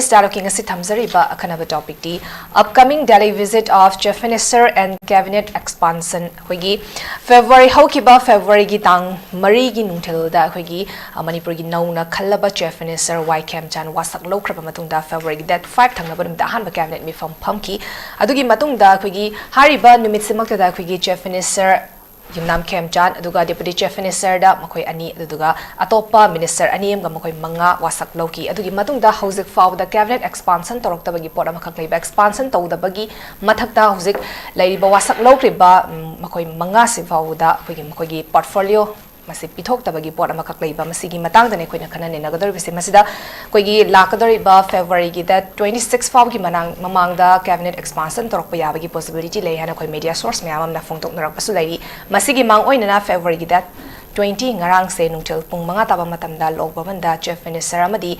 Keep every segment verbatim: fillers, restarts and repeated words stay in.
Dialogue-ꯀꯤ ꯉꯁꯤ ꯊꯝꯖꯔꯤꯕ ꯑꯈꯟꯅꯕ topic-ꯇꯤ Upcoming Delhi Visit of Chief Minister and Cabinet Expansion꯫ ꯑꯩꯈꯣꯏꯒꯤ February, ꯍꯧꯈꯤꯕ February-ꯒꯤ ꯇꯥꯡ ꯃꯔꯤꯒꯤ ꯅꯨꯡꯊꯤꯜꯗ ꯑꯩꯈꯣꯏꯒꯤ, ꯑ, ꯃꯅꯤꯄꯨꯔꯒꯤ ꯅꯧꯅ ꯈꯜꯂꯕ Chief Minister ꯋꯥꯏ ꯈꯦꯝꯆꯥꯟ ꯋꯥꯁꯛ ꯂꯧꯈ꯭ꯔꯕ ꯃꯇꯨꯡꯗ February-ꯒꯤ date five ꯊꯪꯅꯕ ꯅꯨꯃꯤꯠꯇ ꯑꯍꯥꯟꯕ cabinet ꯃꯤꯐꯝ ꯐꯝꯈꯤ꯫ ꯑꯗꯨꯒꯤ ꯃꯇꯨꯡꯗ ꯑꯩꯈꯣꯏꯒꯤ ꯍꯥꯏꯔꯤꯕ ꯅꯨꯃꯤꯠꯁꯤꯃꯛꯇꯗ ꯑꯩꯈꯣꯏꯒꯤ Chief Minister ꯌꯨꯝꯅꯥꯝ ꯈꯦꯝꯆꯥꯟ, ꯑꯗꯨꯒ Deputy Chief Minister-ꯗ ꯃꯈꯣꯏ ꯑꯅꯤ, ꯑꯗꯨꯗꯨꯒ ꯑꯇꯣꯞꯄ minister ꯑꯅꯤ ꯑꯃꯒ ꯃꯈꯣꯏ ꯃꯉꯥ ꯋꯥꯁꯛ ꯂꯧꯈꯤ꯫ ꯑꯗꯨꯒꯤ ꯃꯇꯨꯡꯗ ꯍꯧꯖꯤꯛ ꯐꯥꯎꯕꯗ cabinet expansion ꯇꯧꯔꯛꯇꯕꯒꯤ ꯄꯣꯠ ꯑꯃꯈꯛ ꯂꯩꯕ, expansion ꯇꯧꯗꯕꯒꯤ ꯃꯊꯛꯇ ꯍꯧꯖꯤꯛ ꯂꯩꯔꯤꯕ ꯋꯥꯁꯛ ꯂꯧꯈ꯭ꯔꯤꯕ, ꯎꯝ, ꯃꯈꯣꯏ ꯃꯉꯥꯁꯤ ꯐꯥꯎꯕꯗ ꯑꯩꯈꯣꯏꯒꯤ ꯃꯈꯣꯏꯒꯤ portfolio ꯃꯁꯤ ꯄꯤꯊꯣꯛꯇꯕꯒꯤ ꯄꯣꯠ ꯑꯃꯈꯛ ꯂꯩꯕ, ꯃꯁꯤꯒꯤ ꯃꯇꯥꯡꯗꯅꯤ ꯑꯩꯈꯣꯏꯅ ꯈꯟꯅ ꯅꯩꯅꯒꯗꯧꯔꯤꯕꯁꯦ꯫ ꯃꯁꯤꯗ ꯑꯩꯈꯣꯏꯒꯤ ꯂꯥꯛꯀꯗꯧꯔꯤꯕ February-ꯒꯤ date twenty six ꯐꯥꯎꯒꯤ ꯃꯅꯥꯡ-, ꯃꯃꯥꯡꯗ cabinet expansion ꯇꯧꯔꯛꯄ ꯌꯥꯕꯒꯤ possibility ꯂꯩ ꯍꯥꯏꯅ ꯑꯩꯈꯣꯏ media source ꯃꯌꯥꯝ ꯑꯃꯅ ꯐꯣꯡꯗꯣꯛꯅꯔꯛꯄꯁꯨ ꯂꯩꯔꯤ꯫ ꯃꯁꯤꯒꯤ ꯃꯥꯡ ꯑꯣꯏꯅꯅ February-ꯒꯤ date twenty, ꯉꯔꯥꯡꯁꯦ ꯅꯨꯡꯊꯤꯜ ꯄꯨꯡ ꯃꯉꯥ ꯇꯥꯕ ꯃꯇꯝꯗ ꯂꯣꯛ ꯚꯕꯟꯗ Chief Minister ꯑꯃꯗꯤ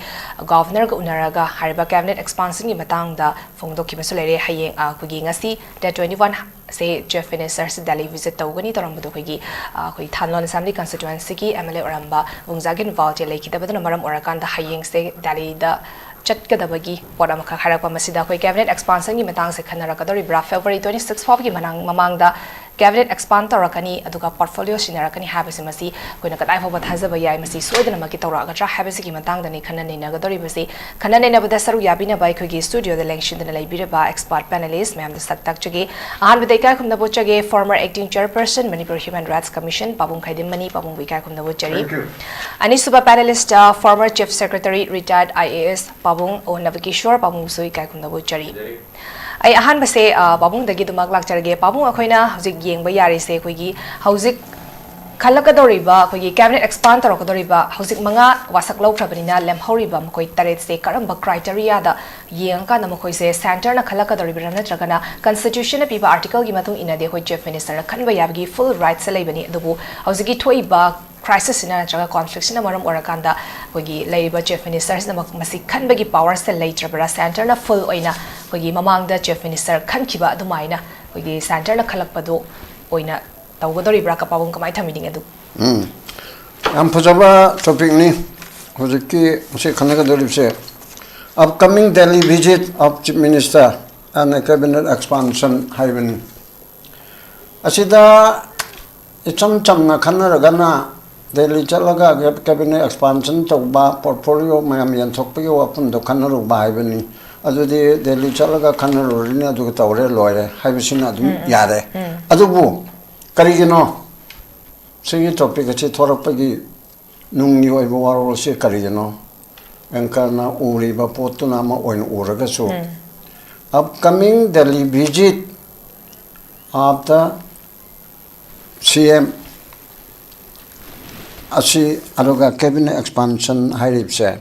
Governor-ꯒ ꯎꯅꯔꯒ ꯍꯥꯏꯔꯤꯕ cabinet expansion-ꯒꯤ ꯃꯇꯥꯡꯗ ꯐꯣꯡꯗꯣꯛꯈꯤꯕꯁꯨ ꯂꯩꯔꯦ꯫ ꯍꯌꯦꯡ, ꯑ, ꯑꯩꯈꯣꯏꯒꯤ ꯉꯁꯤ date twenty one ꯁꯦ Chief Minister-ꯁꯤ Delhi visit ꯇꯧꯒꯅꯤ ꯇꯧꯔꯝꯕꯗꯣ ꯑꯩꯈꯣꯏꯒꯤ, ꯑ, ꯑꯩꯈꯣꯏ ꯊꯥꯟꯂꯣꯟ Assembly constituency-ꯒꯤ M L A ꯑꯣꯏꯔꯝꯕ ꯄꯥꯕꯨꯡ ꯖꯥꯒꯤꯟ ꯚꯥꯜꯇꯦ ꯂꯩꯈꯤꯗꯕꯗꯨꯅ ꯃꯔꯝ ꯑꯣꯏꯔꯀꯥꯟꯗ ꯍꯌꯦꯡꯁꯦ Delhi-ꯗ ꯆꯠꯀꯗꯕꯒꯤ ꯄꯣꯠ ꯑꯃꯈꯛ ꯍꯥꯏꯔꯛꯄ꯫ ꯃꯁꯤꯗ ꯑꯩꯈꯣꯏ cabinet expansion-ꯒꯤ ꯃꯇꯥꯡꯁꯦ ꯈꯟꯅꯔꯛꯀꯗꯧꯔꯤꯕ꯭ꯔꯥ, February twenty six ꯐꯥꯎꯕꯒꯤ ꯃꯅꯥꯡ-, ꯃꯃꯥꯡꯗ cabinet expand ꯇꯧꯔꯛꯀꯅꯤ, ꯑꯗꯨꯒ portfolio ꯁꯤꯟꯅꯔꯛꯀꯅꯤ ꯍꯥꯏꯕꯁꯤ ꯃꯁꯤ ꯑꯩꯈꯣꯏꯅ ꯀꯗꯥꯏ ꯐꯥꯎꯕ ꯊꯥꯖꯕ ꯌꯥꯏ, ꯃꯁꯤ ꯁꯣꯏꯗꯅꯃꯛꯀꯤ ꯇꯧꯔꯛꯑꯒꯗ꯭ꯔꯥ ꯍꯥꯏꯕꯁꯤꯒꯤ ꯃꯇꯥꯡꯗꯅꯤ ꯈꯟꯅ ꯅꯩꯅꯒꯗꯧꯔꯤꯕꯁꯤ꯫ ꯈꯟꯅ ꯅꯩꯅꯕꯗ ꯁꯔꯨꯛ ꯌꯥꯕꯤꯅꯕ ꯑꯩꯈꯣꯏꯒꯤ studio-ꯗ ꯂꯦꯡꯁꯤꯟꯗꯨꯅ ꯂꯩꯕꯤꯔꯕ expert panelist ꯃꯌꯥꯝꯗ ꯁꯛ ꯇꯥꯛꯆꯒꯦ꯫ ꯑꯍꯥꯟꯕꯗ ꯏꯀꯥꯏ ꯈꯨꯝꯅꯕ ꯎꯠꯆꯒꯦ, former acting chairperson Manipur Human Rights Commission ꯄꯥꯕꯨꯡ ꯈꯥꯏꯗꯤꯝꯃꯅꯤ, ꯄꯥꯕꯨꯡꯕꯨ ꯏꯀꯥꯏ ꯈꯨꯝꯅꯕ ꯎꯠꯆꯔꯤ꯫ Thank you. ꯑꯅꯤꯁꯨꯕ panelist, ꯑ, former Chief Secretary, retired I A S ꯄꯥꯕꯨꯡ ꯑꯣ ꯅꯕꯀꯤꯁꯣꯔ, ꯄꯥꯕꯨꯡꯕꯨꯁꯨ ꯏꯀꯥꯏ ꯈꯨꯝꯅꯕ ꯎꯠꯆꯔꯤ꯫ ꯎꯠꯆꯔꯤ꯫ ꯑꯩ ꯑꯍꯥꯟꯕꯁꯦ, ꯑ, ꯄꯥꯕꯨꯡꯗꯒꯤ ꯑꯗꯨꯃꯛ ꯂꯥꯛꯆꯔꯒꯦ꯫ ꯄꯥꯕꯨꯡ, ꯑꯩꯈꯣꯏꯅ ꯍꯧꯖꯤꯛ ꯌꯦꯡꯕ ꯌꯥꯔꯤꯁꯦ ꯑꯩꯈꯣꯏꯒꯤ ꯍꯧꯖꯤꯛ ꯈꯜꯂꯛꯀꯗꯧꯔꯤꯕ, ꯑꯩꯈꯣꯏꯒꯤ cabinet expand ꯇꯧꯔꯛꯀꯗꯧꯔꯤꯕ ꯍꯧꯖꯤꯛ ꯃꯉꯥ ꯋꯥꯁꯛ ꯂꯧꯈ꯭ꯔꯕꯅꯤꯅ ꯂꯦꯝꯍꯧꯔꯤꯕ ꯃꯈꯣꯏ ꯇꯔꯦꯠꯁꯦ ꯀꯔꯝꯕ criteria-ꯗ ꯌꯦꯡꯉꯀꯥꯟꯗ ꯃꯈꯣꯏꯁꯦ centre-ꯅ ꯈꯜꯂꯛꯀꯗꯧꯔꯤꯕ꯭ꯔꯥ ꯅꯠꯇ꯭ꯔꯒꯅ constitution-ꯅ ꯄꯤꯕ article-ꯒꯤ ꯃꯇꯨꯡ ꯏꯟꯅꯗꯤ ꯑꯩꯈꯣꯏ Chief Minister-ꯅ ꯈꯟꯕ ꯌꯥꯕꯒꯤ full rights ꯂꯩꯕꯅꯤ꯫ ꯑꯗꯨꯕꯨ ꯍꯧꯖꯤꯛꯀꯤ ꯊꯣꯛꯏꯕ crisis-ꯁꯤꯅ ꯅꯠꯇ꯭ꯔꯒ conflict-ꯁꯤꯅ ꯃꯔꯝ ꯑꯣꯏꯔꯀꯥꯟꯗ ꯑꯩꯈꯣꯏꯒꯤ ꯂꯩꯔꯤꯕ Chief Minister-ꯁꯤꯅꯃꯛ ꯃꯁꯤ ꯈꯟꯕꯒꯤ power-ꯁꯦ ꯂꯩꯇ꯭ꯔꯕ꯭ꯔꯥ? Centre-ꯅ full ꯑꯣꯏꯅ ꯑꯩꯈꯣꯏꯒꯤ ꯃꯃꯥꯡꯗ Chief Minister ꯈꯟꯈꯤꯕ ꯑꯗꯨꯃꯥꯏꯅ ꯑꯩꯈꯣꯏꯒꯤ centre-ꯅ ꯈꯜꯂꯛꯄꯗꯣ ꯑꯣꯏꯅ ꯇꯧꯒꯗꯧꯔꯤꯕ꯭ꯔꯥ? ꯀ-, ꯄꯥꯕꯨꯡ ꯀꯃꯥꯏꯅ ꯊꯝꯕꯤꯅꯤꯡꯉꯤ ꯑꯗꯨ? ꯎꯝ꯫ ꯌꯥꯝ ꯐꯖꯕ topic-ꯅꯤ꯫ ꯍꯧꯖꯤꯛꯀꯤ ꯃꯁꯤ ꯈꯟꯅꯒꯗꯧꯔꯤꯕꯁꯦ Upcoming Delhi visit of Chief Minister and a cabinet expansion ꯍꯥꯏꯕꯅꯤ꯫ ꯑꯁꯤꯗ ꯏꯆꯝ ꯆꯝꯅ ꯈꯟꯅꯔꯒꯅ ꯗꯦꯜꯂꯤ ꯆꯠꯂꯒ cabinet expansion ꯇꯧꯕ, portfolio ꯃꯌꯥꯝ ꯌꯦꯟꯊꯣꯛꯄꯒꯤ ꯋꯥꯐꯝꯗꯣ ꯈꯟꯅꯔꯨꯕ ꯍꯥꯏꯕꯅꯤ꯫ ꯑꯗꯨꯗꯤ ꯗꯦꯜꯂꯤ ꯆꯠꯂꯒ ꯈꯟꯅꯔꯨꯔꯅꯤ, ꯑꯗꯨꯒ ꯇꯧꯔꯦ ꯂꯣꯏꯔꯦ ꯍꯥꯏꯕꯁꯤꯅ ꯑꯗꯨꯝ ꯌꯥꯔꯦ꯫ ꯑꯗꯨꯕꯨ ꯀꯔꯤꯒꯤꯅꯣ ꯁꯤꯒꯤ topic ꯑꯁꯤ ꯊꯣꯔꯛꯄꯒꯤ ꯅꯨꯡꯒꯤ ꯑꯣꯏꯕ ꯋꯥꯔꯣꯜ ꯑꯁꯤ ꯀꯔꯤꯒꯤꯅꯣ? Anchorꯅ ꯎꯔꯤꯕ ꯄꯣꯠꯇꯨꯅ ꯑꯃ ꯑꯣꯏꯅ ꯎꯔꯒꯁꯨ, upcoming Delhi visit of the C M ꯑꯁꯤ, ꯑꯗꯨꯒ cabinet expansion ꯍꯥꯏꯔꯤꯕꯁꯦ,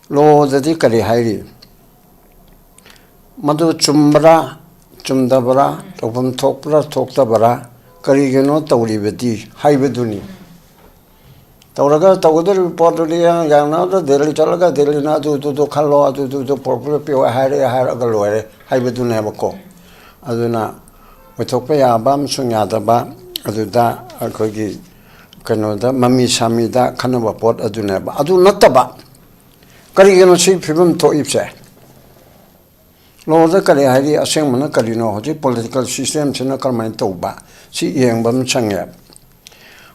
lawꯗꯗꯤ ꯀꯔꯤ ꯍꯥꯏꯔꯤ? ꯃꯗꯨ ꯆꯨꯝꯕ꯭ꯔꯥ, ꯆꯨꯝꯗꯕ꯭ꯔꯥ, ꯇꯧꯐꯝ ꯊꯣꯛꯄ꯭ꯔꯥ, ꯊꯣꯛꯇꯕ꯭ꯔꯥ, ꯀꯔꯤꯒꯤꯅꯣ ꯇꯧꯔꯤꯕꯗꯤ ꯍꯥꯏꯕꯗꯨꯅꯤ꯫ ꯇꯧꯔꯒ ꯇꯧꯒꯗꯧꯔꯤꯕ ꯄꯣꯠꯇꯨꯗꯤ ꯌꯥ-, ꯌꯥꯅꯕꯗ ꯗꯦꯜꯂꯤ ꯆꯠꯂꯒ ꯗꯦꯜꯂꯤꯅ ꯑꯗꯨ, ꯑꯗꯨꯗꯨ ꯈꯜꯂꯣ, ꯑꯗꯨꯗꯨꯗꯨ portfolio ꯄꯤꯌꯣ ꯍꯥꯏꯔꯛꯑꯦ ꯍꯥꯏꯔꯛꯑꯒ ꯂꯣꯏꯔꯦ ꯍꯥꯏꯕꯗꯨꯅꯦꯕꯀꯣ꯫ ꯑꯗꯨꯅ ꯑꯣꯏꯊꯣꯛꯄ ꯌꯥꯕ ꯑꯃꯁꯨꯡ ꯌꯥꯗꯕ, ꯑꯗꯨꯗ ꯑꯩꯈꯣꯏꯒꯤ ꯀꯩꯅꯣꯗ ꯃꯃꯤ ꯁꯥꯃꯤꯗ ꯈꯟꯅꯕ ꯄꯣꯠ ꯑꯗꯨꯅꯦꯕ꯫ ꯑꯗꯨ ꯅꯠꯇꯕ ꯀꯔꯤꯒꯤꯅꯣ ꯁꯤ ꯐꯤꯕꯝ ꯊꯣꯛꯏꯕꯁꯦ? Lawꯗ ꯀꯔꯤ ꯍꯥꯏꯔꯤ? ꯑꯁꯦꯡꯕꯅ ꯀꯔꯤꯅꯣ? ꯍꯧꯖꯤꯛ political systemꯁꯤꯅ ꯀꯔꯝꯍꯥꯏꯅ ꯇꯧꯕ? ꯁꯤ ꯌꯦꯡꯕ ꯑꯃ ꯆꯪꯉꯦ꯫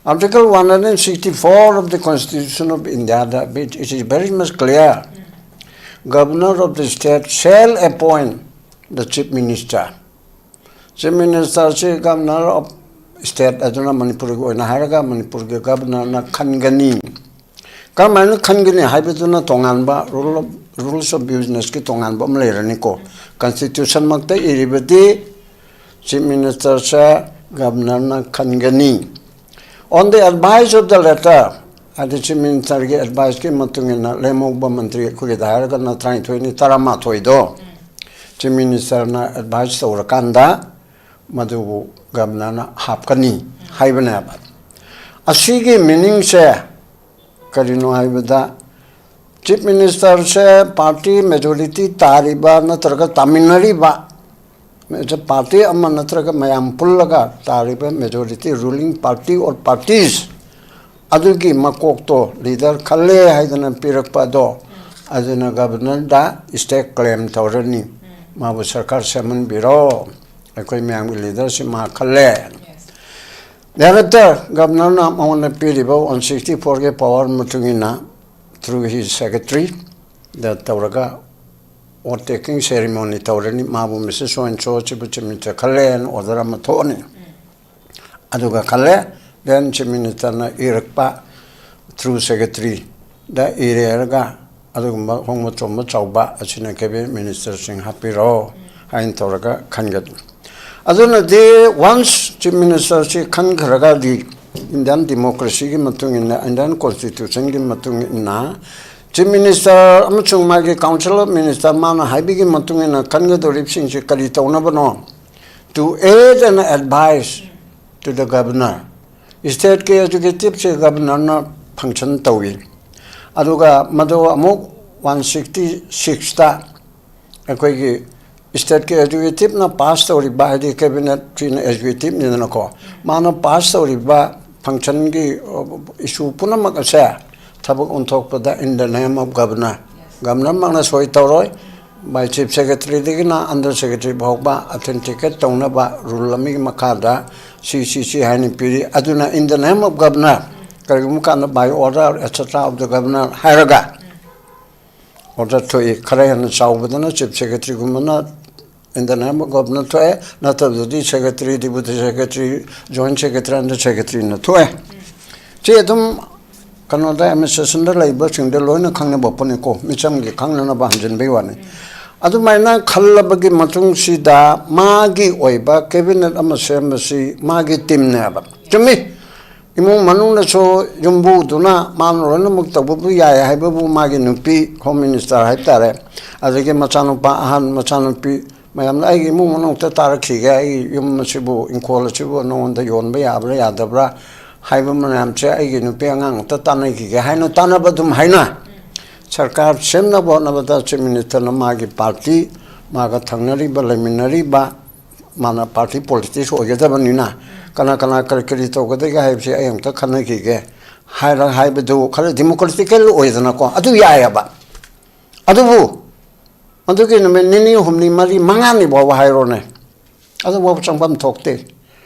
Article one hundred sixty-four of the Constitution of India, that it is very much clear. Governor of the state shall appoint the Chief Minister. Chief Ministerꯁꯤ Governor of State ꯑꯗꯨꯅ ꯃꯅꯤꯄꯨꯔꯒꯤ ꯑꯣꯏꯅ ꯍꯥꯏꯔꯒ ꯃꯅꯤꯄꯨꯔꯒꯤ Governorꯅ ꯈꯟꯒꯅꯤ꯫ ꯀꯔꯝꯍꯥꯏꯅ ꯈꯟꯒꯅꯤ ꯍꯥꯏꯕꯗꯨꯅ ꯇꯣꯉꯥꯟꯕ rule of, rules of businessꯀꯤ ꯇꯣꯉꯥꯟꯕ ꯑꯃ ꯂꯩꯔꯅꯤꯀꯣ꯫ Constitutionꯃꯛꯇ ꯏꯔꯤꯕꯗꯤ Chief Ministerꯁꯦ Governorꯅ ꯈꯟꯒꯅꯤ꯫ On the advice of the latter, ꯍꯥꯏꯗꯤ Chief Ministerꯒꯤ adviceꯀꯤ ꯃꯇꯨꯡ ꯏꯟꯅ ꯂꯦꯝꯍꯧꯕ ꯃꯟꯇ꯭ꯔꯤ ꯑꯩꯈꯣꯏꯒꯤꯗ ꯍꯥꯏꯔꯒꯅ ꯇꯔꯥꯅꯤꯊꯣꯏꯅꯤ, ꯇꯔꯥꯃꯥꯊꯣꯏꯗꯣ Chief Ministerꯅ advice ꯇꯧꯔꯀꯥꯟꯗ ꯃꯗꯨꯕꯨ Governorꯅ ꯍꯥꯞꯀꯅꯤ ꯍꯥꯏꯕꯅꯦꯕ꯫ ꯑꯁꯤꯒꯤ meaningꯁꯦ ꯀꯔꯤꯅꯣ ꯍꯥꯏꯕꯗ, Chief Ministerꯁꯦ party majority ꯇꯥꯔꯤꯕ ꯅꯠꯇ꯭ꯔꯒ ꯇꯥꯃꯤꯟꯅꯔꯤꯕ party ꯑꯃ ꯅꯠꯇ꯭ꯔꯒ ꯃꯌꯥꯝ ꯄꯨꯜꯂꯒ ꯇꯥꯔꯤꯕ majority ruling party or parties ꯑꯗꯨꯒꯤ ꯃꯀꯣꯛꯇꯣ leader ꯈꯜꯂꯦ ꯍꯥꯏꯗꯅ ꯄꯤꯔꯛꯄ ꯑꯗꯣ ꯑꯗꯨꯅ ꯒꯕꯔꯅꯔꯗ ꯁ꯭ꯇꯦꯠ ꯀ꯭ꯂꯦꯝ ꯇꯧꯔꯅꯤ, ꯃꯥꯕꯨ ꯁꯔꯀꯥꯔ ꯁꯦꯝꯍꯟꯕꯤꯔꯣ, ꯑꯩꯈꯣꯏ ꯃꯌꯥꯝꯒꯤ ꯂꯤꯗꯔꯁꯤ ꯃꯥ ꯈꯜꯂꯦ꯫ ꯗꯥꯏꯔꯦꯛꯇꯔ ꯒꯕꯔꯅꯔꯅ ꯃꯉꯣꯟꯗ ꯄꯤꯔꯤꯕ ꯋꯥꯟ ꯁꯤꯛꯁꯇꯤ ꯐꯣꯔꯒꯤ ꯄꯋꯥꯔ ꯃꯇꯨꯡ ꯏꯟꯅ through his secretary ꯗ ꯇꯧꯔꯒ ꯑꯣꯠ ꯇꯦꯀꯤꯡ ꯁꯦꯔꯤꯃꯣꯅꯤ ꯇꯧꯔꯅꯤ, ꯃꯥꯕꯨ ꯃꯤꯁꯦꯁ ꯁꯣ ꯑꯦꯟ ꯁꯣ ꯁꯤꯕꯨ ꯆꯤꯐ ꯃꯤꯅꯤꯁꯇꯔ ꯈꯜꯂꯦꯅ ꯑꯣꯔꯗꯔ ꯑꯃ ꯊꯣꯛꯑꯅꯤ꯫ ꯑꯗꯨꯒ ꯈꯜꯂꯦ, ꯗꯦꯟ ꯆꯤꯐ ꯃꯤꯅꯤꯁꯇꯔꯅ ꯏꯔꯛꯄ ꯊ꯭ꯔꯨ ꯁꯦꯀ꯭ꯔꯦꯇꯔꯤꯗ ꯏꯔꯦꯔꯒ ꯑꯗꯨꯒꯨꯝꯕ ꯑꯍꯣꯡꯕ ꯆꯣꯡꯕ ꯆꯥꯎꯕ ꯑꯁꯤꯅ ꯀꯦꯕꯤꯅꯦꯠ ꯃꯤꯅꯤꯁꯇꯔꯁꯤꯡ ꯍꯥꯞꯄꯤꯔꯣ ꯍꯥꯏꯅ ꯇꯧꯔꯒ ꯈꯟꯒꯅꯤ꯫ ꯑꯗꯨꯅꯗꯤ ꯋꯥꯟꯁ ꯆꯤꯐ ꯃꯤꯅꯤꯁꯇꯔꯁꯤ ꯈꯟꯈ꯭ꯔꯒꯗꯤ ꯏꯟꯗꯤꯌꯥꯟ ꯗꯦꯃꯣꯀ꯭ꯔꯦꯁꯤꯒꯤ ꯃꯇꯨꯡ ꯏꯟꯅ, ꯏꯟꯗꯤꯌꯥꯟ ꯀꯣꯟꯁꯇꯤꯇ꯭ꯌꯨꯁꯟꯒꯤ ꯃꯇꯨꯡ ꯏꯟꯅ ꯆꯤꯐ ꯃꯤꯅꯤꯁꯇꯔ ꯑꯃꯁꯨꯡ ꯃꯥꯒꯤ ꯀꯥꯎꯟꯁꯤꯜ ꯑꯣꯐ ꯃꯤꯅꯤꯁꯇꯔ ꯃꯥꯅ ꯍꯥꯏꯕꯒꯤ ꯃꯇꯨꯡ ꯏꯟꯅ ꯈꯟꯒꯗꯧꯔꯤꯕꯁꯤꯡꯁꯤ ꯀꯔꯤ ꯇꯧꯅꯕꯅꯣ? To aid and advise to the governor. ꯁ꯭ꯇꯦꯠꯀꯤ ꯑꯦꯛꯖꯤꯀ꯭ꯌꯨꯇꯤꯞꯁꯦ ꯒꯕꯔꯅꯔꯅ ꯐꯪꯁꯟ ꯇꯧꯏ꯫ ꯑꯗꯨꯒ ꯃꯗꯨ ꯑꯃꯨꯛ ꯋꯥꯟ ꯁꯤꯛꯁꯇꯤ ꯁꯤꯛꯁꯇ ꯑꯩꯈꯣꯏꯒꯤ ꯁ꯭ꯇꯦꯠꯀꯤ ꯑꯦꯛꯖꯤꯀ꯭ꯌꯨꯇꯤꯞꯅ ꯄꯥꯁ ꯇꯧꯔꯤꯕ, ꯍꯥꯏꯗꯤ ꯀꯦꯕꯤꯅꯦꯠꯁꯤꯅ ꯑꯦꯛꯖꯤꯀ꯭ꯌꯨꯇꯤꯞꯅꯤꯗꯅꯀꯣ, ꯃꯥꯅ ꯄꯥꯁ ꯇꯧꯔꯤꯕ ꯐꯪꯁꯟꯒꯤ ꯏꯁꯨ ꯄꯨꯝꯅꯃꯛ ꯑꯁꯦ ꯊꯕꯛ ꯑꯣꯟꯊꯣꯛꯄꯗ in the name of governor, ꯒꯕꯔꯅꯔꯃꯛꯅ ꯁꯣꯏ ꯇꯧꯔꯣꯏ, ꯕꯥꯏ ꯆꯤꯐ ꯁꯦꯀ꯭ꯔꯦꯇꯔꯤꯗꯒꯤꯅ ꯑꯟꯗꯔ ꯁꯦꯀ꯭ꯔꯦꯇꯔꯤ ꯐꯥꯎꯕ ꯑꯣꯊꯦꯟꯇꯤꯀꯦꯠ ꯇꯧꯅꯕ ꯔꯨꯜ ꯑꯃꯒꯤ ꯃꯈꯥꯗ ꯁꯤ ꯁꯤ ꯁꯤ ꯍꯥꯏꯅ ꯄꯤꯔꯤ꯫ ꯑꯗꯨꯅ in the name of governor, ꯀꯔꯤꯒꯨꯝꯕ ꯀꯥꯟꯗ by order et cetera of the governor ꯍꯥꯏꯔꯒ ꯑꯣꯔꯗꯔ ꯊꯣꯛꯏ꯫ ꯈꯔ ꯍꯦꯟꯅ ꯆꯥꯎꯕꯗꯅ ꯆꯤꯐ ꯁꯦꯀ꯭ꯔꯦꯇꯔꯤꯒꯨꯝꯕꯅ in the name of governor ꯊꯣꯛꯑꯦ, ꯅꯠꯇꯕꯗꯗꯤ secretary, deputy secretary, joint secretary, under ꯁꯦꯀ꯭ꯔꯦꯇꯔꯤꯅ ꯊꯣꯛꯑꯦ꯫ ꯁꯤ ꯑꯗꯨꯝ ꯀꯩꯅꯣꯗ ꯑꯦꯗꯃꯤꯅꯤꯁꯇ꯭ꯔꯦꯁꯟꯗ ꯂꯩꯕꯁꯤꯡꯗ ꯂꯣꯏꯅ ꯈꯪꯅꯕ ꯄꯣꯠꯅꯤꯀꯣ, ꯃꯤꯆꯝꯒꯤ ꯈꯪꯅꯅꯕ ꯍꯟꯖꯤꯟꯕꯒꯤ ꯋꯥꯅꯤ꯫ ꯑꯗꯨꯃꯥꯏꯅ ꯈꯜꯂꯕꯒꯤ ꯃꯇꯨꯡꯁꯤꯗ ꯃꯥꯒꯤ ꯑꯣꯏꯕ ꯀꯦꯕꯤꯅꯦꯠ ꯑꯃ ꯁꯦꯝꯕꯁꯤ ꯃꯥꯒꯤ ꯇꯤꯝꯅꯦꯕ꯫ ꯆꯨꯝꯃꯤ꯫ ꯏꯃꯨꯡ ꯃꯅꯨꯡꯅꯁꯨ ꯌꯨꯝꯕꯨꯗꯨꯅ ꯃꯥꯅ ꯂꯣꯏꯅꯃꯛ ꯇꯧꯕꯕꯨ ꯌꯥꯏ ꯍꯥꯏꯕꯕꯨ ꯃꯥꯒꯤ ꯅꯨꯄꯤ, ꯍꯣꯝ ꯃꯤꯅꯤꯁꯇꯔ ꯍꯥꯏꯕ ꯇꯥꯔꯦ, ꯑꯗꯒꯤ ꯃꯆꯥꯅꯨꯄꯥ ꯑꯍꯟ, ꯃꯆꯥꯅꯨꯄꯤ ꯃꯌꯥꯝꯅ ꯑꯩꯒꯤ ꯏꯃꯨꯡ ꯃꯅꯨꯡꯗ ꯇꯥꯔꯛꯈꯤꯒꯦ, ꯑꯩꯒꯤ ꯌꯨꯝ ꯑꯁꯤꯕꯨ, ꯏꯪꯈꯣꯜ ꯑꯁꯤꯕꯨ ꯅꯉꯣꯟꯗ ꯌꯣꯟꯕ ꯌꯥꯕ꯭ꯔꯥ ꯌꯥꯗꯕ꯭ꯔꯥ ꯍꯥꯏꯕ ꯃꯌꯥꯝꯁꯦ ꯑꯩꯒꯤ ꯅꯨꯄꯤ ꯑꯉꯥꯡ ꯑꯝꯇ ꯇꯥꯟꯅꯈꯤꯒꯦ ꯍꯥꯏꯅ ꯇꯥꯟꯅꯕ ꯑꯗꯨꯝ ꯍꯥꯏꯅ ꯁꯔꯀꯥꯔ ꯁꯦꯝꯅꯕ ꯍꯣꯠꯅꯕꯗ ꯆꯤꯐ ꯃꯤꯅꯤꯁꯇꯔꯅ ꯃꯥꯒꯤ ꯄꯥꯔꯇꯤ, ꯃꯥꯒ ꯊꯪꯅꯔꯤꯕ, ꯂꯩꯃꯤꯟꯅꯔꯤꯕ, ꯃꯥꯅ ꯄꯥꯔꯇꯤ ꯄꯣꯂꯤꯇꯤꯛꯁ ꯑꯣꯏꯒꯗꯕꯅꯤꯅ ꯀꯅꯥ ꯀꯅꯥ ꯀꯔꯤ ꯀꯔꯤ ꯇꯧꯒꯗꯒꯦ ꯍꯥꯏꯕꯁꯦ ꯑꯩ ꯑꯝꯇ ꯈꯟꯅꯈꯤꯒꯦ ꯍꯥꯏꯔ ꯍꯥꯏꯕꯗꯨ ꯈꯔ ꯗꯤꯃꯣꯀ꯭ꯔꯦꯇꯤꯀꯦꯜ ꯑꯣꯏꯗꯅꯀꯣ, ꯑꯗꯨ ꯌꯥꯏꯑꯕ꯫ ꯑꯗꯨꯕꯨ ꯃꯗꯨꯒꯤ ꯅꯨꯃꯤꯠ ꯅꯤꯅꯤ, ꯍꯨꯝꯅꯤ, ꯃꯔꯤ, ꯃꯉꯥꯅꯤ ꯐꯥꯎꯕ ꯍꯥꯏꯔꯣꯅꯦ, ꯑꯗꯨꯐꯥꯎꯕ ꯆꯪꯐꯝ ꯊꯣꯛꯇꯦ꯫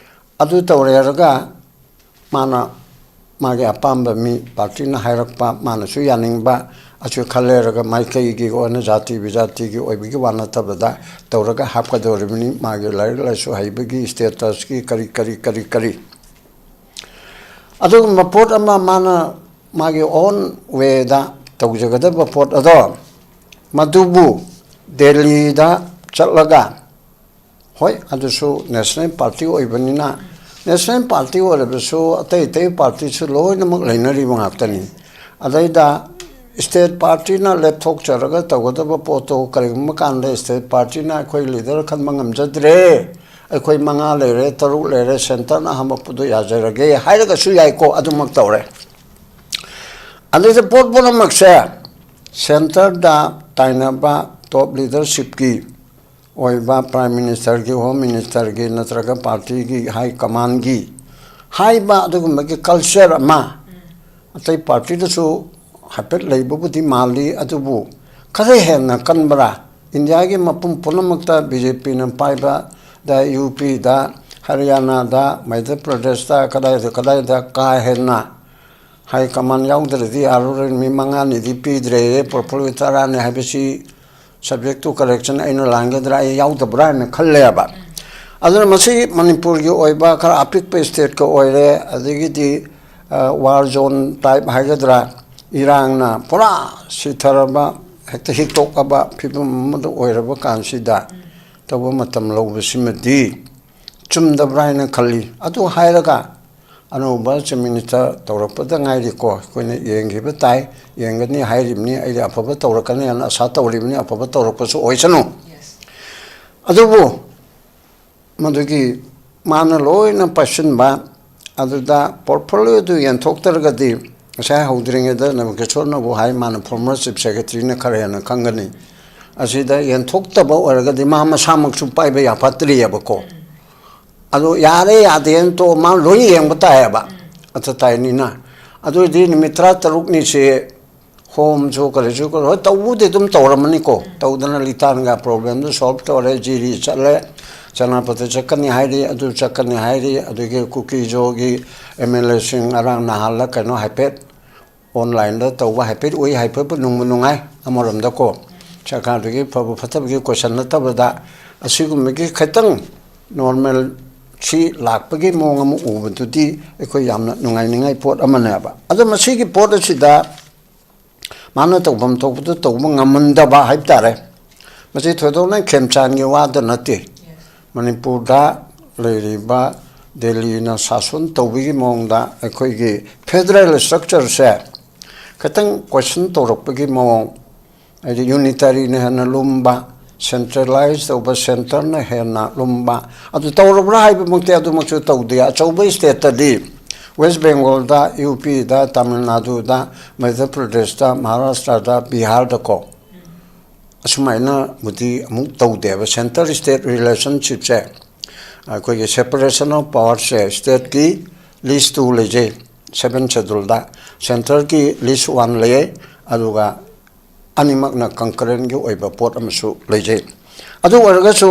ꯑꯗꯨ ꯇꯧꯔꯦ ꯍꯥꯏꯔꯒ ꯃꯥꯅ ꯃꯥꯒꯤ ꯑꯄꯥꯝꯕ ꯃꯤ, ꯄꯥꯔꯇꯤꯅ ꯍꯥꯏꯔꯛꯄ, ꯃꯥꯅꯁꯨ ꯌꯥꯅꯤꯡꯕ, ꯑꯁꯨ ꯈꯔ ꯂꯩꯔꯒ ꯃꯥꯏꯀꯩꯒꯤ ꯑꯣꯏꯅ ꯖꯥꯇꯤ ꯕꯤꯖꯥꯇꯤꯒꯤ ꯑꯣꯏꯕꯒꯤ ꯋꯥ ꯅꯠꯇꯕꯗ ꯇꯧꯔꯒ ꯍꯥꯞꯀꯗꯧꯔꯤꯕꯅꯤ꯫ ꯃꯥꯒꯤ ꯂꯥꯏꯔꯤꯛ ꯂꯥꯏꯁꯨ ꯍꯩꯕꯒꯤ status ꯀꯤ ꯀꯔꯤ ꯀꯔꯤ ꯀꯔꯤ ꯀꯔꯤ ꯑꯗꯨꯒꯨꯝꯕ ꯄꯣꯠ ꯑꯃ ꯃꯥꯅ ꯃꯥꯒꯤ own way ꯗ ꯇꯧꯖꯒꯗꯕ ꯄꯣꯠ ꯑꯗꯣ, ꯃꯗꯨꯕꯨ ꯗꯦꯜꯂꯤꯗ ꯆꯠꯂꯒ, ꯍꯣꯏ, ꯑꯗꯨꯁꯨ national party ꯑꯣꯏꯕꯅꯤꯅ, national party ꯑꯣꯏꯔꯕꯁꯨ ꯑꯇꯩ ꯑꯇꯩ party ꯁꯨ ꯂꯣꯏꯅꯃꯛ ꯂꯩꯅꯔꯤꯕ ꯉꯥꯛꯇꯅꯤ꯫ ꯑꯗꯩꯗ state party ꯅ ꯂꯦꯞꯊꯣꯛꯆꯔꯒ ꯇꯧꯒꯗꯕ ꯄꯣꯠꯇꯣ ꯀꯔꯤꯒꯨꯝꯕ ꯀꯥꯟꯗ state party ꯅ ꯑꯩꯈꯣꯏ leader ꯈꯟꯕ ꯉꯝꯖꯗ꯭ꯔꯦ, ꯑꯩꯈꯣꯏ ꯃꯉꯥ ꯂꯩꯔꯦ, ꯇꯔꯨꯛ ꯂꯩꯔꯦ, centre ꯅ ꯑꯍꯥꯟꯕ ꯄꯨꯗꯣ ꯌꯥꯖꯔꯒꯦ ꯍꯥꯏꯔꯒꯁꯨ ꯌꯥꯏꯀꯣ, ꯑꯗꯨꯃꯛ ꯇꯧꯔꯦ꯫ ꯑꯗꯩꯗ ꯄꯣꯠ ꯄꯨꯝꯅꯃꯛꯁꯦ centre ꯗ ꯇꯥꯏꯅꯕ top leadership ꯀꯤ ꯑꯣꯏꯕ, prime minister ꯒꯤ, home minister ꯒꯤ ꯅꯠꯇ꯭ꯔꯒ party ꯒꯤ high command ꯒꯤ ꯍꯥꯏꯕ ꯑꯗꯨꯒꯨꯝꯕꯒꯤ culture ꯑꯃ ꯑꯇꯩ party ꯗꯁꯨ ꯍꯥꯏꯐꯦꯠ ꯂꯩꯕꯕꯨꯗꯤ ꯃꯥꯜꯂꯤ, ꯑꯗꯨꯕꯨ ꯈꯔ ꯍꯦꯟꯅ ꯀꯟꯕ꯭ꯔꯥ? ꯏꯟꯗꯤꯌꯥꯒꯤ ꯃꯐꯝ ꯄꯨꯝꯅꯃꯛꯇ BJP ꯅ ꯄꯥꯏꯕ, ꯗ UP ꯗ, ꯍꯔꯤꯌꯥꯅꯥꯗ, ꯃꯙ꯭ꯌ ꯄ꯭ꯔꯗꯦꯁꯇ, ꯀꯗꯥꯏꯗ ꯀꯗꯥꯏꯗ ꯀꯥ ꯍꯦꯟꯅ high command ꯌꯥꯎꯗ꯭ꯔꯗꯤ ꯌꯥꯔꯔꯣꯏ, ꯅꯨꯃꯤꯠ ꯃꯉꯥꯅꯤꯗꯤ ꯄꯤꯗ꯭ꯔꯦ, portfolio ꯇꯔꯥꯅꯤ ꯍꯥꯏꯕꯁꯤ subject to correction ꯑꯩꯅ ꯂꯥꯟꯒꯗ꯭ꯔꯥ, ꯑꯩ ꯌꯥꯎꯗꯕ꯭ꯔꯥ ꯍꯥꯏꯅ ꯈꯜꯂꯦꯕ꯫ ꯑꯗꯨꯅ ꯃꯁꯤ ꯃꯅꯤꯄꯨꯔꯒꯤ ꯑꯣꯏꯕ ꯈꯔ ꯑꯄꯤꯛꯄ state ꯀ ꯑꯣꯏꯔꯦ, ꯑꯗꯒꯤꯗꯤ war zone type ꯍꯥꯏꯒꯗ꯭ꯔꯥ, ꯏꯔꯥꯡꯅ ꯄꯨꯔꯥ ꯁꯤꯊꯔꯕ, ꯍꯦꯛꯇ ꯍꯤꯛꯇꯣꯛꯑꯕ ꯐꯤꯕꯝ ꯑꯃꯗ ꯑꯣꯏꯔꯕ ꯀꯥꯟꯁꯤꯗ ꯇꯧꯕ ꯃꯇꯝ ꯂꯧꯕꯁꯤꯃꯗꯤ ꯆꯨꯝꯗꯕ꯭ꯔꯥ ꯍꯥꯏꯅ ꯈꯜꯂꯤ꯫ ꯑꯗꯨ ꯍꯥꯏꯔꯒ ꯑꯅꯧꯕ Chief Minister ꯇꯧꯔꯛꯄꯗ ꯉꯥꯏꯔꯤꯀꯣ, ꯑꯩꯈꯣꯏꯅ ꯌꯦꯡꯈꯤꯕ ꯇꯥꯏ, ꯌꯦꯡꯒꯅꯤ ꯍꯥꯏꯔꯤꯕꯅꯤ, ꯑꯩꯗꯤ ꯑꯐꯕ ꯇꯧꯔꯛꯀꯅꯤ ꯍꯥꯏꯅ ꯑꯁꯥ ꯇꯧꯔꯤꯕꯅꯤ, ꯑꯐꯕ ꯇꯧꯔꯛꯄꯁꯨ ꯑꯣꯏꯁꯅꯨ꯫ ꯑꯗꯨꯕꯨ ꯃꯗꯨꯒꯤ ꯃꯥꯅ ꯂꯣꯏꯅ ꯄꯥꯏꯁꯤꯟꯕ, ꯑꯗꯨꯗ portfolio ꯗꯨ ꯌꯦꯟꯊꯣꯛꯇ꯭ꯔꯒꯗꯤ, ꯉꯁꯥꯏ ꯍꯧꯗ꯭ꯔꯤꯉꯩꯗ ꯅꯕꯀꯤꯁꯣꯔꯅꯕꯨ ꯍꯥꯏ, ꯃꯥꯅ former Chief Secretary ꯅ ꯈꯔ ꯍꯦꯟꯅ ꯈꯪꯒꯅꯤ, ꯑꯁꯤꯗ ꯌꯦꯟꯊꯣꯛꯇꯕ ꯑꯣꯏꯔꯒꯗꯤ ꯃꯥ ꯃꯁꯥꯃꯛꯁꯨ ꯄꯥꯏꯕ ꯌꯥꯐꯠꯇ꯭ꯔꯤꯑꯕꯀꯣ꯫ ꯑꯗꯣ ꯌꯥꯔꯦ ꯌꯥꯗꯦꯅ ꯇꯣ ꯃꯥ ꯂꯣꯏ ꯌꯦꯡꯕ ꯇꯥꯏꯌꯦꯕ, ꯑꯇ ꯇꯥꯏꯅꯤꯅ꯫ ꯑꯗꯨ ꯑꯣꯏꯔꯗꯤ ꯅꯨꯃꯤꯠ ꯇꯔꯥꯇꯔꯨꯛꯅꯤꯁꯦ ꯈꯣꯝꯁꯨ ꯀꯔꯤꯁꯨ ꯀꯔꯤ ꯍꯣꯏ ꯇꯧꯕꯨꯗꯤ ꯑꯗꯨꯝ ꯇꯧꯔꯝꯃꯅꯤꯀꯣ꯫ ꯇꯧꯗꯅ ꯂꯤꯇꯥꯟꯒ ꯄ꯭ꯔꯣꯕ꯭ꯂꯦꯝꯗꯨ ꯁꯣꯜꯕ ꯇꯧꯔꯦ, ꯖꯤꯔꯤ ꯆꯠꯂꯦ, ꯁꯦꯅꯥꯄꯇꯤ ꯆꯠꯀꯅꯤ ꯍꯥꯏꯔꯤ, ꯑꯗꯨ ꯆꯠꯀꯅꯤ ꯍꯥꯏꯔꯤ, ꯑꯗꯒꯤ ꯀꯨꯀꯤꯖꯣꯒꯤ ꯑꯦꯝ ꯑꯦꯜ ꯑꯦꯁꯤꯡ ꯉꯔꯥꯡ ꯅꯍꯥꯟꯂ ꯀꯩꯅꯣ ꯍꯥꯏꯐꯦꯠ ꯑꯣꯟꯂꯥꯏꯟꯗ ꯇꯧꯕ ꯍꯥꯏꯐꯦꯠ ꯎꯏ, ꯍꯥꯏꯐꯦꯠꯄꯨ ꯅꯨꯡꯕꯨ ꯅꯨꯡꯉꯥꯏ ꯑꯃꯔꯣꯝꯗꯀꯣ꯫ ꯁꯔꯀꯥꯔꯗꯨꯒꯤ ꯐꯕ ꯐꯠꯇꯕꯒꯤ ꯀꯣꯏꯁꯟ ꯅꯠꯇꯕꯗ ꯑꯁꯤꯒꯨꯝꯕꯒꯤ ꯈꯤꯇꯪ ꯅꯣꯔꯃꯦꯜ ꯁꯤ ꯂꯥꯛꯄꯒꯤ ꯃꯑꯣꯡ ꯑꯃ ꯎꯕꯗꯨꯗꯤ ꯑꯩꯈꯣꯏ ꯌꯥꯝꯅ ꯅꯨꯡꯉꯥꯏꯅꯤꯡꯉꯥꯏ ꯄꯣꯠ ꯑꯃꯅꯦꯕ꯫ ꯑꯗꯣ ꯃꯁꯤꯒꯤ ꯄꯣꯠ ꯑꯁꯤꯗ ꯃꯥꯅ ꯇꯧꯐꯝ ꯊꯣꯛꯄꯗꯨ ꯇꯧꯕ ꯉꯝꯍꯟꯗꯕ ꯍꯥꯏꯕ ꯇꯥꯔꯦ꯫ ꯃꯁꯤ ꯊꯣꯏꯗꯣꯛꯅ ꯈꯦꯝꯆꯥꯟꯒꯤ ꯋꯥꯗ ꯅꯠꯇꯦ꯫ ꯃꯅꯤꯄꯨꯔꯗ ꯂꯩꯔꯤꯕ ꯗꯦꯜꯂꯤꯅ ꯁꯥꯁꯟ ꯇꯧꯕꯒꯤ ꯃꯑꯣꯡꯗ ꯑꯩꯈꯣꯏꯒꯤ ꯐꯦꯗꯔꯦꯜ ꯁ꯭ꯇ꯭ꯔꯛꯆꯔꯁꯦ ꯈꯤꯇꯪ ꯀꯣꯏꯁꯟ ꯇꯧꯔꯛꯄꯒꯤ ꯃꯑꯣꯡ, ꯍꯥꯏꯗꯤ ꯌꯨꯅꯤꯇꯥꯔꯤꯅ ꯍꯦꯟꯅ ꯂꯨꯝꯕ, ꯁꯦꯟꯇ꯭ꯔꯦꯂꯥꯏꯁ ꯇꯧꯕ ꯁꯦꯟꯇꯔꯅ ꯍꯦꯟꯅ ꯂꯨꯝꯕ, ꯑꯗꯨ ꯇꯧꯔꯕ꯭ꯔꯥ ꯍꯥꯏꯕꯃꯛꯇꯤ ꯑꯗꯨꯃꯛꯁꯨ ꯇꯧꯗꯦ꯫ ꯑꯆꯧꯕ ꯁ꯭ꯇꯦꯠꯇꯗꯤ ꯋꯦꯁ ꯕꯦꯡꯒꯣꯜꯗ, ꯌꯨ ꯄꯤꯗ, ꯇꯥꯃꯤꯜ ꯅꯥꯗꯨꯗ, ꯃꯙ꯭ꯌ ꯄ꯭ꯔꯗꯦꯁꯇ, ꯃꯍꯥꯔꯥꯁꯇ꯭ꯔꯗ, ꯕꯤꯍꯥꯔꯗꯀꯣ ꯑꯁꯨꯃꯥꯏꯅꯕꯨꯗꯤ ꯑꯃꯨꯛ ꯇꯧꯗꯦꯕ꯫ ꯁꯦꯟꯇꯔ ꯁ꯭ꯇꯦꯠ ꯔꯤꯂꯦꯁꯟꯁꯤꯞꯁꯦ, ꯑꯩꯈꯣꯏꯒꯤ ꯁꯦꯄꯔꯦꯁꯟ ꯑꯣꯐ ꯄꯋꯥꯔꯁꯦ ꯁ꯭ꯇꯦꯠꯀꯤ ꯂꯤꯁ ꯇꯨ ꯂꯩꯖꯩ, ꯁꯚꯦꯟ ꯁꯦꯗꯨꯜꯗ ꯁꯦꯟꯇꯔꯒꯤ ꯂꯤꯁ ꯋꯥꯟ ꯂꯩꯌꯦ, ꯑꯗꯨꯒ ꯑꯅꯤꯃꯛꯅ ꯀꯪꯀꯔꯦꯟꯒꯤ ꯑꯣꯏꯕ ꯄꯣꯠ ꯑꯃꯁꯨ ꯂꯩꯖꯩ꯫ ꯑꯗꯨ ꯑꯣꯏꯔꯒꯁꯨ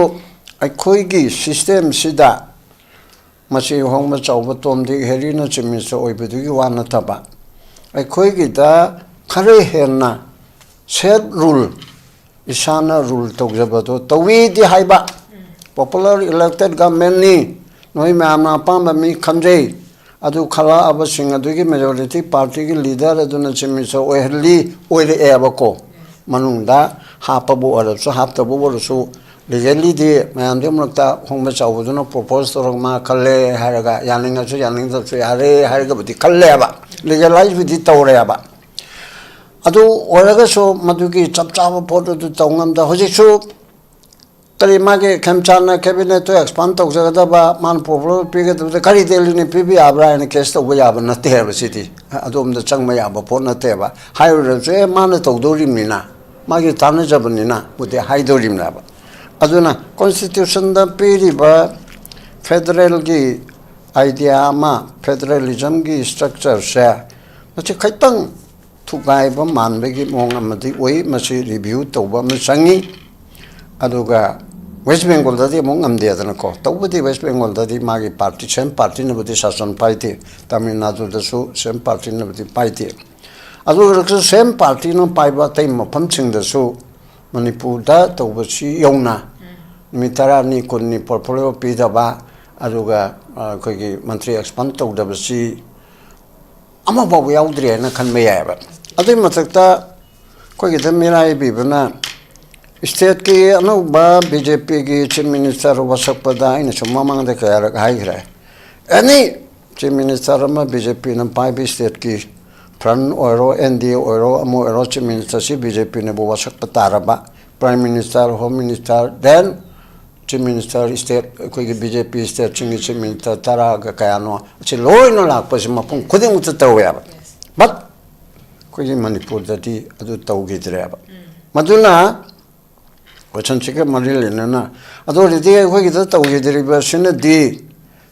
ꯑꯩꯈꯣꯏꯒꯤ ꯁꯤꯁꯇꯦꯝꯁꯤꯗ ꯃꯁꯤ ꯍꯣꯡꯕ ꯆꯥꯎꯕ ꯇꯣꯝꯗꯤ ꯍꯦꯔꯤꯅ ꯆꯤꯞ ꯃꯤꯅꯤꯁꯇꯔ ꯑꯣꯏꯕꯗꯨꯒꯤ ꯋꯥ ꯅꯠꯇꯕ, ꯑꯩꯈꯣꯏꯒꯤꯗ ꯈꯔ ꯍꯦꯟꯅ ꯁꯦꯜꯐ ꯔꯨꯜ, ꯏꯁꯥꯅ ꯔꯨꯜ ꯇꯧꯖꯕꯗꯣ ꯇꯧꯏꯗꯤ ꯍꯥꯏꯕ, ꯄꯣꯄꯨꯂꯔ ꯏꯂꯦꯛꯇꯦꯠ ꯒꯚꯔꯟꯃꯦꯟꯅꯤ, ꯅꯣꯏ ꯃꯌꯥꯝꯅ ꯑꯄꯥꯝꯕ ꯃꯤ ꯈꯟꯖꯩ, ꯑꯗꯨ ꯈꯜꯂꯛꯑꯕꯁꯤꯡ ꯑꯗꯨꯒꯤ ꯃꯦꯖꯣꯔꯤꯇꯤ ꯄꯥꯔꯇꯤꯒꯤ ꯂꯤꯗꯔ ꯑꯗꯨꯅ ꯆꯤꯞ ꯃꯤꯅꯤꯁꯇꯔ ꯑꯣꯏꯍꯜꯂꯤ, ꯑꯣꯏꯔꯛꯑꯦꯕꯀꯣ꯫ ꯃꯅꯨꯡꯗ ꯍꯥꯞꯄꯕꯨ ꯑꯣꯏꯔꯁꯨ ꯍꯥꯞꯇꯕꯨ ꯑꯣꯏꯔꯁꯨ ꯂꯤꯒꯦꯜꯂꯤꯗꯤ ꯃꯌꯥꯝꯗꯨꯒꯤ ꯃꯔꯛꯇ ꯍꯣꯡꯕ ꯆꯥꯎꯕꯗꯨꯅ ꯄ꯭ꯔꯣꯄꯣꯁ ꯇꯧꯔꯒ ꯃꯥ ꯈꯜꯂꯦ ꯍꯥꯏꯔꯒ ꯌꯥꯅꯤꯡꯉꯁꯨ ꯌꯥꯅꯤꯡꯗꯕꯁꯨ ꯌꯥꯔꯦ ꯍꯥꯏꯔꯒꯕꯨꯗꯤ ꯈꯜꯂꯦꯕ, ꯂꯤꯒꯦꯂꯥꯏꯖꯕꯨꯗꯤ ꯇꯧꯔꯦꯕ꯫ ꯑꯗꯨ ꯑꯣꯏꯔꯒꯁꯨ ꯃꯗꯨꯒꯤ ꯆꯞ ꯆꯥꯕ ꯄꯣꯠ ꯑꯗꯨ ꯇꯧ ꯉꯝꯗ ꯍꯧꯖꯤꯛꯁꯨ ꯀꯔꯤ ꯃꯥꯒꯤ ꯈꯦꯝꯆꯥꯟꯅ ꯀꯦꯕꯤꯅꯦꯠꯇꯨ ꯑꯦꯛꯁꯄꯥꯟ ꯇꯧꯖꯒꯗꯕ, ꯃꯥꯅ ꯄ꯭ꯔꯣꯄꯣꯖꯦꯜ ꯄꯤꯒꯗꯕꯗ ꯀꯔꯤ ꯗꯦꯜꯂꯤꯅ ꯄꯤꯕ ꯌꯥꯕ꯭ꯔꯥ ꯍꯥꯏꯅ ꯀꯦꯁ ꯇꯧꯕ ꯌꯥꯕ ꯅꯠꯇꯦ ꯍꯥꯏꯕ, ꯁꯤꯗꯤ ꯑꯗꯣꯝꯗ ꯆꯪꯕ ꯌꯥꯕ ꯄꯣꯠ ꯅꯠꯇꯦꯕ꯫ ꯍꯥꯏꯔꯨꯔꯁꯨ ꯑꯦ ꯃꯥꯅ ꯇꯧꯗꯣꯔꯤꯕꯅꯤꯅ, ꯃꯥꯒꯤ ꯇꯥꯟꯅꯖꯕꯅꯤꯅ ꯕꯨꯗꯤ ꯍꯥꯏꯗꯣꯔꯤꯕꯅꯦꯕ꯫ ꯑꯗꯨꯅ ꯀꯣꯟꯁꯇꯤꯇ꯭ꯌꯨꯁꯟꯗ ꯄꯤꯔꯤꯕ ꯐꯦꯗꯔꯦꯜꯒꯤ ꯑꯥꯏꯗꯤꯌꯥ ꯑꯃ, ꯐꯦꯗꯔꯦꯂꯤꯖꯝꯒꯤ ꯁ꯭ꯇ꯭ꯔꯛꯆꯔꯁꯦ ꯃꯁꯤ ꯈꯤꯇꯪ ꯊꯨꯒꯥꯏꯕ ꯃꯥꯟꯕꯒꯤ ꯃꯑꯣꯡ ꯑꯃꯗꯤ ꯑꯣꯏ꯫ ꯃꯁꯤ ꯔꯤꯚ꯭ꯌꯨ ꯇꯧꯕ ꯑꯃ ꯆꯪꯉꯤ꯫ ꯑꯗꯨꯒ ꯋꯦꯁ ꯕꯦꯡꯒꯣꯜꯗꯗꯤ ꯑꯃꯨꯛ ꯉꯝꯗꯦꯗꯅꯀꯣ꯫ ꯇꯧꯕꯗꯤ ꯋꯦꯁ ꯕꯦꯡꯒꯣꯜꯗꯗꯤ ꯃꯥꯒꯤ ꯄꯥꯔꯇꯤ, ꯁꯦꯝ ꯄꯥꯔꯇꯤꯅꯕꯨꯗꯤ ꯁꯥꯁꯟ ꯄꯥꯏꯗꯦ꯫ ꯇꯥꯃꯤꯜ ꯅꯥꯗꯨꯗꯁꯨ ꯁꯦꯝ ꯄꯥꯔꯇꯤꯅꯕꯨꯗꯤ ꯄꯥꯏꯗꯦ꯫ ꯑꯗꯨ ꯑꯣꯏꯔꯒꯁꯨ ꯁꯦꯝ ꯄꯥꯔꯇꯤꯅ ꯄꯥꯏꯕ ꯑꯇꯩ ꯃꯐꯝꯁꯤꯡꯗꯁꯨ ꯃꯅꯤꯄꯨꯔꯗ ꯇꯧꯕꯁꯤ ꯌꯧꯅ ꯅꯨꯃꯤꯠ ꯇꯔꯥꯅꯤ, ꯀꯨꯟꯅꯤ ꯄꯣꯔꯠꯐꯣꯂꯤꯑꯣ ꯄꯤꯗꯕ, ꯑꯗꯨꯒ ꯑꯩꯈꯣꯏꯒꯤ ꯃꯟꯇ꯭ꯔꯤ ꯑꯦꯛꯁꯄꯥꯟ ꯇꯧꯗꯕꯁꯤ ꯑꯃꯐꯥꯎꯕ ꯌꯥꯎꯗ꯭ꯔꯤ ꯍꯥꯏꯅ ꯈꯟꯕ ꯌꯥꯏꯑꯕ꯫ ꯑꯗꯨꯒꯤ ꯃꯊꯛꯇ ꯑꯩꯈꯣꯏꯒꯤꯗ ꯃꯤꯔꯥꯏꯕꯤꯕꯅ, ꯁ꯭ꯇꯦꯠꯀꯤ ꯑꯅꯧꯕ ꯕꯤ ꯖꯦ ꯄꯤꯒꯤ ꯆꯤꯐ ꯃꯤꯅꯤꯁꯇꯔ ꯋꯥꯁꯛꯄꯗ ꯑꯩꯅꯁꯨ ꯃꯃꯥꯡꯗ ꯀꯌꯥꯔꯛ ꯍꯥꯏꯈ꯭ꯔꯦ, ꯑꯦꯅꯤ ꯆꯤꯐ ꯃꯤꯅꯤꯁꯇꯔ ꯑꯃ ꯕꯤ ꯖꯦ ꯄꯤꯅ ꯄꯥꯏꯕ ꯁ꯭ꯇꯦꯠꯀꯤ, ꯐ꯭ꯔꯟ ꯑꯣꯏꯔꯣ, ꯑꯦꯟ ꯗꯤ ꯑꯦ ꯑꯣꯏꯔꯣ, ꯑꯃ ꯑꯣꯏꯔꯣ, ꯆꯤꯐ ꯃꯤꯅꯤꯁꯇꯔꯁꯤ ꯕꯤ ꯖꯦ ꯄꯤꯅꯕꯨ ꯋꯥꯁꯛꯄ ꯇꯥꯔꯕ, prime minister, home minister, then chief minister, state, ꯑꯩꯈꯣꯏꯒꯤ ꯕꯤ ꯖꯦ ꯄꯤ ꯁ꯭ꯇꯦꯠꯁꯤꯡꯒꯤ ꯆꯤꯐ ꯃꯤꯅꯤꯁꯇꯔ ꯇꯔꯥꯒ ꯀꯌꯥꯅꯣ, ꯑꯁꯤ ꯂꯣꯏꯅ ꯂꯥꯛꯄꯁꯤ ꯃꯐꯝ ꯈꯨꯗꯤꯡꯃꯛꯇ ꯇꯧꯋꯦꯕ꯫ ꯕꯠ ꯑꯩꯈꯣꯏꯒꯤ ꯃꯅꯤꯄꯨꯔꯗꯗꯤ ꯑꯗꯨ ꯇꯧꯈꯤꯗ꯭ꯔꯦꯕ꯫ ꯃꯗꯨꯅ ꯀꯣꯏꯁꯟꯁꯤꯒ ꯃꯔꯤ ꯂꯩꯅꯅ, ꯑꯗꯨ ꯑꯣꯏꯔꯗꯤ ꯑꯩꯈꯣꯏꯒꯤꯗ ꯇꯧꯈꯤꯗ꯭ꯔꯤꯕꯁꯤꯅꯗꯤ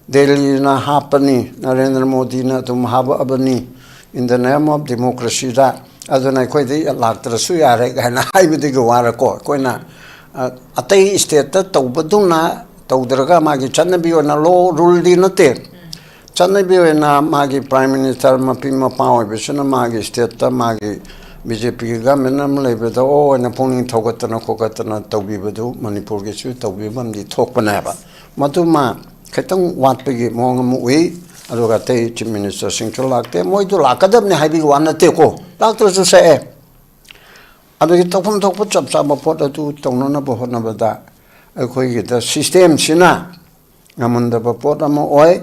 ꯗꯦꯜꯂꯤꯅ ꯍꯥꯞꯄꯅꯤ, ꯅꯔꯦꯟꯗ꯭ꯔ ꯃꯣꯗꯤꯅ ꯑꯗꯨꯝ ꯍꯥꯞꯄꯛꯑꯕꯅꯤ, in the name of democracy ꯗ꯫ ꯑꯗꯨꯅ ꯑꯩꯈꯣꯏꯗꯤ ꯂꯥꯛꯇ꯭ꯔꯁꯨ ꯌꯥꯔꯦ ꯀꯥꯏꯅ ꯍꯥꯏꯕꯗꯒꯤ ꯋꯥꯔꯀꯣ꯫ ꯑꯩꯈꯣꯏꯅ, ꯑ, ꯑꯇꯩ ꯁ꯭ꯇꯦꯠꯇ ꯇꯧꯕꯗꯨꯅ ꯇꯧꯗ꯭ꯔꯒ ꯃꯥꯒꯤ ꯆꯠꯅꯕꯤ ꯑꯣꯏꯅ ꯂꯣ ꯔꯨꯜꯗꯤ ꯅꯠꯇꯦ꯫ ꯆꯠꯅꯕꯤ ꯑꯣꯏꯅ ꯃꯥꯒꯤ ꯄ꯭ꯔꯥꯏꯝ ꯃꯤꯅꯤꯁꯇꯔ ꯃꯄꯤ ꯃꯄꯥ ꯑꯣꯏꯕꯁꯤꯅ ꯃꯥꯒꯤ ꯁ꯭ꯇꯦꯠꯇ ꯃꯥꯒꯤ ꯕꯤ ꯖꯦ ꯄꯤꯒꯤ ꯒꯃꯦꯟ ꯑꯃ ꯂꯩꯕꯗ ꯑꯣ ꯑꯣꯏꯅ ꯄꯨꯛꯅꯤꯡ ꯊꯧꯒꯠꯇꯅ ꯈꯣꯠꯀꯠꯇꯅ ꯇꯧꯕꯤꯕꯗꯨ ꯃꯅꯤꯄꯨꯔꯒꯤꯁꯨ ꯇꯧꯕꯤꯕ ꯑꯃꯗꯤ ꯊꯣꯛꯄꯅꯦꯕ꯫ ꯃꯗꯨꯃ ꯈꯤꯇꯪ ꯋꯥꯠꯄꯒꯤ ꯃꯑꯣꯡ ꯑꯃ ꯎꯏ꯫ ꯑꯗꯨꯒ ꯑꯇꯩ ꯆꯤꯐ ꯃꯤꯅꯤꯁꯇꯔꯁꯤꯡꯁꯨ ꯂꯥꯛꯇꯦ꯫ ꯃꯣꯏꯗꯨ ꯂꯥꯛꯀꯗꯕꯅꯤ ꯍꯥꯏꯕꯒꯤ ꯋꯥ ꯅꯠꯇꯦꯀꯣ, ꯂꯥꯛꯇ꯭ꯔꯁꯨ ꯁꯛꯑꯦ꯫ ꯑꯗꯒꯤ ꯇꯧꯐꯝ ꯊꯣꯛꯄ ꯆꯞ ꯆꯥꯕ ꯄꯣꯠ ꯑꯗꯨ ꯇꯧꯅꯅꯕ ꯍꯣꯠꯅꯕꯗ ꯑꯩꯈꯣꯏꯒꯤꯗ ꯁꯤꯁꯇꯦꯝꯁꯤꯅ ꯉꯝꯍꯟꯗꯕ ꯄꯣꯠ ꯑꯃ ꯑꯣꯏ꯫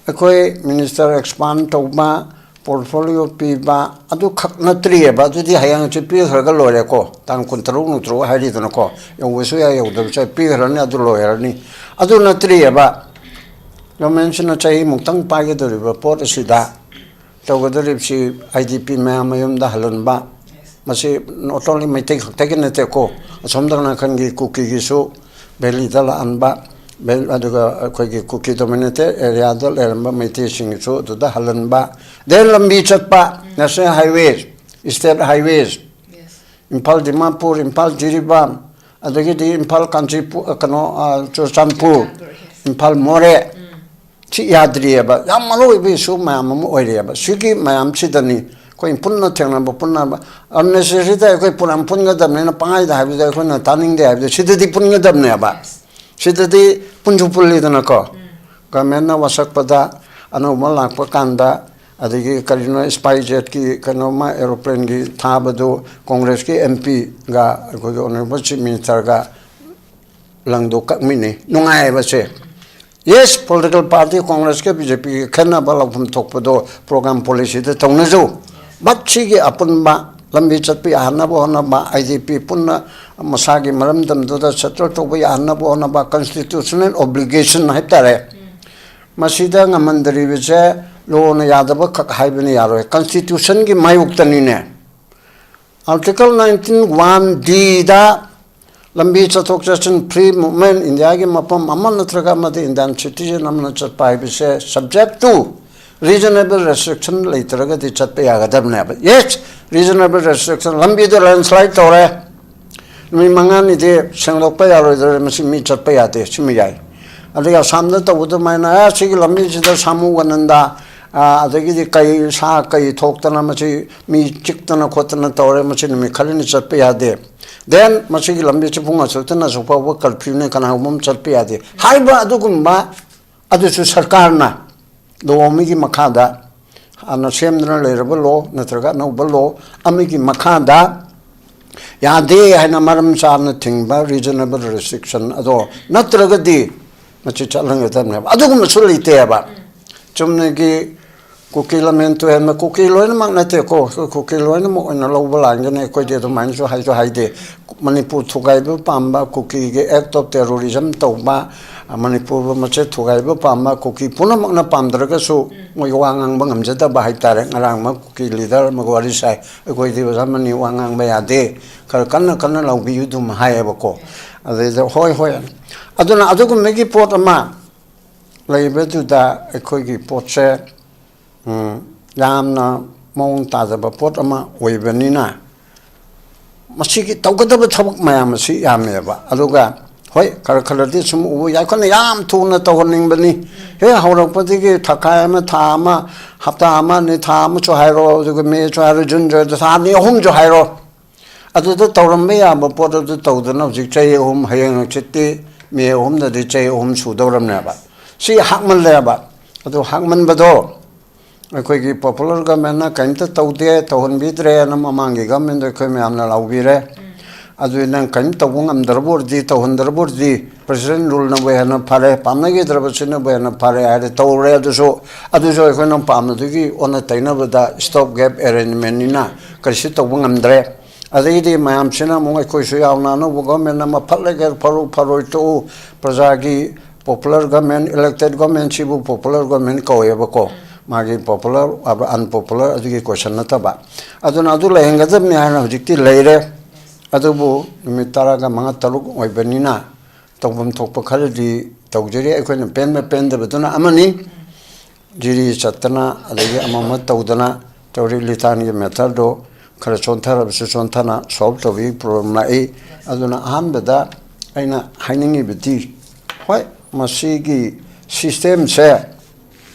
ꯑꯩꯈꯣꯏ ꯃꯤꯅꯤꯁꯇꯔ ꯑꯦꯛꯁꯄꯥꯟ ꯇꯧꯕ, ꯄꯣꯔꯠꯐꯣꯂꯤꯑꯣ ꯄꯤꯕ ꯑꯗꯨꯈꯛ ꯅꯠꯇ꯭ꯔꯤꯑꯕ꯫ ꯑꯗꯨꯗꯤ ꯍꯌꯦꯡ ꯍꯪꯆꯤꯠ ꯄꯤꯈ꯭ꯔꯒ ꯂꯣꯏꯔꯦꯀꯣ꯫ ꯇꯥꯡ ꯀꯨꯟꯇꯔꯨꯛ ꯅꯨꯡꯇꯔꯨꯛ ꯍꯥꯏꯔꯤꯗꯅꯀꯣ, ꯌꯧꯕꯁꯨ ꯌꯥꯏ, ꯌꯧꯗꯕꯁꯨ ꯌꯥꯏ, ꯄꯤꯈ꯭ꯔꯅꯤ, ꯑꯗꯨ ꯂꯣꯏꯔꯅꯤ꯫ ꯑꯗꯨ ꯅꯠꯇ꯭ꯔꯤꯑꯕ꯫ ꯒꯣꯔꯃꯦꯟꯁꯤꯅ ꯆꯍꯤꯃꯨꯛꯇꯪ ꯄꯥꯏꯒꯗꯧꯔꯤꯕ ꯄꯣꯠ ꯑꯁꯤꯗ ꯇꯧꯒꯗꯧꯔꯤꯕꯁꯤ ꯑꯥꯏ ꯗꯤ ꯄꯤ ꯃꯌꯥꯝ ꯃꯌꯨꯝꯗ ꯍꯜꯍꯟꯕ꯫ ꯃꯁꯤ not only ꯃꯩꯇꯩ ꯈꯛꯇꯒꯤ ꯅꯠꯇꯦꯀꯣ, ꯑꯁꯣꯝ ꯅꯥꯀꯟꯒꯤ ꯀꯨꯀꯤꯒꯤꯁꯨ ꯚꯦꯂꯤꯗ ꯂꯥꯛꯍꯟꯕ, ꯚꯦ-, ꯑꯗꯨꯒ ꯑꯩꯈꯣꯏꯒꯤ ꯀꯨꯀꯤ ꯗꯣꯃꯤꯅꯦꯇꯦꯠ ꯑꯦꯔꯤꯌꯥꯗ ꯂꯩꯔꯝꯕ ꯃꯩꯇꯩꯁꯤꯡꯒꯤꯁꯨ ꯑꯗꯨꯗ ꯍꯜꯍꯟꯕ꯫ ꯗꯦꯟ ꯂꯝꯕꯤ ꯆꯠꯄ, national highway, State highways, Imphal Dimapur, Imphal Jiribam, ꯑꯗꯒꯤꯗꯤ ꯏꯝꯐꯥꯜ ꯀꯥꯟꯆꯤꯄꯨꯔ, ꯀꯩꯅꯣ, ꯆꯨꯔꯆꯥꯟꯄꯨꯔ, ꯏꯝꯐꯥꯜ ꯃꯣꯔꯦ, ꯁꯤ ꯌꯥꯗ꯭ꯔꯤꯑꯕ꯫ ꯌꯥꯝ ꯃꯔꯨ ꯑꯣꯏꯕ issue ꯃꯌꯥꯝ ꯑꯃ ꯑꯣꯏꯔꯤꯑꯕ꯫ ꯁꯤꯒꯤ ꯃꯌꯥꯝꯁꯤꯗꯅꯤ ꯑꯩꯈꯣꯏ ꯄꯨꯟꯅ ꯊꯦꯡꯅꯕ, ꯄꯨꯟꯅ unnecessary ꯗ ꯑꯩꯈꯣꯏ ꯄꯨꯔꯥ ꯄꯨꯟꯒꯗꯕꯅꯤꯅ ꯄꯪꯍꯥꯏꯗ ꯍꯥꯏꯕꯗ ꯑꯩꯈꯣꯏꯅ ꯇꯥꯅꯤꯡꯗꯦ ꯍꯥꯏꯕꯗ, ꯁꯤꯗꯗꯤ ꯄꯨꯟꯒꯗꯕꯅꯦꯕ꯫ ꯁꯤꯗꯗꯤ ꯄꯨꯟꯁꯨ ꯄꯨꯜꯂꯤꯗꯅꯀꯣ꯫ Government ꯅ ꯋꯥꯁꯛꯄꯗ ꯑꯅꯧꯕ ꯂꯥꯛꯄ ꯀꯥꯟꯗ, ꯑꯗꯒꯤ ꯀꯔꯤꯅꯣ, SpiceJet ꯀꯤ ꯀꯩꯅꯣꯃ, aeroplane ꯒꯤ ꯊꯥꯕꯗꯨ Congress ꯀꯤ M P ꯒ ꯑꯩꯈꯣꯏꯒꯤ Honourable Chief Minister ꯒ ꯂꯪꯗꯣ ꯀꯛꯃꯤꯟꯅꯩ꯫ ꯅꯨꯡꯉꯥꯏꯕꯁꯦ꯫ Yes, political party Congress ꯀ B J P ꯒ ꯈꯦꯠꯅꯕ ꯂꯧꯐꯝ ꯊꯣꯛꯄꯗꯣ program policy ꯗ ꯇꯧꯅꯖꯧ꯫ But ꯁꯤꯒꯤ ꯑꯄꯨꯟꯕ ꯂꯝꯕꯤ ꯆꯠꯄ ꯌꯥꯍꯟꯅꯕ ꯍꯣꯠꯅꯕ, I D P ꯄꯨꯟꯅ ꯃꯁꯥꯒꯤ ꯃꯔꯝꯗꯝꯗꯨꯗ settle ꯇꯧꯕ ꯌꯥꯍꯟꯅꯕ ꯍꯣꯠꯅꯕ constitutional obligation ꯍꯥꯏꯕ ꯇꯥꯔꯦ꯫ ꯃꯁꯤꯗ ꯉꯝꯍꯟꯗꯔꯤꯕꯁꯦ law ꯅ ꯌꯥꯗꯕ ꯈꯛ ꯍꯥꯏꯕꯅ ꯌꯥꯔꯣꯏ, constitution ꯒꯤ ꯃꯥꯌꯣꯛꯇꯅꯤꯅꯦ꯫ Article nineteen one D ꯗ ꯂꯝꯕꯤ ꯆꯠꯊꯣꯛ ꯆꯠꯁꯤꯟ, free movement, India ꯒꯤ ꯃꯐꯝ ꯑꯃ ꯅꯠꯇ꯭ꯔꯒ ꯑꯃꯗ Indian citizen ꯑꯃꯅ ꯆꯠꯄ ꯍꯥꯏꯕꯁꯦ subject to reasonable restriction ꯂꯩꯇ꯭ꯔꯒꯗꯤ ꯆꯠꯄ ꯌꯥꯒꯗꯕꯅꯦꯕ꯫ Yes, reasonable restriction, ꯂꯝꯕꯤꯗꯣ landslide ꯇꯧꯔꯦ, ꯅꯨꯃꯤꯠ ꯃꯉꯥꯅꯤꯗꯤ ꯁꯦꯡꯗꯣꯛꯄ ꯌꯥꯔꯣꯏꯗ꯭ꯔꯦ, ꯃꯁꯤ ꯃꯤ ꯆꯠꯄ ꯌꯥꯗꯦ, ꯁꯤꯃ ꯌꯥꯏ꯫ ꯑꯗꯒꯤ ꯑꯁꯥꯝꯗ ꯇꯧꯕ ꯑꯗꯨꯃꯥꯏꯅ, ꯑꯦ, ꯁꯤꯒꯤ ꯂꯝꯕꯤꯁꯤꯗ ꯁꯥꯃꯨ ꯑꯅꯟꯗ, ꯑ, ꯑꯗꯒꯤꯗꯤ ꯀꯩ, ꯁꯥ ꯀꯩ ꯊꯣꯛꯇꯅ, ꯃꯁꯤ ꯃꯤ ꯆꯤꯛꯇꯅ ꯈꯣꯠꯇꯅ ꯇꯧꯔꯦ, ꯃꯁꯤ ꯅꯨꯃꯤꯠ ꯈꯔꯅꯤ ꯆꯠꯄ ꯌꯥꯗꯦ꯫ Then ꯃꯁꯤꯒꯤ ꯂꯝꯕꯤꯁꯤ ꯄꯨꯡ ꯑꯁꯨꯛꯇꯅ ꯑꯁꯨꯛ ꯐꯥꯎꯕ curfew ꯅꯤ, ꯀꯅꯥꯒꯨꯝꯕ ꯑꯃ ꯆꯠꯄ ꯌꯥꯗꯦ ꯍꯥꯏꯕ ꯑꯗꯨꯒꯨꯝꯕ, ꯑꯗꯨꯁꯨ ꯁꯔꯀꯥꯔꯅ law ꯑꯃꯒꯤ ꯃꯈꯥꯗ, ꯍꯥꯟꯅ ꯁꯦꯝꯗꯨꯅ ꯂꯩꯔꯕ law ꯅꯠꯇ꯭ꯔꯒ ꯑꯅꯧꯕ law ꯑꯃꯒꯤ ꯃꯈꯥꯗ ꯌꯥꯗꯦ ꯍꯥꯏꯅ ꯃꯔꯝ ꯆꯥꯅ ꯊꯤꯡꯕ, reasonable restriction ꯑꯗꯣ ꯅꯠꯇ꯭ꯔꯒꯗꯤ ꯃꯁꯤ ꯆꯠꯍꯟꯒꯗꯕꯅꯦꯕ꯫ ꯑꯗꯨꯒꯨꯝꯕꯁꯨ ꯂꯩꯇꯦꯕ꯫ ꯆꯨꯝꯅꯒꯤ ꯀꯨꯀꯤ ꯂꯝꯍꯦꯟ ꯇꯨꯍꯦꯟꯕ, ꯀꯨꯀꯤ ꯂꯣꯏꯅꯃꯛ ꯅꯠꯇꯦꯀꯣ, ꯑꯩꯈꯣꯏ ꯀꯨꯀꯤ ꯂꯣꯏꯅꯃꯛ ꯑꯣꯏꯅ ꯂꯧꯕ ꯂꯥꯟꯒꯅꯤ, ꯑꯩꯈꯣꯏꯗꯤ ꯑꯗꯨꯃꯥꯏꯅꯁꯨ ꯍꯥꯏꯁꯨ ꯍꯥꯏꯗꯦ꯫ ꯃꯅꯤꯄꯨꯔ ꯊꯨꯒꯥꯏꯕ ꯄꯥꯝꯕ, ꯀꯨꯀꯤꯒꯤ act of terrorism ꯇꯧꯕ, ꯃꯅꯤꯄꯨꯔꯕꯨ ꯃꯆꯦꯠ ꯊꯨꯒꯥꯏꯕ ꯄꯥꯝꯕ ꯀꯨꯀꯤ ꯄꯨꯝꯅꯃꯛꯅ ꯄꯥꯝꯗ꯭ꯔꯒꯁꯨ ꯃꯣꯏ ꯋꯥ ꯉꯥꯡꯕ ꯉꯝꯖꯗꯕ ꯍꯥꯏꯇꯥꯔꯦ꯫ ꯉꯔꯥꯡ ꯑꯃ ꯀꯨꯀꯤ leader ꯑꯃꯒ ꯋꯥꯔꯤ ꯁꯥꯏ, "ꯑꯩꯈꯣꯏꯗꯤ ꯑꯣꯖꯥ ꯃꯅꯤ ꯋꯥ ꯉꯥꯡꯕ ꯌꯥꯗꯦ, ꯈꯔ ꯀꯟꯅ ꯀꯟꯅ ꯂꯥꯎꯕꯤꯌꯨ" ꯑꯗꯨꯝ ꯍꯥꯏꯌꯦꯕꯀꯣ꯫ ꯑꯗꯨꯗꯩꯗ ꯍꯣꯏ ꯍꯣꯏ꯫ ꯑꯗꯨꯅ ꯑꯗꯨꯒꯨꯝꯕꯒꯤ ꯄꯣꯠ ꯑꯃ ꯂꯩꯕꯗꯨꯗ ꯑꯩꯈꯣꯏꯒꯤ ꯄꯣꯠꯁꯦ, ꯎꯝ, ꯌꯥꯝꯅ ꯃꯑꯣꯡ ꯇꯥꯗꯕ ꯄꯣꯠ ꯑꯃ ꯑꯣꯏꯕꯅꯤꯅ, ꯃꯁꯤꯒꯤ ꯇꯧꯒꯗꯕ ꯊꯕꯛ ꯃꯌꯥꯝ ꯑꯁꯤ ꯌꯥꯝꯃꯦꯕ꯫ ꯑꯗꯨꯒ ꯍꯣꯏ, ꯈꯔ ꯈꯔꯗꯤ ꯁꯨꯝ ꯎꯕ ꯌꯥꯏ, ꯑꯩꯈꯣꯏꯅ ꯌꯥꯝ ꯊꯨꯅ ꯇꯧꯍꯟꯅꯤꯡꯕꯅꯤ꯫ ꯍꯦꯛ ꯍꯧꯔꯛꯄꯗꯒꯤ ꯊꯈꯥꯏ ꯑꯃ, ꯊꯥ ꯑꯃ, ꯍꯞꯇꯥ ꯑꯃ, ꯑꯅꯤ, ꯊꯥ ꯑꯃꯁꯨ ꯍꯥꯏꯔꯣ, ꯑꯗꯨꯒ ꯃꯦꯁꯨ ꯍꯥꯏꯔꯣ, ꯖꯨꯟꯁꯨ ꯍꯥꯏꯔꯣ, ꯊꯥ ꯑꯅꯤ ꯑꯍꯨꯝꯁꯨ ꯍꯥꯏꯔꯣ, ꯑꯗꯨꯗ ꯇꯧꯔꯝꯕ ꯌꯥꯕ ꯄꯣꯠ ꯑꯗꯨ ꯇꯧꯗꯅ ꯍꯧꯖꯤꯛ ꯆꯍꯤ ꯑꯍꯨꯝ, ꯍꯌꯦꯡ ꯍꯪꯆꯤꯠꯇꯤ ꯃꯦ ꯑꯍꯨꯝꯗꯗꯤ ꯆꯍꯤ ꯑꯍꯨꯝ ꯁꯨꯗꯧꯔꯝꯅꯦꯕ꯫ ꯁꯤ ꯍꯥꯛꯃꯜꯂꯦꯕ꯫ ꯑꯗꯨ ꯍꯥꯛꯃꯟꯕꯗꯣ ꯑꯩꯈꯣꯏꯒꯤ popular governmentꯅ ꯀꯔꯤꯝꯇ ꯇꯧꯗꯦ, ꯇꯧꯍꯟꯕꯤꯗ꯭ꯔꯦꯅ ꯃꯃꯥꯡꯒꯤ governmentꯗ ꯑꯩꯈꯣꯏ ꯃꯌꯥꯝꯅ ꯂꯥꯎꯕꯤꯔꯦ꯫ ꯑꯗꯨ ꯅꯪ ꯀꯔꯤꯝ ꯇꯧꯕ ꯉꯝꯗ꯭ꯔꯕ ꯑꯣꯏꯔꯗꯤ, ꯇꯧꯍꯟꯗ꯭ꯔꯕ ꯑꯣꯏꯔꯗꯤ, president ruleꯅꯕꯨ ꯍꯦꯟꯅ ꯐꯔꯦ, ꯄꯥꯝꯅꯈꯤꯗ꯭ꯔꯕꯁꯤꯅꯕꯨ ꯍꯦꯟꯅ ꯐꯔꯦ ꯍꯥꯏꯔꯦ, ꯇꯧꯔꯦ꯫ ꯑꯗꯨꯁꯨ, ꯑꯗꯨꯁꯨ ꯑꯩꯈꯣꯏꯅ ꯄꯥꯝꯕꯗꯨꯒꯤ ꯑꯣꯟꯅ ꯇꯩꯅꯕꯗ stop gap arrangementꯅꯤꯅ ꯀꯔꯤꯁꯨ ꯇꯧꯕ ꯉꯝꯗ꯭ꯔꯦ꯫ ꯑꯗꯩꯗꯤ ꯃꯌꯥꯝꯁꯤꯅ ꯑꯃꯨꯛ ꯑꯩꯈꯣꯏꯁꯨ ꯌꯥꯎꯅ ꯑꯅꯧꯕ government ꯑꯃ ꯐꯠꯂꯒꯦ ꯐꯔꯨ ꯐꯔꯣꯏ ꯇꯣꯛꯎ, ꯄ꯭ꯔꯖꯥꯒꯤ popular government, elected governmentꯁꯤꯕꯨ popular government ꯀꯧꯋꯦꯕꯀꯣ꯫ ꯃꯥꯒꯤ popular, unpopular ꯑꯗꯨꯒꯤ question ꯅꯠꯇꯕ꯫ ꯑꯗꯨꯅ ꯑꯗꯨ ꯂꯩꯍꯟꯒꯗꯕꯅꯤ ꯍꯥꯏꯅ ꯍꯧꯖꯤꯛꯇꯤ ꯂꯩꯔꯦ꯫ ꯑꯗꯨꯕꯨ ꯅꯨꯃꯤꯠ ꯇꯔꯥꯒ ꯃꯉꯥ ꯇꯔꯨꯛ ꯑꯣꯏꯕꯅꯤꯅ ꯇꯧꯐꯝ ꯊꯣꯛꯄ ꯈꯔꯗꯤ ꯇꯧꯖꯔꯤ꯫ ꯑꯩꯈꯣꯏꯅ ꯄꯦꯟꯕ ꯄꯦꯟꯗꯕꯗꯨꯅ ꯑꯃꯅꯤ꯫ ꯖꯤꯔꯤ ꯆꯠꯇꯅ ꯑꯗꯒꯤ ꯑꯃ ꯑꯃ ꯇꯧꯗꯅ ꯇꯧꯔꯤ꯫ ꯂꯤꯇꯥꯟꯒꯤ matter ꯗꯣ ꯈꯔ ꯆꯣꯟꯊꯔꯕꯁꯨ ꯆꯣꯟꯊꯅ solve ꯇꯧꯕꯒꯤ problem ꯂꯥꯛꯏ꯫ ꯑꯗꯨꯅ ꯑꯍꯥꯟꯕꯗ ꯑꯩꯅ ꯍꯥꯏꯅꯤꯡꯉꯤꯕꯗꯤ, ꯍꯣꯏ, ꯃꯁꯤꯒꯤ systemꯁꯦ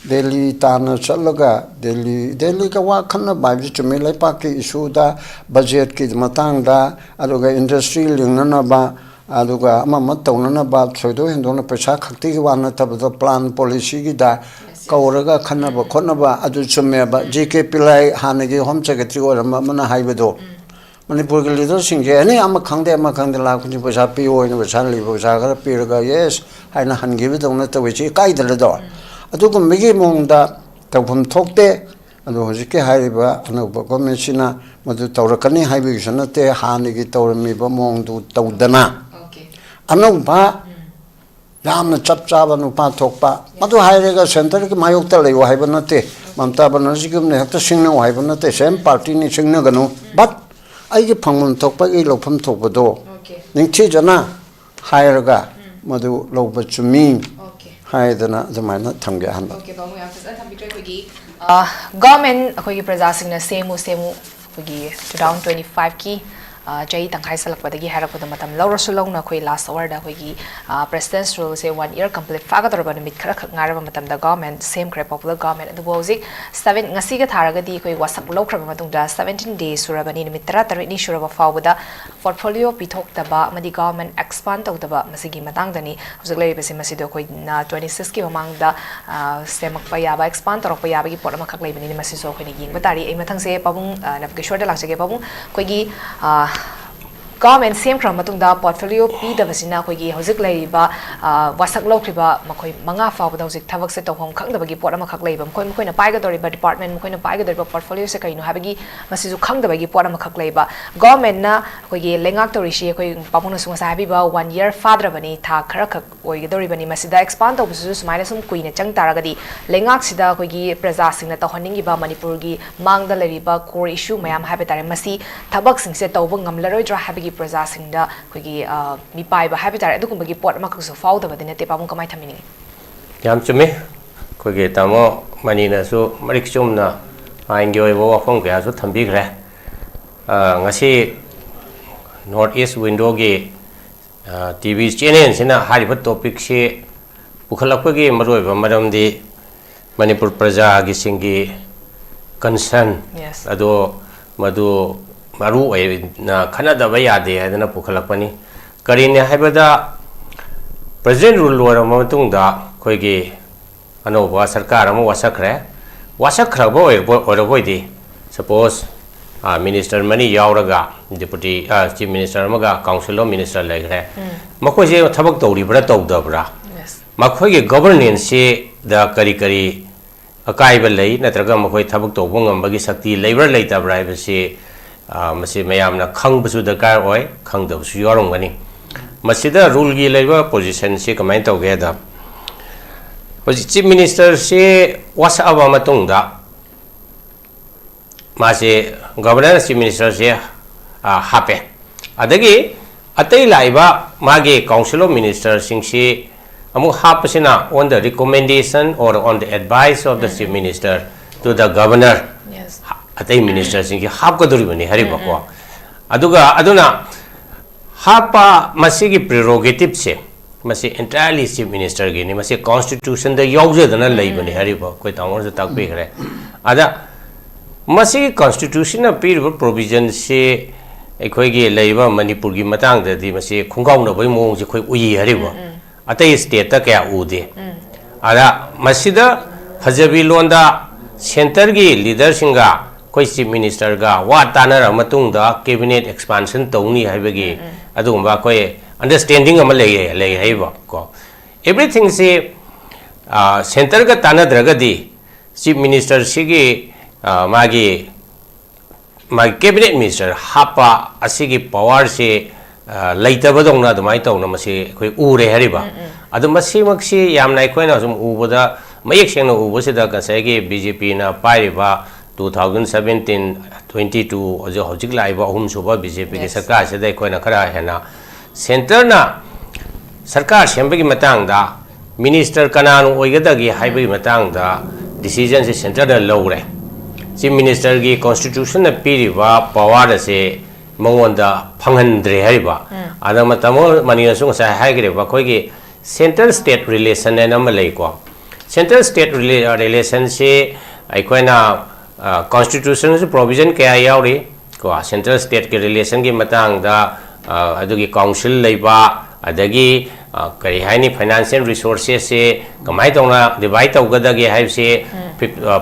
ꯗꯦꯜꯂꯤ ꯇꯥꯟꯅ ꯆꯠꯂꯒ ꯗꯦꯜꯂꯤ, ꯗꯦꯜꯂꯤꯒ ꯋꯥ ꯈꯟꯅꯕ ꯍꯥꯏꯕꯁꯤ ꯆꯨꯝꯃꯤ, ꯂꯩꯄꯥꯛꯀꯤ issueꯗ, budgetꯀꯤ ꯃꯇꯥꯡꯗ, ꯑꯗꯨꯒ industry ꯂꯤꯡꯅꯅꯕ, ꯑꯗꯨꯒ ꯑꯃ ꯑꯃ ꯇꯧꯅꯅꯕ ꯊꯣꯏꯗꯣꯛ ꯍꯦꯟꯗꯣꯛꯅ ꯄꯩꯁꯥ ꯈꯛꯇꯒꯤ ꯋꯥ ꯅꯠꯇꯕꯗ plan policyꯒꯤꯗ ꯀꯧꯔꯒ ꯈꯟꯅꯕ ꯈꯣꯠꯅꯕ ꯑꯗꯨ ꯆꯨꯝꯃꯦꯕ꯫ ꯖꯤ ꯀꯦ ꯄꯤꯂꯥꯏ ꯍꯥꯟꯅꯒꯤ home secretary ꯑꯣꯏꯔꯝꯕ ꯑꯃꯅ ꯍꯥꯏꯕꯗꯣ, ꯃꯅꯤꯄꯨꯔꯒꯤ leaderꯁꯤꯡꯁꯦ ꯑꯦꯅꯤ ꯑꯃ ꯈꯪꯗꯦ ꯑꯃ ꯈꯪꯗꯦ ꯂꯥꯛꯄꯁꯤꯡ ꯄꯩꯁꯥ ꯄꯤꯌꯨ ꯍꯥꯏꯅ ꯄꯩꯁꯥ ꯂꯩꯕ ꯄꯩꯁꯥ ꯈꯔ ꯄꯤꯔꯒ yes ꯍꯥꯏꯅ ꯍꯟꯈꯤꯕꯗꯧꯅ ꯇꯧꯏꯁꯤ ꯏꯀꯥꯏꯗꯅꯗꯣ꯫ ꯑꯗꯨꯒꯨꯝꯕꯒꯤ ꯃꯑꯣꯡꯗ ꯇꯧꯐꯝ ꯊꯣꯛꯇꯦ꯫ ꯑꯗꯣ ꯍꯧꯖꯤꯛꯀꯤ ꯍꯥꯏꯔꯤꯕ ꯑꯅꯧꯕ governmentꯁꯤꯅ ꯃꯗꯨ ꯇꯧꯔꯛꯀꯅꯤ ꯍꯥꯏꯕꯒꯤꯁꯨ ꯅꯠꯇꯦ, ꯍꯥꯟꯅꯒꯤ ꯇꯧꯔꯝꯃꯤꯕ ꯃꯑꯣꯡꯗꯨ ꯇꯧꯗꯅ ꯑꯅꯧꯕ ꯌꯥꯝꯅ ꯆꯞ ꯆꯥꯕ ꯅꯨꯄꯥ ꯊꯣꯛꯄ꯫ ꯃꯗꯨ ꯍꯥꯏꯔꯒ centreꯒꯤ ꯃꯥꯌꯣꯛꯇ ꯂꯩꯌꯨ ꯍꯥꯏꯕ ꯅꯠꯇꯦ, ꯃꯃꯇꯥ ꯕꯅꯔꯖꯤꯒꯨꯝꯅ ꯍꯦꯛꯇ ꯁꯤꯡꯅꯧ ꯍꯥꯏꯕ ꯅꯠꯇꯦ, same partyꯅꯤ, ꯁꯤꯡꯅꯒꯅꯨ꯫ But ꯑꯩꯒꯤ ꯐꯪꯐꯝ ꯊꯣꯛꯄ, ꯑꯩꯒꯤ ꯂꯧꯐꯝ ꯊꯣꯛꯄꯗꯣ ꯅꯤꯡꯊꯤꯖꯅ ꯍꯥꯏꯔꯒ ꯃꯗꯨ ꯂꯧꯕ ꯆꯨꯝꯃꯤ꯫ ꯍꯥꯏꯗꯅ ꯑꯗꯨꯃꯥꯏꯅ ꯊꯝꯒꯦ ꯑꯍꯥꯟꯕ꯫ Okay, ꯄꯥꯕꯨꯡ ꯌꯥꯝ ꯐꯖꯅ ꯊꯝꯕꯤꯈ꯭ꯔꯦ꯫ ꯑꯩꯈꯣꯏꯒꯤ ꯑ, ꯒꯚꯔꯟꯃꯦꯟ ꯑꯩꯈꯣꯏꯒꯤ ꯄ꯭ꯔꯖꯥꯁꯤꯡꯅ ꯁꯦꯝꯃꯨ ꯁꯦꯝꯃꯨ ꯑꯩꯈꯣꯏꯒꯤ two thousand twenty five ꯀꯤ ꯑ, ꯆꯍꯤ ꯇꯪꯈꯥꯏ ꯆꯜꯂꯛꯄꯗꯒꯤ ꯍꯥꯏꯔꯛꯄꯗ ꯃꯇꯝ ꯂꯧꯔꯁꯨ ꯂꯧꯅ ꯑꯩꯈꯣꯏ ꯂꯥꯁ ꯑꯋꯥꯔꯗ ꯑꯩꯈꯣꯏꯒꯤ ꯄ꯭ꯔꯦꯁꯤꯗꯦꯟꯁ ꯔꯨꯜꯁꯦ ꯋꯥꯟ ꯏꯌꯔ ꯀꯝꯄ꯭ꯂꯤꯠ ꯐꯥꯒꯗꯧꯔꯕ ꯅꯨꯃꯤꯠ ꯈꯔꯈꯛ ꯉꯥꯏꯔꯕ ꯃꯇꯝꯗ ꯒꯚꯔꯟꯃꯦꯟ ꯁꯦꯝꯈ꯭ꯔꯦ, ꯄꯣꯄꯨꯂꯔ ꯒꯚꯔꯟꯃꯦꯟ꯫ ꯑꯗꯨꯕꯨ ꯍꯧꯖꯤꯛ ꯁꯕꯦꯟ ꯉꯁꯤꯒ ꯊꯥꯔꯒꯗꯤ ꯑꯩꯈꯣꯏ ꯋꯥꯁꯛ ꯂꯧꯈ꯭ꯔꯕ ꯃꯇꯨꯡꯗ ꯁꯕꯦꯟꯇꯤꯟ ꯗꯦ ꯁꯨꯔꯕꯅꯤ, ꯅꯨꯃꯤꯠ ꯇꯔꯥꯇꯔꯦꯠꯅꯤ ꯁꯨꯔꯕ ꯐꯥꯎꯕꯗ ꯄꯣꯔꯠꯐꯣꯂꯤꯑꯣ ꯄꯤꯊꯣꯛꯇꯕ ꯑꯃꯗꯤ ꯒꯚꯔꯟꯃꯦꯟ ꯑꯦꯛꯁꯄꯥꯟ ꯇꯧꯗꯕ ꯃꯁꯤꯒꯤ ꯃꯇꯥꯡꯗꯅꯤ ꯍꯧꯖꯤꯛ ꯂꯩꯔꯤꯕꯁꯤ꯫ ꯃꯁꯤꯗ ꯑꯩꯈꯣꯏꯅ ꯇ꯭ꯋꯦꯟꯇꯤ ꯁꯤꯛꯁꯀꯤ ꯃꯃꯥꯡꯗ ꯑ, ꯁꯦꯝꯃꯛꯄ ꯌꯥꯕ, ꯑꯦꯛꯁꯄꯥꯟ ꯇꯧꯔꯛꯄ ꯌꯥꯕꯒꯤ ꯄꯣꯠ ꯑꯃꯈꯛ ꯂꯩꯕꯅꯤꯅ ꯃꯁꯤꯁꯨ ꯑꯩꯈꯣꯏꯅ ꯌꯦꯡꯕ ꯇꯥꯔꯤ꯫ ꯑꯩ ꯃꯊꯪꯁꯦ ꯄꯥꯕꯨꯡ ꯑ, ꯅꯕꯀꯤꯁꯣꯔꯗ ꯂꯥꯛꯆꯒꯦ꯫ ꯄꯥꯕꯨꯡ, ꯑꯩꯈꯣꯏꯒꯤ ꯑ, ꯒꯚꯔꯟꯃꯦꯟ ꯁꯦꯝꯈ꯭ꯔꯕ ꯃꯇꯨꯡꯗ ꯄꯣꯔꯠꯐꯣꯂꯤꯑꯣ ꯄꯤꯗꯕꯁꯤꯅ ꯑꯩꯈꯣꯏꯒꯤ ꯍꯧꯖꯤꯛ ꯂꯩꯔꯤꯕ ꯑ, ꯋꯥꯁꯛ ꯂꯧꯈ꯭ꯔꯤꯕ ꯃꯈꯣꯏ ꯃꯉꯥ ꯐꯥꯎꯕꯗ ꯍꯧꯖꯤꯛ ꯊꯕꯛꯁꯦ ꯇꯧꯐꯝ ꯈꯪꯗꯕꯒꯤ ꯄꯣꯠ ꯑꯃꯈꯛ ꯂꯩꯕ, ꯃꯈꯣꯏ ꯃꯈꯣꯏꯅ ꯄꯥꯏꯒꯗꯧꯔꯤꯕ ꯗꯤꯄꯥꯔꯠꯃꯦꯟ, ꯃꯈꯣꯏꯅ ꯄꯥꯏꯒꯗꯧꯔꯤꯕ ꯄꯣꯔꯠꯐꯣꯂꯤꯑꯣꯁꯦ ꯀꯩꯅꯣ ꯍꯥꯏꯕꯒꯤ ꯃꯁꯤꯁꯨ ꯈꯪꯗꯕꯒꯤ ꯄꯣꯠ ꯑꯃꯈꯛ ꯂꯩꯕ꯫ ꯒꯚꯔꯟꯃꯦꯟꯅ ꯑꯩꯈꯣꯏꯒꯤ ꯂꯩꯉꯥꯛ ꯇꯧꯔꯤꯁꯤ ꯑꯩꯈꯣꯏ ꯄꯥꯕꯨꯡꯅꯁꯨ ꯉꯁꯥꯏ ꯍꯥꯏꯕꯤꯕ ꯋꯥꯟ ꯏꯌꯔ ꯐꯥꯗ꯭ꯔꯕꯅꯤ, ꯊꯥ ꯈꯔꯈꯛ ꯑꯣꯏꯒꯗꯧꯔꯤꯕꯅꯤ꯫ ꯃꯁꯤꯗ ꯑꯦꯛꯁꯄꯥꯟ ꯇꯧꯕꯁꯤꯁꯨ ꯁꯨꯃꯥꯏꯅ ꯁꯨꯝ ꯀꯨꯏꯅ ꯆꯪ ꯇꯥꯔꯒꯗꯤ ꯂꯩꯉꯥꯛꯁꯤꯗ ꯑꯩꯈꯣꯏꯒꯤ ꯄ꯭ꯔꯖꯥꯁꯤꯡꯅ ꯇꯧꯍꯟꯅꯤꯡꯉꯤꯕ ꯃꯅꯤꯄꯨꯔꯒꯤ ꯃꯥꯡꯗ ꯂꯩꯔꯤꯕ core issue ꯃꯌꯥꯝ ꯍꯥꯏꯕ ꯇꯥꯔꯦ, ꯃꯁꯤ ꯊꯕꯛꯁꯤꯡꯁꯦ ꯇꯧꯕ ꯉꯝꯂꯔꯣꯏꯗ꯭ꯔꯥ ꯍꯥꯏꯕꯒꯤ ꯄ꯭ꯔꯖꯥꯁꯤꯡꯗ ꯑꯩꯈꯣꯏꯒꯤ, ꯑ, ꯃꯤꯄꯥꯏꯕ ꯍꯥꯏꯕ ꯇꯥꯔꯦ, ꯑꯗꯨꯒꯨꯝꯕꯒꯤ ꯄꯣꯠ ꯑꯃꯈꯛꯁꯨ ꯐꯥꯎꯗꯕꯗꯤ ꯅꯠꯇꯦ꯫ ꯄꯥꯕꯨꯡ, ꯀꯃꯥꯏꯅ ꯊꯝꯕꯤꯅꯤꯡꯉꯤ? ꯌꯥꯝ ꯆꯨꯝꯃꯤ꯫ ꯑꯩꯈꯣꯏꯒꯤ ꯇꯥꯃꯣ ꯃꯅꯤꯅꯁꯨ ꯃꯔꯤꯛ ꯆꯨꯝꯅ ꯑꯥꯏꯟꯒꯤ ꯑꯣꯏꯕ ꯋꯥꯐꯝ ꯀꯌꯥꯁꯨ ꯊꯝꯕꯤꯈ꯭ꯔꯦ꯫ ꯑ, ꯉꯁꯤ North East Window ꯒꯤ ꯇꯤ ꯚꯤ ꯆꯦꯅꯦꯜꯁꯤꯅ ꯍꯥꯏꯔꯤꯕ ꯇꯣꯄꯤꯛꯁꯤ ꯄꯨꯈꯠꯂꯛꯄꯒꯤ ꯃꯔꯨꯑꯣꯏꯕ ꯃꯔꯝꯗꯤ ꯃꯅꯤꯄꯨꯔ ꯄ꯭ꯔꯖꯥꯒꯤꯁꯤꯡꯒꯤ ꯀꯟꯁꯔꯟ Yes. ꯑꯗꯣ ꯃꯗꯨ ꯃꯔꯨ ꯑꯣꯏꯅ ꯈꯟꯅꯗꯕ ꯌꯥꯗꯦ ꯍꯥꯏꯗꯅ ꯄꯨꯈꯠꯂꯛꯄꯅꯤ꯫ ꯀꯔꯤꯅꯤ ꯍꯥꯏꯕꯗ, ꯄ꯭ꯔꯖꯦꯟ ꯔꯨꯜ ꯂꯣꯏꯔꯕ ꯃꯇꯨꯡꯗ ꯑꯩꯈꯣꯏꯒꯤ ꯑꯅꯧꯕ ꯁꯔꯀꯥꯔ ꯑꯃ ꯋꯥꯁꯛꯈ꯭ꯔꯦ꯫ ꯋꯥꯁꯛꯈ꯭ꯔꯕ ꯑꯣꯏꯔꯕ-, ꯑꯣꯏꯔꯕ ꯑꯣꯏꯗꯤ, ꯁꯄꯣꯁ, ꯃꯤꯅꯤꯁꯇꯔ ꯃꯔꯤ ꯌꯥꯎꯔꯒ ꯗꯤꯄꯨꯇꯤ, ꯆꯤꯐ ꯃꯤꯅꯤꯁꯇꯔ ꯑꯃꯒ ꯀꯥꯎꯟꯁꯤꯜ ꯑꯣꯐ ꯃꯤꯅꯤꯁꯇꯔ ꯂꯩꯈ꯭ꯔꯦ꯫ ꯃꯈꯣꯏꯁꯦ ꯊꯕꯛ ꯇꯧꯔꯤꯕ꯭ꯔꯥ ꯇꯧꯗꯕ꯭ꯔꯥ? Yes. ꯃꯈꯣꯏꯒꯤ ꯒꯣꯚꯔꯅꯦꯟꯁꯁꯤꯗ ꯀꯔꯤ ꯀꯔꯤ ꯑꯀꯥꯏꯕ ꯂꯩ, ꯅꯠꯇ꯭ꯔꯒ ꯃꯈꯣꯏ ꯊꯕꯛ ꯇꯧꯕ ꯉꯝꯕꯒꯤ ꯁꯛꯇꯤ ꯂꯩꯕ꯭ꯔꯥ ꯂꯩꯇꯕ꯭ꯔꯥ ꯍꯥꯏꯕꯁꯤ, ꯑ, ꯃꯁꯤ ꯃꯌꯥꯝꯅ ꯈꯪꯕꯁꯨ ꯗꯔꯀꯥꯔ ꯑꯣꯏ, ꯈꯪꯗꯕꯁꯨ ꯌꯥꯎꯔꯝꯒꯅꯤ꯫ ꯃꯁꯤꯗ ꯔꯨꯜꯒꯤ ꯂꯩꯕ ꯄꯣꯖꯤꯁꯟꯁꯤ ꯀꯃꯥꯏꯅ ꯇꯧꯒꯦꯗ, ꯍꯧꯖꯤꯛ ꯆꯤꯐ ꯃꯤꯅꯤꯁꯇꯔꯁꯤ ꯋꯥꯁꯛꯑꯕ ꯃꯇꯨꯡꯗ ꯃꯥꯁꯦ ꯒꯕꯔꯅꯔ ꯆꯤꯐ ꯃꯤꯅꯤꯁꯇꯔꯁꯦ, ꯑ, ꯍꯥꯞꯄꯦ꯫ ꯑꯗꯒꯤ ꯑꯇꯩ ꯂꯥꯛꯏꯕ ꯃꯥꯒꯤ ꯀꯥꯎꯟꯁꯤꯜ ꯑꯣꯐ ꯃꯤꯅꯤꯁꯇꯔꯁꯤꯡꯁꯤ ꯑꯃꯨꯛ ꯍꯥꯞꯄꯁꯤꯅ on the recommendation or on the advice of the chief minister to the governor, Yes. ꯑꯇꯩ ministerꯁꯤꯡꯒꯤ ꯍꯥꯞꯀꯗꯧꯔꯤꯕꯅꯤ ꯍꯥꯏꯔꯤꯕꯀꯣ꯫ ꯑꯗꯨꯒ ꯑꯗꯨꯅ ꯍꯥꯞꯄ ꯃꯁꯤꯒꯤ prerogativeꯁꯦ ꯃꯁꯤ entirely chief ministerꯒꯤꯅꯤ, ꯃꯁꯤ constitutionꯗ ꯌꯥꯎꯖꯗꯅ ꯂꯩꯕꯅꯤ ꯍꯥꯏꯔꯤꯕ ꯑꯩꯈꯣꯏ ꯇꯥꯃꯣꯅꯁꯨ ꯇꯥꯛꯄꯤꯈ꯭ꯔꯦ꯫ ꯑꯗ ꯃꯁꯤꯒꯤ constitutionꯅ ꯄꯤꯔꯤꯕ provisionꯁꯤ ꯑꯩꯈꯣꯏꯒꯤ ꯂꯩꯔꯤꯕ ꯃꯅꯤꯄꯨꯔꯒꯤ ꯃꯇꯥꯡꯗꯗꯤ ꯃꯁꯤ ꯈꯣꯡꯒꯥꯎꯅꯕꯒꯤ ꯃꯑꯣꯡꯁꯦ ꯑꯩꯈꯣꯏ ꯎꯏ ꯍꯥꯏꯔꯤꯕ꯫ ꯑꯇꯩ stateꯇ ꯀꯌꯥ ꯎꯗꯦ꯫ ꯑꯗ ꯃꯁꯤꯗ ꯐꯖꯕꯤ ꯂꯣꯟꯗ centreꯒꯤ leaderꯁꯤꯡꯒ ꯑꯩꯈꯣꯏ chief ministerꯒ ꯋꯥ ꯇꯥꯅꯔ ꯃꯇꯨꯡꯗ cabinet expansion ꯇꯧꯅꯤ ꯍꯥꯏꯕꯒꯤ ꯑꯗꯨꯒꯨꯝꯕ ꯑꯩꯈꯣꯏ understanding ꯑꯃ ꯂꯩ ꯂꯩ ꯍꯥꯏꯔꯤꯕ ꯀꯣ꯫ Everythingꯁꯤ centreꯒ ꯇꯥꯟꯅꯗ꯭ꯔꯒꯗꯤ chief ministerꯁꯤꯒꯤ ꯃꯥꯒꯤ ꯃꯥꯒꯤ cabinet minister ꯍꯥꯞꯄ ꯑꯁꯤꯒꯤ powerꯁꯤ ꯂꯩꯇꯕꯗꯧꯅ ꯑꯗꯨꯃꯥꯏꯅ ꯇꯧꯅ ꯃꯁꯤ ꯑꯩꯈꯣꯏ ꯎꯔꯦ ꯍꯥꯏꯔꯤꯕ꯫ ꯑꯗꯨ ꯃꯁꯤꯃꯛꯁꯤ ꯌꯥꯝꯅ ꯑꯩꯈꯣꯏꯅ ꯁꯨꯝ ꯎꯕꯗ ꯃꯌꯦꯛ ꯁꯦꯡꯅ ꯎꯕꯁꯤꯗ ꯉꯁꯥꯏꯒꯤ BJPꯅ ꯄꯥꯏꯔꯤꯕ two thousand seventeen, twenty two ꯍꯧꯖꯤꯛ ꯍꯧꯖꯤꯛ ꯂꯥꯛꯏꯕ ꯑꯍꯨꯝꯁꯨꯕ BJPꯒꯤ Yes. ꯁꯔꯀꯥꯔꯁꯤꯗ ꯑꯩꯈꯣꯏꯅ ꯈꯔ ꯍꯦꯟꯅ centreꯅ ꯁꯔꯀꯥꯔ ꯁꯦꯝꯕꯒꯤ ꯃꯇꯥꯡꯗ minister ꯀꯅꯥꯅ ꯑꯣꯏꯒꯗꯒꯦ ꯍꯥꯏꯕꯒꯤ ꯃꯇꯥꯡꯗ decisionꯁꯤ centreꯅ ꯂꯧꯔꯦ꯫ Chief ministerꯒꯤ constitutionꯅ ꯄꯤꯔꯤꯕ power ꯑꯁꯦ ꯃꯉꯣꯟꯗ ꯐꯪꯍꯟꯗ꯭ꯔꯦ ꯍꯥꯏꯔꯤꯕ꯫ ꯑꯗ ꯃꯇꯝ ꯃꯅꯤꯅꯁꯨ ꯉꯁꯥꯏ ꯍꯥꯏꯈ꯭ꯔꯦꯕ ꯑꯩꯈꯣꯏꯒꯤ centre state relation ꯍꯥꯏꯅ ꯑꯃ ꯂꯩꯀꯣ꯫ Centre state relationꯁꯤ ꯑꯩꯈꯣꯏꯅ constitutionꯁꯨ provision ꯀꯌꯥ ꯌꯥꯎꯔꯤ ꯀꯣ꯫ Centre stateꯀꯤ relationꯒꯤ ꯃꯇꯥꯡꯗ ꯑꯗꯨꯒꯤ council ꯂꯩꯕ, ꯑꯗꯒꯤ ꯀꯔꯤ ꯍꯥꯏꯅꯤ, financial resourcesꯁꯦ ꯀꯃꯥꯏꯅ ꯇꯧꯅ divide ꯇꯧꯒꯗꯒꯦ ꯍꯥꯏꯕꯁꯤ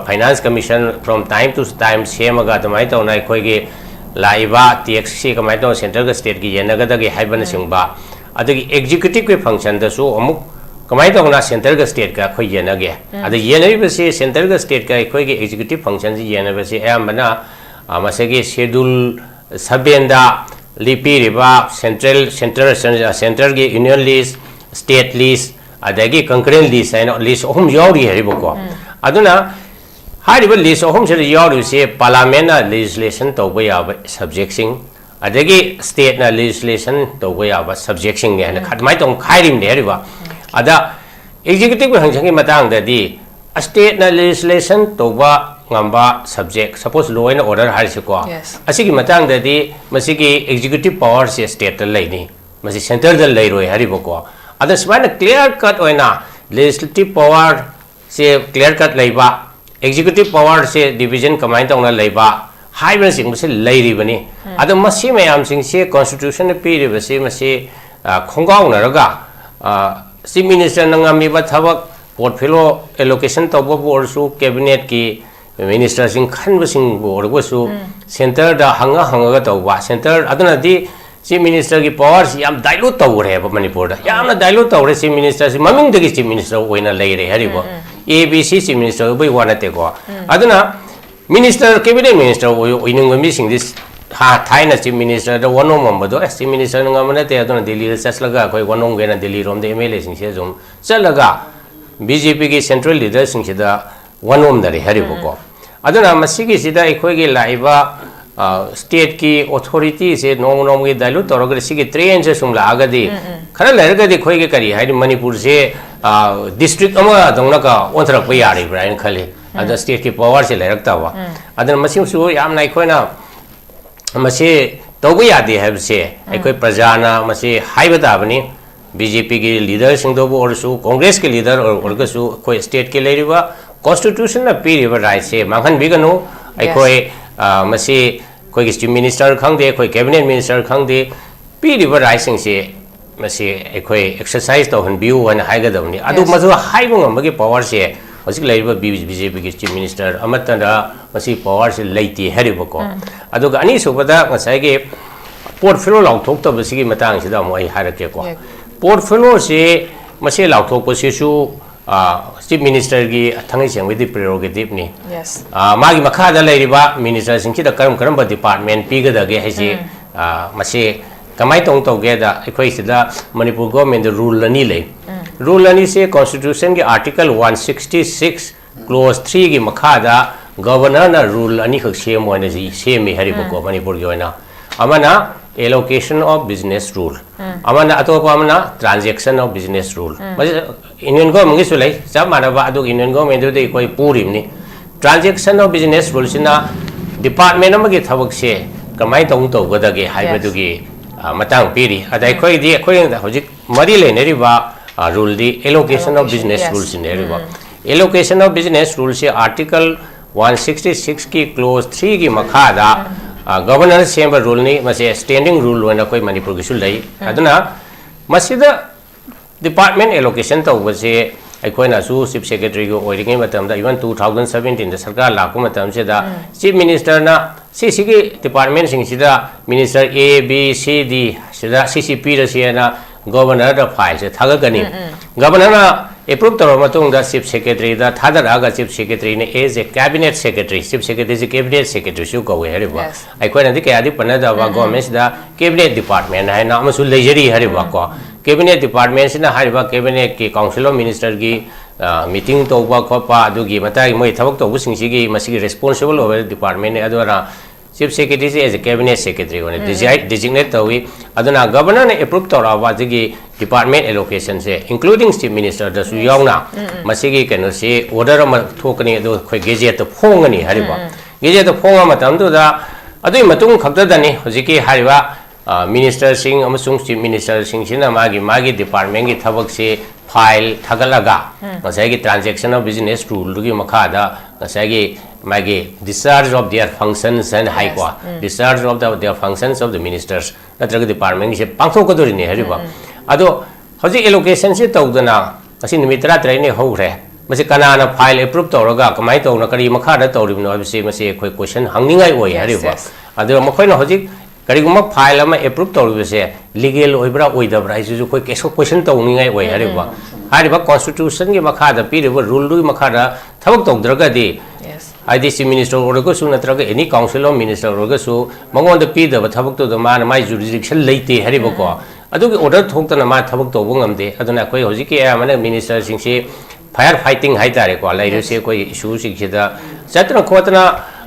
finance commission from time to time ꯁꯦꯝꯃꯒ ꯑꯗꯨꯃꯥꯏꯅ ꯇꯧꯅ ꯑꯩꯈꯣꯏꯒꯤ ꯂꯥꯛꯏꯕ taxꯁꯤ ꯀꯃꯥꯏꯅ ꯇꯧꯅ centreꯒ stateꯀꯤ ꯌꯦꯟꯅꯒꯗꯒꯦ ꯍꯥꯏꯕꯅꯆꯤꯡꯕ, ꯑꯗꯒꯤ executiveꯀꯤ functionꯗꯁꯨ ꯑꯃꯨꯛ ꯀꯃꯥꯏꯅ ꯇꯧꯅ centreꯒ stateꯀ ꯑꯩꯈꯣꯏ ꯌꯦꯟꯅꯒꯦ꯫ ꯑꯗ ꯌꯦꯟꯅꯔꯤꯕꯁꯤ centreꯒ stateꯀ ꯑꯩꯈꯣꯏꯒꯤ executive functionꯁꯤ ꯌꯦꯟꯅꯕꯁꯤ ꯑꯌꯥꯝꯕꯅ ꯃꯁꯤꯒꯤ schedule sevenꯗ ꯂꯤꯄꯤꯔꯤꯕ central centre centreꯒꯤ union list, state list, ꯑꯗꯒꯤ concurrent list ꯍꯥꯏꯅ list ꯑꯍꯨꯝ ꯌꯥꯎꯔꯤ ꯍꯥꯏꯔꯤꯕꯀꯣ꯫ ꯑꯗꯨꯅ ꯍꯥꯏꯔꯤꯕ list ꯑꯍꯨꯝꯁꯤꯗ ꯌꯥꯎꯔꯤꯕꯁꯤ parliamentꯅ legislation ꯇꯧꯕ ꯌꯥꯕ subjectꯁꯤꯡ, ꯑꯗꯒꯤ stateꯅ legislation ꯇꯧꯕ ꯌꯥꯕ subjectꯁꯤꯡꯅꯤ ꯍꯥꯏꯅ ꯑꯗꯨꯃꯥꯏꯅ ꯇꯧꯅ ꯈꯥꯏꯔꯤꯕꯅꯤ ꯍꯥꯏꯔꯤꯕ꯫ ꯑꯗ executive function ꯒꯤ ꯃꯇꯥꯡꯗꯗꯤ stateꯅ legislation ꯇꯧꯕ ꯉꯝꯕ subject, suppose law and order ꯍꯥꯏꯔꯤꯁꯤꯀꯣ, Yes. ꯑꯁꯤꯒꯤ ꯃꯇꯥꯡꯗꯗꯤ ꯃꯁꯤꯒꯤ executive power ꯁꯦ stateꯇ ꯂꯩꯅꯤ, ꯃꯁꯤ centreꯗ ꯂꯩꯔꯣꯏ ꯍꯥꯏꯔꯤꯕꯀꯣ꯫ ꯑꯗ ꯁꯨꯃꯥꯏꯅ clear cut ꯑꯣꯏꯅ legislative power ꯁꯦ clear cut ꯂꯩꯕ, executive power ꯁꯦ division ꯀꯃꯥꯏꯅ ꯇꯧꯅ ꯂꯩꯕ ꯍꯥꯏꯕꯅꯆꯤꯡꯕꯁꯦ ꯂꯩꯔꯤꯕꯅꯤ꯫ ꯑꯗꯣ ꯃꯁꯤ ꯃꯌꯥꯝꯁꯤꯡꯁꯦ constitutionꯅ ꯄꯤꯔꯤꯕꯁꯤ ꯃꯁꯤ, ꯑ, ꯈꯣꯡꯒꯥꯎꯅꯔꯒ, ꯑ, chief ministerꯅ ꯉꯝꯃꯤꯕ ꯊꯕꯛ portfolio allocation ꯇꯧꯕꯕꯨ ꯑꯣꯏꯔꯁꯨ, cabinetꯀꯤ ministerꯁꯤꯡ ꯈꯟꯕꯁꯤꯡꯕꯨ ꯑꯣꯏꯔꯒꯁꯨ, centreꯗ ꯍꯪꯉ ꯍꯪꯉꯒ ꯇꯧꯕ, centre ꯑꯗꯨꯅꯗꯤ chief ministerꯒꯤ powerꯁꯤ ꯌꯥꯝ dilute ꯇꯧꯈ꯭ꯔꯦꯕ ꯃꯅꯤꯄꯨꯔꯗ꯫ ꯌꯥꯝꯅ dilute ꯇꯧꯔꯦ chief ministerꯁꯤ, ꯃꯃꯤꯡꯗꯒꯤ chief minister ꯑꯣꯏꯅ ꯂꯩꯔꯦ ꯍꯥꯏꯔꯤꯕ꯫ A B C chief minister ꯑꯣꯏꯕꯒꯤ ꯋꯥ ꯅꯠꯇꯦꯀꯣ꯫ ꯑꯗꯨꯅ minister, cabinet minister ꯑꯣꯏ-, ꯑꯣꯏꯅꯤꯡꯕ ꯃꯤꯁꯤꯡꯗꯤ ꯍꯥ-, ꯊꯥꯏꯅ chief ministerꯗ ꯋꯥꯅꯣꯝꯃꯝꯕꯗꯣ, ꯑꯦ, chief ministerꯅ ꯉꯝꯕ ꯅꯠꯇꯦ, ꯑꯗꯨꯅ ꯗꯤꯜꯂꯤꯗ ꯆꯠꯂꯒ ꯑꯩꯈꯣꯏ ꯋꯥꯅꯣꯝꯒꯦꯅ ꯗꯤꯜꯂꯤꯔꯣꯝꯗ MLAꯁꯤꯡꯁꯦ ꯑꯗꯨꯝ ꯆꯠꯂꯒ BJPꯒꯤ central leaderꯁꯤꯡꯁꯤꯗ ꯋꯥꯅꯣꯝꯅꯔꯦ ꯍꯥꯏꯔꯤꯕꯀꯣ꯫ ꯑꯗꯨꯅ ꯃꯁꯤꯒꯤꯁꯤꯗ ꯑꯩꯈꯣꯏꯒꯤ ꯂꯥꯛꯏꯕ, ꯑ, stateꯀꯤ authorityꯁꯦ ꯅꯣꯡꯃ ꯅꯣꯡꯃꯒꯤ dilute ꯇꯧꯔꯒꯗꯤ, ꯁꯤꯒꯤ trendꯁꯦ ꯁꯨꯝ ꯂꯥꯛꯑꯒꯗꯤ, ꯈꯔ ꯂꯩꯔꯒꯗꯤ ꯑꯩꯈꯣꯏꯒꯤ ꯀꯔꯤ ꯍꯥꯏꯅꯤ, ꯃꯅꯤꯄꯨꯔꯁꯦ, ꯑ, district ꯑꯃꯗꯧꯅꯒ ꯑꯣꯟꯊꯔꯛꯄ ꯌꯥꯔꯤꯕ꯭ꯔꯥ ꯍꯥꯏꯅ ꯈꯜꯂꯤ꯫ ꯑꯗ stateꯀꯤ powerꯁꯦ ꯂꯩꯔꯛꯇꯕ꯫ ꯑꯗꯨꯅ ꯃꯁꯤꯃꯁꯨ ꯌꯥꯝꯅ ꯑꯩꯈꯣꯏꯅ ꯃꯁꯤ ꯇꯧꯕ ꯌꯥꯗꯦ ꯍꯥꯏꯕꯁꯦ ꯑꯩꯈꯣꯏ ꯄ꯭ꯔꯖꯥꯅ ꯃꯁꯤ ꯍꯥꯏꯕ ꯇꯥꯕꯅꯤ꯫ BJPꯒꯤ leaderꯁꯤꯡꯗꯕꯨ ꯑꯣꯏꯔꯁꯨ, Congressꯀꯤ leader ꯑꯣꯏ-, ꯑꯣꯏꯔꯒꯁꯨ, ꯑꯩꯈꯣꯏ stateꯀꯤ ꯂꯩꯔꯤꯕ constitutionꯅ ꯄꯤꯔꯤꯕ rightꯁꯦ ꯃꯥꯡꯍꯟꯕꯤꯒꯅꯨ꯫ ꯑꯩꯈꯣꯏ, ꯑ, ꯃꯁꯤ ꯑꯩꯈꯣꯏꯒꯤ chief minister ꯈꯪꯗꯦ, ꯑꯩꯈꯣꯏ cabinet minister ꯈꯪꯗꯦ, ꯄꯤꯔꯤꯕ rightꯁꯤꯡꯁꯦ ꯃꯁꯤ ꯑꯩꯈꯣꯏ exercise ꯇꯧꯍꯟꯕꯤꯌꯨ ꯍꯥꯏꯅ ꯍꯥꯏꯒꯗꯕꯅꯤ꯫ ꯑꯗꯨ Yes. ꯃꯗꯨ ꯍꯥꯏꯕ ꯉꯝꯕꯒꯤ powerꯁꯦ ꯍꯧꯖꯤꯛ ꯂꯩꯔꯤꯕ ꯕꯤ-, BJPꯒꯤ chief minister ꯑꯃꯠꯇꯅ ꯃꯁꯤ powerꯁꯦ ꯂꯩꯇꯦ ꯍꯥꯏꯔꯤꯕꯀꯣ꯫ ꯑꯗꯨꯒ ꯑꯅꯤꯁꯨꯕꯗ ꯉꯁꯥꯏꯒꯤ portfolio ꯂꯥꯎꯊꯣꯛꯇꯕꯁꯤꯒꯤ ꯃꯇꯥꯡꯁꯤꯗ ꯑꯃꯨꯛ ꯑꯩ ꯍꯥꯏꯔꯛꯀꯦꯀꯣ꯫ ꯌꯥꯏ꯫ Portfolioꯁꯤ ꯃꯁꯤ ꯂꯥꯎꯊꯣꯛꯄꯁꯤꯁꯨ, ꯑ, chief ministerꯒꯤ ꯊꯥꯡꯃꯩ ꯁꯦꯡꯕꯒꯤ prerogativeꯅꯤ꯫ Yes. ꯑ, ꯃꯥꯒꯤ ꯃꯈꯥꯗ ꯂꯩꯔꯤꯕ ministerꯁꯤꯡꯁꯤꯗ ꯀꯔꯝ ꯀꯔꯝꯕ department ꯄꯤꯒꯗꯒꯦ ꯍꯥꯏꯁꯤ, ꯑ, ꯃꯁꯤ ꯀꯃꯥꯏꯅ ꯇꯧ-, ꯇꯧꯒꯦꯗ, ꯑꯩꯈꯣꯏ ꯁꯤꯗ ꯃꯅꯤꯄꯨꯔ governmentꯗ rule ꯑꯅꯤ ꯂꯩ꯫ Rule ꯑꯅꯤꯁꯦ constitutionꯒꯤ article one sixty six clause threeꯒꯤ ꯃꯈꯥꯗ governorꯅ rule ꯑꯅꯤꯈꯛ ꯁꯦꯝꯃꯣ ꯍꯥꯏꯅ ꯁꯤ ꯁꯦꯝꯃꯤ ꯍꯥꯏꯔꯤꯕꯀꯣ, ꯃꯅꯤꯄꯨꯔꯒꯤ ꯑꯣꯏꯅ꯫ ꯑꯃꯅ Allocation of business rule, ꯑꯃꯅ ꯑꯇꯣꯞꯄ ꯑꯃꯅ transaction of business rule꯫ ꯃꯁꯤ Union Government ꯒꯤꯁꯨ ꯂꯩ ꯆꯞ ꯃꯥꯟꯅꯕ, ꯑꯗꯨꯒ Union Government ꯗꯨꯗꯤ ꯑꯩꯈꯣꯏ ꯄꯨꯔꯤꯕꯅꯤ꯫ Transaction of business rule ꯁꯤꯅ department ꯑꯃꯒꯤ ꯊꯕꯛꯁꯦ ꯀꯃꯥꯏꯅ ꯇꯧꯅ ꯇꯧꯒꯗꯒꯦ ꯍꯥꯏꯕꯗꯨꯒꯤ, ꯑ, ꯃꯇꯥꯡ ꯄꯤꯔꯤ꯫ ꯑꯗ ꯑꯩꯈꯣꯏꯗꯤ, ꯑꯩꯈꯣꯏ ꯍꯧꯖꯤꯛ ꯃꯔꯤ ꯂꯩꯅꯔꯤꯕ, ꯑ, rule D allocation of business rule ꯁꯤꯅꯦ ꯍꯥꯏꯔꯤꯕ꯫ Allocation of business rule ꯁꯤ Article one sixty six ꯀꯤ clause three ꯒꯤ ꯃꯈꯥꯗ, ꯑ, Governor ꯅ ꯁꯦꯝꯕ rule ꯅꯤ꯫ ꯃꯁꯦ standing rule ꯑꯣꯏꯅ ꯑꯩꯈꯣꯏ ꯃꯅꯤꯄꯨꯔꯒꯤꯁꯨ ꯂꯩ꯫ ꯑꯗꯨꯅ ꯃꯁꯤꯗ department allocation ꯇꯧꯕꯁꯦ ꯑꯩꯈꯣꯏꯅꯁꯨ Chief Secretary ꯒꯤ ꯑꯣꯏꯔꯤꯉꯩ ꯃꯇꯝꯗ, even two thousand seventeen ꯗ ꯁꯔꯀꯥꯔ ꯂꯥꯛꯄ ꯃꯇꯝꯁꯤꯗ, Chief Minister ꯅ ꯁꯤꯁꯤꯒꯤ department ꯁꯤꯡꯁꯤꯗ minister A, B, C, D ꯁꯤꯗ ꯁꯤꯁꯤ ꯄꯤꯔꯁꯦꯅ Governor ꯗ file ꯁꯦ ꯊꯥꯒꯠꯀꯅꯤ꯫ Governor ꯅ approve ꯇꯧꯔꯕ ꯃꯇꯨꯡꯗ Chief Secretary ꯗ ꯊꯥꯗꯔꯛꯑꯒ, Chief Secretary ꯅ as a cabinet secretary, Chief Secretary ꯁꯤ cabinet secretary ꯁꯨ ꯀꯧꯋꯦ ꯍꯥꯏꯔꯤꯕ꯫ ꯑꯩꯈꯣꯏꯅꯗꯤ ꯀꯌꯥꯗꯤ ꯄꯟꯅꯗꯕ, government ꯁꯤꯗ cabinet department ꯍꯥꯏꯅ ꯑꯃꯁꯨ ꯂꯩꯖꯔꯤ ꯍꯥꯏꯔꯤꯕꯀꯣ꯫ Cabinet department ꯁꯤꯅ ꯍꯥꯏꯔꯤꯕ cabinet ꯀꯤ Council of Minister ꯒꯤ, ꯑ, meeting ꯇꯧꯕ ꯈꯣꯠꯄ, ꯑꯗꯨꯒꯤ ꯃꯇꯥꯡꯒꯤ ꯃꯣꯏ ꯊꯕꯛ ꯇꯧꯕꯁꯤꯡꯁꯤꯒꯤ ꯃꯁꯤꯒꯤ responsible ꯑꯣꯏꯕ department ꯅꯤ꯫ ꯑꯗꯨꯅ Chief Secretary say as a cabinet secretary ꯑꯣꯏꯅ desi-, designate ꯇꯧꯏ꯫ ꯑꯗꯨꯅ Governor ꯅ approve ꯇꯧꯔꯛꯑꯕ ꯑꯁꯤꯒꯤ department allocation ꯁꯦ, including Chief Minister ꯗꯁꯨ ꯌꯥꯎꯅ, ꯃꯁꯤꯒꯤ ꯀꯩꯅꯣꯁꯤ order ꯑꯃ ꯊꯣꯛꯀꯅꯤ, ꯑꯗꯨ ꯑꯩꯈꯣꯏ gazette ꯇ ꯐꯣꯡꯒꯅꯤ ꯍꯥꯏꯔꯤꯕ꯫ Gazette ꯇ ꯐꯣꯡꯉ ꯃꯇꯝꯗꯨꯗ ꯑꯗꯨꯒꯤ ꯃꯇꯨꯡ ꯈꯛꯇꯗꯅꯤ ꯍꯧꯖꯤꯛꯀꯤ ꯍꯥꯏꯔꯤꯕ, ꯑ, minister ꯁꯤꯡ ꯑꯃꯁꯨꯡ Chief Minister ꯁꯤꯡꯁꯤꯅ ꯃꯥꯒꯤ, ꯃꯥꯒꯤ department ꯀꯤ ꯊꯕꯛꯁꯤ file ꯊꯥꯒꯠꯂꯒ, ꯉꯁꯥꯏꯒꯤ transaction of business rule ꯗꯨꯒꯤ ꯃꯈꯥꯗ ꯉꯁꯥꯏꯒꯤ ꯃꯥꯒꯤ discharge of their functions ꯍꯥꯏꯅ ꯍꯥꯏꯀꯣ꯫ Discharge of the, their functions of the ministers ꯅꯠꯇ꯭ꯔꯒ department ꯒꯤꯁꯦ ꯄꯥꯡꯊꯣꯛꯀꯗꯣꯔꯤꯅꯤ ꯍꯥꯏꯔꯤꯕ꯫ ꯑꯗꯣ ꯍꯧꯖꯤꯛ allocation ꯁꯤ ꯇꯧꯗꯅ ꯉꯁꯤ ꯅꯨꯃꯤꯠ ꯇꯔꯥꯇꯔꯦꯠꯅꯤ ꯍꯧꯈ꯭ꯔꯦ꯫ ꯃꯁꯤ ꯀꯅꯥꯅ file approve ꯇꯧꯔꯒ ꯀꯃꯥꯏꯅ ꯇꯧꯅ, ꯀꯔꯤ ꯃꯈꯥꯗ ꯇꯧꯔꯤꯕꯅꯣ ꯍꯥꯏꯕꯁꯤ, ꯃꯁꯤ ꯑꯩꯈꯣꯏ question ꯍꯪꯅꯤꯡꯉꯥꯏ ꯑꯣꯏ ꯍꯥꯏꯔꯤꯕ꯫ ꯑꯗꯨꯒ ꯃꯈꯣꯏꯅ ꯍꯧꯖꯤꯛ ꯀꯔꯤꯒꯨꯝꯕ file ꯑꯃ approve ꯇꯧꯔꯤꯕꯁꯦ legal ꯑꯣꯏꯕ꯭ꯔꯥ ꯑꯣꯏꯗꯕ꯭ꯔꯥ ꯍꯥꯏꯁꯤꯁꯨ ꯑꯩꯈꯣꯏ ꯀꯩꯁꯨ question ꯇꯧꯅꯤꯡꯉꯥꯏ ꯑꯣꯏ ꯍꯥꯏꯔꯤꯕ꯫ ꯍꯥꯏꯔꯤꯕ constitution ꯒꯤ ꯃꯈꯥꯗ ꯄꯤꯔꯤꯕ rule ꯗꯨꯒꯤ ꯃꯈꯥꯗ ꯊꯕꯛ ꯇꯧꯗ꯭ꯔꯒꯗꯤ, ꯍꯥꯏꯗꯤ Chief Minister ꯑꯣꯏꯔꯒꯁꯨ ꯅꯠꯇ꯭ꯔꯒ any Council of Minister ꯑꯣꯏꯔꯒꯁꯨ, ꯃꯉꯣꯟꯗ ꯄꯤꯗꯕ ꯊꯕꯛꯇꯨꯗ ꯃꯥꯅ ꯃꯥꯏ jurisdiction ꯂꯩꯇꯦ ꯍꯥꯏꯔꯤꯕꯀꯣ꯫ ꯑꯗꯨꯒꯤ order ꯊꯣꯛꯇꯅ ꯃꯥ ꯊꯕꯛ ꯇꯧꯕ ꯉꯝꯗꯦ꯫ ꯑꯗꯨꯅ ꯑꯩꯈꯣꯏ ꯍꯧꯖꯤꯛꯀꯤ ꯑꯌꯥꯝꯕꯅ minister ꯁꯤꯡꯁꯤ fire fighting ꯍꯥꯏꯇꯥꯔꯦꯀꯣ, ꯂꯩꯔꯤꯕꯁꯤ ꯑꯩꯈꯣꯏꯒꯤ issue ꯁꯤꯡꯁꯤꯗ ꯆꯠꯇꯅ ꯈꯣꯠꯇꯅ,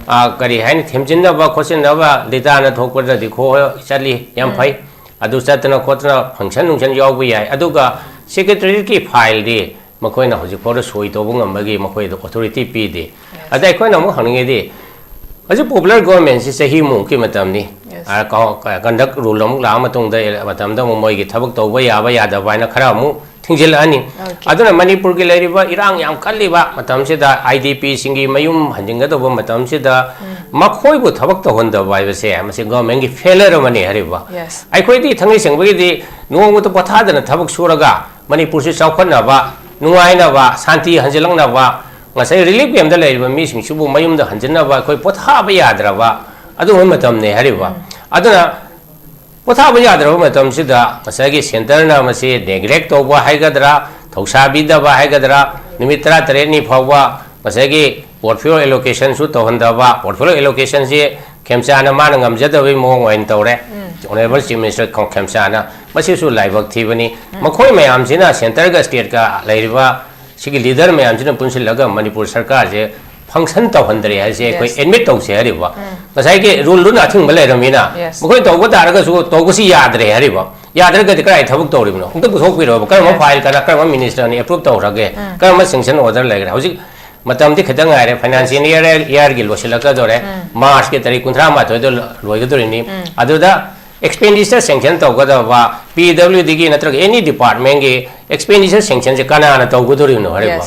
ꯑꯥ, ꯀꯔꯤ ꯍꯥꯏꯅꯤ, ꯊꯦꯝꯖꯤꯟꯅꯕ ꯈꯣꯠꯆꯤꯟꯅꯕ ꯗꯦꯇꯥꯅ ꯊꯣꯛꯄꯗꯗꯤ ꯈꯣ-, ꯆꯠꯂꯤ, ꯌꯥꯝ ꯐꯩ꯫ ꯑꯗꯨ ꯆꯠꯇꯅ ꯈꯣꯠꯇꯅ ꯐꯪꯁꯟ ꯅꯨꯡꯁꯟ ꯌꯥꯎꯕ ꯌꯥꯏ꯫ ꯑꯗꯨꯒ ꯁꯦꯀ꯭ꯔꯦꯇꯔꯤꯌꯦꯠꯀꯤ ꯐꯥꯏꯜꯗꯤ ꯃꯈꯣꯏꯅ ꯍꯧꯖꯤꯛ ꯐꯥꯎꯗ ꯁꯣꯏ ꯇꯧꯕ ꯉꯝꯕꯒꯤ ꯃꯈꯣꯏꯗ ꯑꯣꯊꯣꯔꯤꯇꯤ ꯄꯤꯗꯦ꯫ ꯑꯗ ꯑꯩꯈꯣꯏꯅ ꯑꯃꯨꯛ ꯍꯪꯅꯤꯡꯉꯤꯗꯤ, ꯍꯧꯖꯤꯛ ꯄꯣꯄꯨꯂꯔ ꯒꯣꯔꯃꯦꯟꯁꯤ ꯆꯍꯤꯃꯨꯛꯀꯤ ꯃꯇꯝꯅꯤ꯫ ꯀꯟꯗꯛ ꯔꯨꯜ ꯑꯃꯨꯛ ꯂꯥꯛꯑ ꯃꯇꯨꯡꯗ, ꯃꯇꯝꯗ ꯑꯃꯨꯛ ꯃꯣꯏꯒꯤ ꯊꯕꯛ ꯇꯧꯕ ꯌꯥꯕ ꯌꯥꯗꯕ ꯍꯥꯏꯅ ꯈꯔ ꯑꯃꯨꯛ ꯊꯤꯡꯖꯤꯜꯂꯛꯑꯅꯤ꯫ ꯑꯗꯨꯅ ꯃꯅꯤꯄꯨꯔꯒꯤ ꯂꯩꯔꯤꯕ ꯏꯔꯥꯡ ꯌꯥꯝ ꯀꯜꯂꯤꯕ ꯃꯇꯝꯁꯤꯗ, ꯑꯥꯏ ꯗꯤ ꯄꯤꯁꯤꯡꯒꯤ ꯃꯌꯨꯝ ꯍꯟꯖꯤꯟꯒꯗꯧꯕ ꯃꯇꯝꯁꯤꯗ, ꯃꯈꯣꯏꯕꯨ ꯊꯕꯛ ꯇꯧꯍꯟꯗꯕ ꯍꯥꯏꯕꯁꯦ ꯃꯁꯤ ꯒꯣꯔꯃꯦꯟꯒꯤ ꯐꯦꯂꯔ ꯑꯃꯅꯤ ꯍꯥꯏꯔꯤꯕ꯫ ꯑꯩꯈꯣꯏꯗꯤ ꯊꯥꯡꯒꯩ ꯁꯦꯡꯕꯒꯤꯗꯤ ꯅꯣꯡꯃꯇ ꯄꯣꯊꯥꯗꯅ ꯊꯕꯛ ꯁꯨꯔꯒ ꯃꯅꯤꯄꯨꯔꯁꯤ ꯆꯥꯎꯈꯠꯅꯕ, ꯅꯨꯡꯉꯥꯏꯅꯕ, ꯁꯥꯟꯇꯤ ꯍꯟꯖꯤꯜꯂꯛꯅꯕ, ꯉꯁꯥꯏ ꯔꯤꯂꯤꯐ ꯀꯦꯝꯗ ꯂꯩꯔꯤꯕ ꯃꯤꯁꯤꯡꯁꯤꯕꯨ ꯃꯌꯨꯝꯗ ꯍꯟꯖꯤꯟꯅꯕ ꯑꯩꯈꯣꯏ ꯄꯣꯊꯥꯕ ꯌꯥꯗ꯭ꯔꯕ ꯑꯗꯨꯒꯨꯝꯕ ꯃꯇꯝꯅꯤ ꯍꯥꯏꯔꯤꯕ꯫ ꯑꯗꯨꯅ ꯄꯣꯊꯥꯕ ꯌꯥꯗ꯭ꯔꯕ ꯃꯇꯝꯁꯤꯗ ꯉꯁꯥꯏꯒꯤ ꯁꯦꯟꯇꯔꯅ ꯃꯁꯤ ꯅꯦꯒ꯭ꯂꯦꯛ ꯇꯧꯕ ꯍꯥꯏꯒꯗ꯭ꯔꯥ, ꯊꯧꯁꯥꯕꯤꯗꯕ ꯍꯥꯏꯒꯗ꯭ꯔꯥ, ꯅꯨꯃꯤꯠ ꯇꯔꯥꯇꯔꯦꯠꯅꯤ ꯐꯥꯎꯕ ꯉꯁꯥꯏꯒꯤ ꯄꯣꯔꯠꯐꯣꯂꯤꯑꯣ ꯑꯦꯂꯣꯀꯦꯁꯟꯁꯨ ꯇꯧꯍꯟꯗꯕ, ꯄꯣꯔꯠꯐꯣꯂꯤꯑꯣ ꯑꯦꯂꯣꯀꯦꯁꯟꯁꯤ ꯈꯦꯝꯆꯥꯅ ꯃꯥꯅ ꯉꯝꯖꯗꯕꯒꯤ ꯃꯑꯣꯡ ꯑꯣꯏꯅ ꯇꯧꯔꯦ꯫ ꯑꯣꯅꯔꯦꯕꯜ ꯆꯤꯐ ꯃꯤꯅꯤꯁꯇꯔ ꯈꯣ-, ꯈꯦꯝꯆꯥꯅ꯫ ꯃꯁꯤꯁꯨ ꯂꯥꯏꯕꯛ ꯊꯤꯕꯅꯤ꯫ ꯃꯈꯣꯏ ꯃꯌꯥꯝꯁꯤꯅ ꯁꯦꯟꯇꯔꯒ ꯁ꯭ꯇꯦꯠꯀ ꯂꯩꯔꯤꯕ ꯁꯤꯒꯤ ꯂꯤꯗꯔ ꯃꯌꯥꯝꯁꯤꯅ ꯄꯨꯟꯁꯤꯜꯂꯒ ꯃꯅꯤꯄꯨꯔ ꯁꯔꯀꯥꯔꯁꯦ ꯐꯪꯁꯟ ꯇꯧꯍꯟꯗ꯭ꯔꯦ ꯍꯥꯏꯁꯦ ꯑꯩꯈꯣꯏ ꯑꯦꯗꯃꯤꯠ ꯇꯧꯁꯦ ꯍꯥꯏꯔꯤꯕ꯫ ꯉꯁꯥꯏꯒꯤ ꯔꯨꯜꯗꯨꯅ ꯑꯊꯤꯡꯕ ꯂꯩꯔꯝꯃꯤꯅ ꯃꯈꯣꯏꯅ ꯇꯧꯕ ꯇꯥꯔꯒꯁꯨ ꯇꯧꯕꯁꯤ ꯌꯥꯗ꯭ꯔꯦ ꯍꯥꯏꯔꯤꯕ꯫ ꯌꯥꯗ꯭ꯔꯒꯗꯤ ꯀꯗꯥꯏ ꯊꯕꯛ ꯇꯧꯔꯤꯕꯅꯣ? ꯑꯝꯇ ꯄꯨꯊꯣꯛꯄꯤꯔꯛꯑꯣꯕ꯫ ꯀꯔꯝꯕ ꯐꯥꯏꯜ ꯀꯅꯥ, ꯀꯔꯝꯕ ꯃꯤꯅꯤꯁꯇꯔꯅ ꯑꯦꯄ꯭ꯔꯨꯞ ꯇꯧꯈ꯭ꯔꯒꯦ? ꯀꯔꯝꯕ ꯁꯦꯡꯁꯟ ꯑꯣꯔꯗꯔ ꯂꯩꯈ꯭ꯔꯦ? ꯍꯧꯖꯤꯛ ꯃꯇꯝꯗꯤ ꯈꯤꯇꯪ ꯉꯥꯏꯔꯦ, ꯐꯥꯏꯅꯥꯟꯁꯤꯌꯦꯜ ꯏꯌꯥꯔ, ꯏꯌꯥꯔꯒꯤ ꯂꯣꯏꯁꯤꯜꯂꯛꯀꯗꯧꯔꯦ꯫ ꯃꯥꯔꯆꯀꯤ ꯇꯥꯔꯤꯛ ꯀꯨꯟꯊ꯭ꯔꯥ ꯃꯥꯊꯣꯏꯗ ꯂꯣꯏꯒꯗꯧꯔꯤꯅꯤ꯫ ꯑꯗꯨꯗ ꯑꯦꯛꯁꯄꯦꯟꯗꯤꯆꯔ ꯁꯦꯡꯁꯟ ꯇꯧꯒꯗꯕ ꯄꯤ ꯗꯕ꯭ꯂꯤꯎ ꯗꯤꯒꯤ ꯅꯠꯇ꯭ꯔꯒ ꯑꯦꯅꯤ ꯗꯤꯄꯥꯔꯠꯃꯦꯟꯒꯤ ꯑꯦꯛꯁꯄꯦꯟꯗꯤꯆꯔ ꯁꯦꯡꯁꯟꯁꯦ ꯀꯅꯥꯅ ꯇꯧꯒꯗꯧꯔꯤꯕꯅꯣ ꯍꯥꯏꯔꯤꯕ?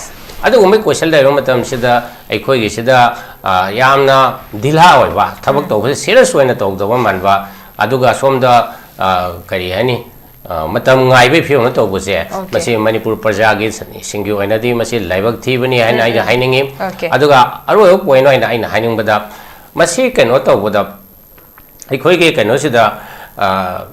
ꯑꯗꯨꯒꯨꯝꯕꯒꯤ ꯀꯣꯏꯁꯟ ꯂꯩꯕ ꯃꯇꯝꯁꯤꯗ ꯑꯩꯈꯣꯏꯒꯤꯁꯤꯗ, ꯑ, ꯌꯥꯝꯅ ꯙꯤꯂꯥ ꯑꯣꯏꯕ, ꯊꯕꯛ ꯇꯧꯕꯁꯦ ꯁꯤꯔꯤꯌꯁ ꯑꯣꯏꯅ ꯇꯧꯗꯕ ꯃꯥꯟꯕ, ꯑꯗꯨꯒ ꯁꯣꯝꯗ, ꯑ, ꯀꯔꯤ ꯍꯥꯏꯅꯤ, ꯑ, ꯃꯇꯝ ꯉꯥꯏꯕꯒꯤ ꯐꯤꯕꯝꯗ ꯇꯧꯕꯁꯦ, ꯃꯁꯤ ꯃꯅꯤꯄꯨꯔ ꯄ꯭ꯔꯖꯥꯒꯤ ꯁꯤꯡꯒꯤ ꯑꯣꯏꯅꯗꯤ ꯃꯁꯤ ꯂꯥꯏꯕꯛ ꯊꯤꯕꯅꯤ ꯍꯥꯏꯅ ꯑꯩꯅ ꯍꯥꯏꯅꯤꯡꯉꯤ꯫ ꯑꯗꯨꯒ ꯑꯔꯣꯏꯕ ꯄꯣꯏꯟ ꯑꯣꯏꯅ ꯑꯩꯅ ꯍꯥꯏꯅꯤꯡꯕꯗ, ꯃꯁꯤ ꯀꯩꯅꯣ ꯇꯧꯕꯗ, ꯑꯩꯈꯣꯏꯒꯤ ꯀꯩꯅꯣꯁꯤꯗ, ꯑ,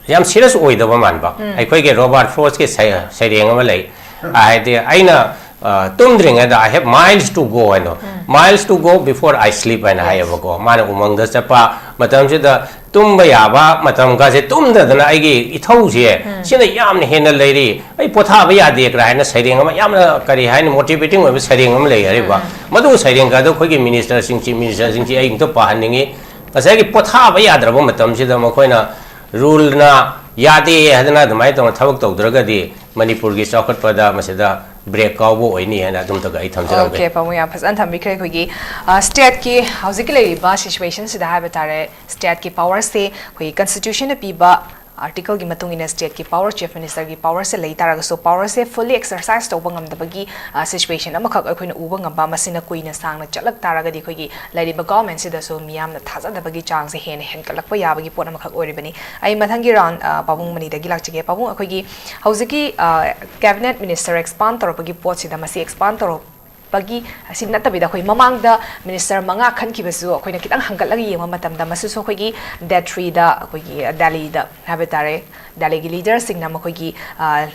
ꯌꯥꯝ ꯁꯤꯔꯤꯌꯁ ꯑꯣꯏꯗꯕ ꯃꯥꯟꯕ꯫ ꯑꯩꯈꯣꯏꯒꯤ ꯔꯣꯕꯥꯔꯠ ꯐ꯭ꯔꯣꯁꯀꯤ ꯁꯩ-, ꯁꯩꯔꯦꯡ ꯑꯃ ꯂꯩ꯫ ꯑ, ꯍꯥꯏꯗꯤ ꯑꯩꯅ, ꯑ, ꯇꯨꯝꯗ꯭ꯔꯤꯉꯩꯗ "I have miles to go" ꯍꯥꯏꯅ, "Miles to go before I sleep" ꯍꯥꯏꯅ ꯍꯥꯏꯌꯦꯕꯀꯣ꯫ ꯃꯥꯅ ꯎꯃꯪꯗ ꯆꯠꯄ, ꯃꯇꯝꯁꯤꯗ ꯇꯨꯝꯕ ꯌꯥꯕ ꯃꯇꯝꯒꯁꯦ ꯇꯨꯝꯗꯗꯅ ꯑꯩꯒꯤ ꯏꯊꯧꯁꯦ ꯁꯤꯅ ꯌꯥꯝꯅ ꯍꯦꯟꯅ ꯂꯩꯔꯤ, ꯑꯩ ꯄꯣꯊꯥꯕ ꯌꯥꯗꯦ ꯀꯥꯏꯅ ꯁꯩꯔꯦꯡ ꯑꯃ, ꯌꯥꯝꯅ, ꯀꯔꯤ ꯍꯥꯏꯅꯤ, ꯃꯣꯇꯤꯚꯦꯇꯤꯡ ꯑꯣꯏꯕ ꯁꯩꯔꯦꯡ ꯑꯃ ꯂꯩ ꯍꯥꯏꯔꯤꯕ꯫ ꯃꯗꯨ ꯁꯩꯔꯦꯡꯒꯗꯣ ꯑꯩꯈꯣꯏꯒꯤ ꯃꯤꯅꯤꯁꯇꯔꯁꯤꯡ, ꯆꯤꯐ ꯃꯤꯅꯤꯁꯇꯔꯁꯤꯡꯁꯤ ꯑꯩ ꯑꯝꯇ ꯄꯥꯍꯟꯅꯤꯡꯉꯤ꯫ ꯉꯁꯥꯏꯒꯤ ꯄꯣꯊꯥꯕ ꯌꯥꯗ꯭ꯔꯕ ꯃꯇꯝꯁꯤꯗ ꯃꯈꯣꯏꯅ ꯔꯨꯜꯅ ꯌꯥꯗꯦ ꯍꯥꯏꯗꯅ ꯑꯗꯨꯃꯥꯏꯅ ꯇꯧꯅ ꯊꯕꯛ ꯇꯧꯗ꯭ꯔꯒꯗꯤ ꯃꯅꯤꯄꯨꯔꯒꯤ ꯆꯥꯎꯈꯠꯄꯗ ꯃꯁꯤꯗ ꯕ꯭ꯔꯦꯛ ꯀꯥꯎꯕ ꯑꯣꯏꯅꯤ ꯍꯥꯏꯅ ꯑꯗꯨꯝꯇꯒ ꯑꯩ ꯊꯝꯖꯔꯝꯒꯦ꯫ ꯑꯣꯀꯦ, ꯄꯥꯕꯨꯡ ꯌꯥꯝ ꯐꯖꯅ ꯊꯝꯕꯤꯈ꯭ꯔꯦ꯫ ꯑꯩꯈꯣꯏꯒꯤ ꯁ꯭ꯇꯦꯠꯀꯤ ꯍꯧꯖꯤꯛꯀꯤ ꯂꯩꯔꯤꯕ ꯁꯤꯆꯨꯋꯦꯁꯟꯁꯤꯗ ꯍꯥꯏꯕ ꯇꯥꯔꯦ, ꯁ꯭ꯇꯦꯠꯀꯤ ꯄꯥꯋꯔꯁꯦ ꯑꯩꯈꯣꯏꯒꯤ ꯀꯟꯁꯇꯤꯇ꯭ꯌꯨꯁꯟꯅ ꯄꯤꯕ ꯑꯥꯔꯇꯤꯀꯜꯒꯤ ꯃꯇꯨꯡ ꯏꯟꯅ ꯁ꯭ꯇꯦꯠꯀꯤ ꯄꯥꯋꯔ, ꯆꯤꯐ ꯃꯤꯅꯤꯁꯇꯔꯒꯤ ꯄꯥꯋꯔꯁꯦ ꯂꯩ ꯇꯥꯔꯒꯁꯨ, ꯄꯥꯋꯔꯁꯦ ꯐꯨꯜꯂꯤ ꯑꯦꯛꯁꯔꯁꯥꯏꯁ ꯇꯧꯕ ꯉꯝꯗꯕꯒꯤ ꯁꯤꯆꯨꯋꯦꯁꯟ ꯑꯃꯈꯛ ꯑꯩꯈꯣꯏꯅ ꯎꯕ ꯉꯝꯕ, ꯃꯁꯤꯅ ꯀꯨꯏꯅ ꯁꯥꯡꯅ ꯆꯠꯂꯛ ꯇꯥꯔꯒꯗꯤ ꯑꯩꯈꯣꯏꯒꯤ ꯂꯩꯔꯤꯕ ꯒꯚꯔꯟꯃꯦꯟꯠꯁꯤꯗꯁꯨ ꯃꯤꯌꯥꯝꯅ ꯊꯥꯖꯗꯕꯒꯤ ꯆꯥꯡꯁꯦ ꯍꯦꯟꯅ ꯍꯦꯟꯒꯠꯂꯛꯄ ꯌꯥꯕꯒꯤ ꯄꯣꯠ ꯑꯃꯈꯛ ꯑꯣꯏꯔꯤꯕꯅꯤ꯫ ꯑꯩ ꯃꯊꯪꯒꯤ ꯔꯥꯎꯟ, ꯑ, ꯄꯥꯕꯨꯡ ꯃꯅꯤꯗꯒꯤ ꯂꯥꯛꯆꯒꯦ꯫ ꯄꯥꯕꯨꯡ, ꯑꯩꯈꯣꯏꯒꯤ ꯍꯧꯖꯤꯛꯀꯤ, ꯑ, ꯀꯦꯕꯤꯅꯦꯠ ꯃꯤꯅꯤꯁꯇꯔ ꯑꯦꯛꯁꯄꯥꯟ ꯇꯧꯔꯛꯄꯒꯤ ꯄꯣꯠꯁꯤꯗ, ꯃꯁꯤ ꯑꯦꯛꯁꯄꯥꯟ ꯇꯧꯔꯛꯄꯒꯤ ꯑꯁꯤ ꯅꯠꯇꯕꯤꯗ, ꯑꯩꯈꯣꯏ ꯃꯃꯥꯡꯗ ꯃꯤꯅꯤꯁꯇꯔ ꯃꯉꯥ ꯈꯟꯈꯤꯕꯁꯨ ꯑꯩꯈꯣꯏꯅ ꯈꯤꯇꯪ ꯍꯪꯒꯠꯂꯒ ꯌꯦꯡꯕ ꯃꯇꯝꯗ, ꯃꯁꯤꯁꯨ ꯑꯩꯈꯣꯏꯒꯤ ꯗꯦꯠ ꯊ꯭ꯔꯤꯗ ꯑꯩꯈꯣꯏꯒꯤ ꯗꯦꯜꯂꯤꯗ ꯍꯥꯏꯕ ꯇꯥꯔꯦ, ꯗꯦꯜꯂꯤꯒꯤ ꯂꯤꯗꯔꯁꯤꯡꯅ ꯃꯈꯣꯏꯒꯤ, ꯑ,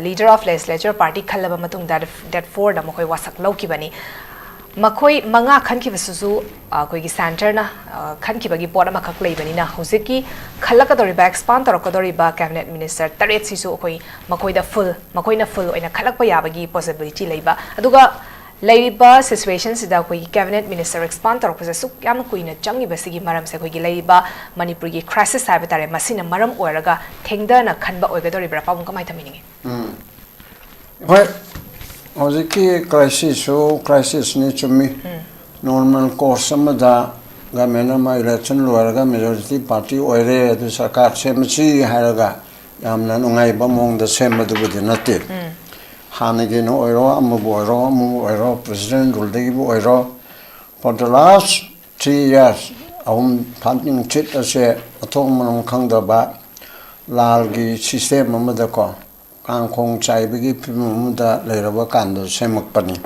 ꯂꯤꯗꯔ ꯑꯣꯐ ꯂꯦꯖꯤꯁꯂꯦꯆꯔ ꯄꯥꯔꯇꯤ ꯈꯜꯂꯕ ꯃꯇꯨꯡꯗ ꯗꯦꯠ ꯐꯣꯔꯗ ꯃꯈꯣꯏ ꯋꯥꯁꯛ ꯂꯧꯈꯤꯕꯅꯤ꯫ ꯃꯈꯣꯏ ꯃꯉꯥ ꯈꯟꯈꯤꯕꯁꯤꯁꯨ, ꯑ, ꯑꯩꯈꯣꯏꯒꯤ ꯁꯦꯟꯇꯔꯅ, ꯑ, ꯈꯟꯈꯤꯕꯒꯤ ꯄꯣꯠ ꯑꯃꯈꯛ ꯂꯩꯕꯅꯤꯅ, ꯍꯧꯖꯤꯛꯀꯤ ꯈꯜꯂꯛꯀꯗꯧꯔꯤꯕ, ꯑꯦꯛꯁꯄꯥꯟ ꯇꯧꯔꯛꯀꯗꯧꯔꯤꯕ ꯀꯦꯕꯤꯅꯦꯠ ꯃꯤꯅꯤꯁꯇꯔ ꯇꯔꯦꯠꯁꯤꯁꯨ ꯑꯩꯈꯣꯏ ꯃꯈꯣꯏꯗ ꯐꯨꯜ, ꯃꯈꯣꯏꯅ ꯐꯨꯜ ꯑꯣꯏꯅ ꯈꯜꯂꯛꯄ ꯌꯥꯕꯒꯤ ꯄꯣꯁꯤꯕꯤꯂꯤꯇꯤ ꯂꯩꯕ꯫ ꯑꯗꯨꯒ ꯂꯩꯔꯤꯕ ꯁꯤꯆꯨꯋꯦꯁꯟꯁꯤꯗ ꯑꯩꯈꯣꯏꯒꯤ ꯀꯦꯕꯤꯅꯦꯠ ꯃꯤꯅꯤꯁꯇꯔ ꯑꯦꯛꯁꯄꯥꯟ ꯇꯧꯔꯛꯄꯁꯦ ꯑꯁꯨꯛ ꯌꯥꯝꯅ ꯀꯨꯏꯅ ꯆꯪꯉꯤꯕꯁꯤꯒꯤ ꯃꯔꯝꯁꯦ ꯑꯩꯈꯣꯏꯒꯤ ꯂꯩꯔꯤꯕ ꯃꯅꯤꯄꯨꯔꯒꯤ ꯀ꯭ꯔꯥꯏꯁꯤꯁ ꯍꯥꯏꯕ ꯇꯥꯔꯦ, ꯃꯁꯤꯅ ꯃꯔꯝ ꯑꯣꯏꯔꯒ ꯊꯦꯡꯊꯅ ꯈꯟꯕ ꯑꯣꯏꯒꯗꯧꯔꯤꯕ꯭ꯔꯥ? ꯄꯥꯕꯨꯡ ꯀꯃꯥꯏꯅ ꯊꯝꯕꯤꯅꯤꯡꯉꯤ? ꯎꯝ꯫ ꯍꯣꯏ, ꯍꯧꯖꯤꯛꯀꯤ ꯀ꯭ꯔꯥꯏꯁꯤꯁꯁꯨ ꯀ꯭ꯔꯥꯏꯁꯤꯁꯅꯤ, ꯆꯨꯝꯃꯤ꯫ ꯅꯣꯔꯃꯦꯜ ꯀꯣꯔꯁ ꯑꯃꯗ ꯒꯚꯔꯟꯃꯦꯟꯠ ꯑꯃ ꯏꯂꯦꯛꯁꯟ ꯂꯣꯏꯔꯒ ꯃꯦꯖꯣꯔꯤꯇꯤ ꯄꯥꯔꯇꯤ ꯑꯣꯏꯔꯦ, ꯑꯗꯨ ꯁꯔꯀꯥꯔ ꯁꯦꯝꯃꯁꯤ ꯍꯥꯏꯔꯒ ꯌꯥꯝꯅ ꯅꯨꯡꯉꯥꯏꯕ ꯃꯑꯣꯡꯗ ꯁꯦꯝꯕꯗꯨꯕꯨꯗꯤ ꯅꯠꯇꯦ꯫ ꯍꯥꯟꯅꯒꯤꯅ ꯑꯣꯏꯔꯣ, ꯑꯃꯕꯨ ꯑꯣꯏꯔꯣ, ꯑꯃꯕꯨ ꯑꯣꯏꯔꯣ, ꯄ꯭ꯔꯦꯁꯤꯗꯦꯟꯠ ꯔꯨꯜꯗꯒꯤꯕꯨ ꯑꯣꯏꯔꯣ, for the last three years, ꯑꯍꯨꯝ ꯐꯥꯅꯤꯡ ꯆꯤꯠ ꯑꯁꯦ ꯃꯊꯣꯡ ꯃꯔꯝ ꯈꯪꯗꯕ ꯂꯥꯜꯒꯤ ꯁꯤꯁꯇꯦꯝ ꯑꯃꯗꯀꯣ, ꯀꯥꯡꯈꯣꯡ ꯆꯥꯏꯕꯒꯤ ꯐꯤꯕꯝ ꯑꯃꯗ ꯂꯩꯔꯕ ꯀꯥꯟꯗ ꯁꯦꯝꯃꯛꯄꯅꯤ꯫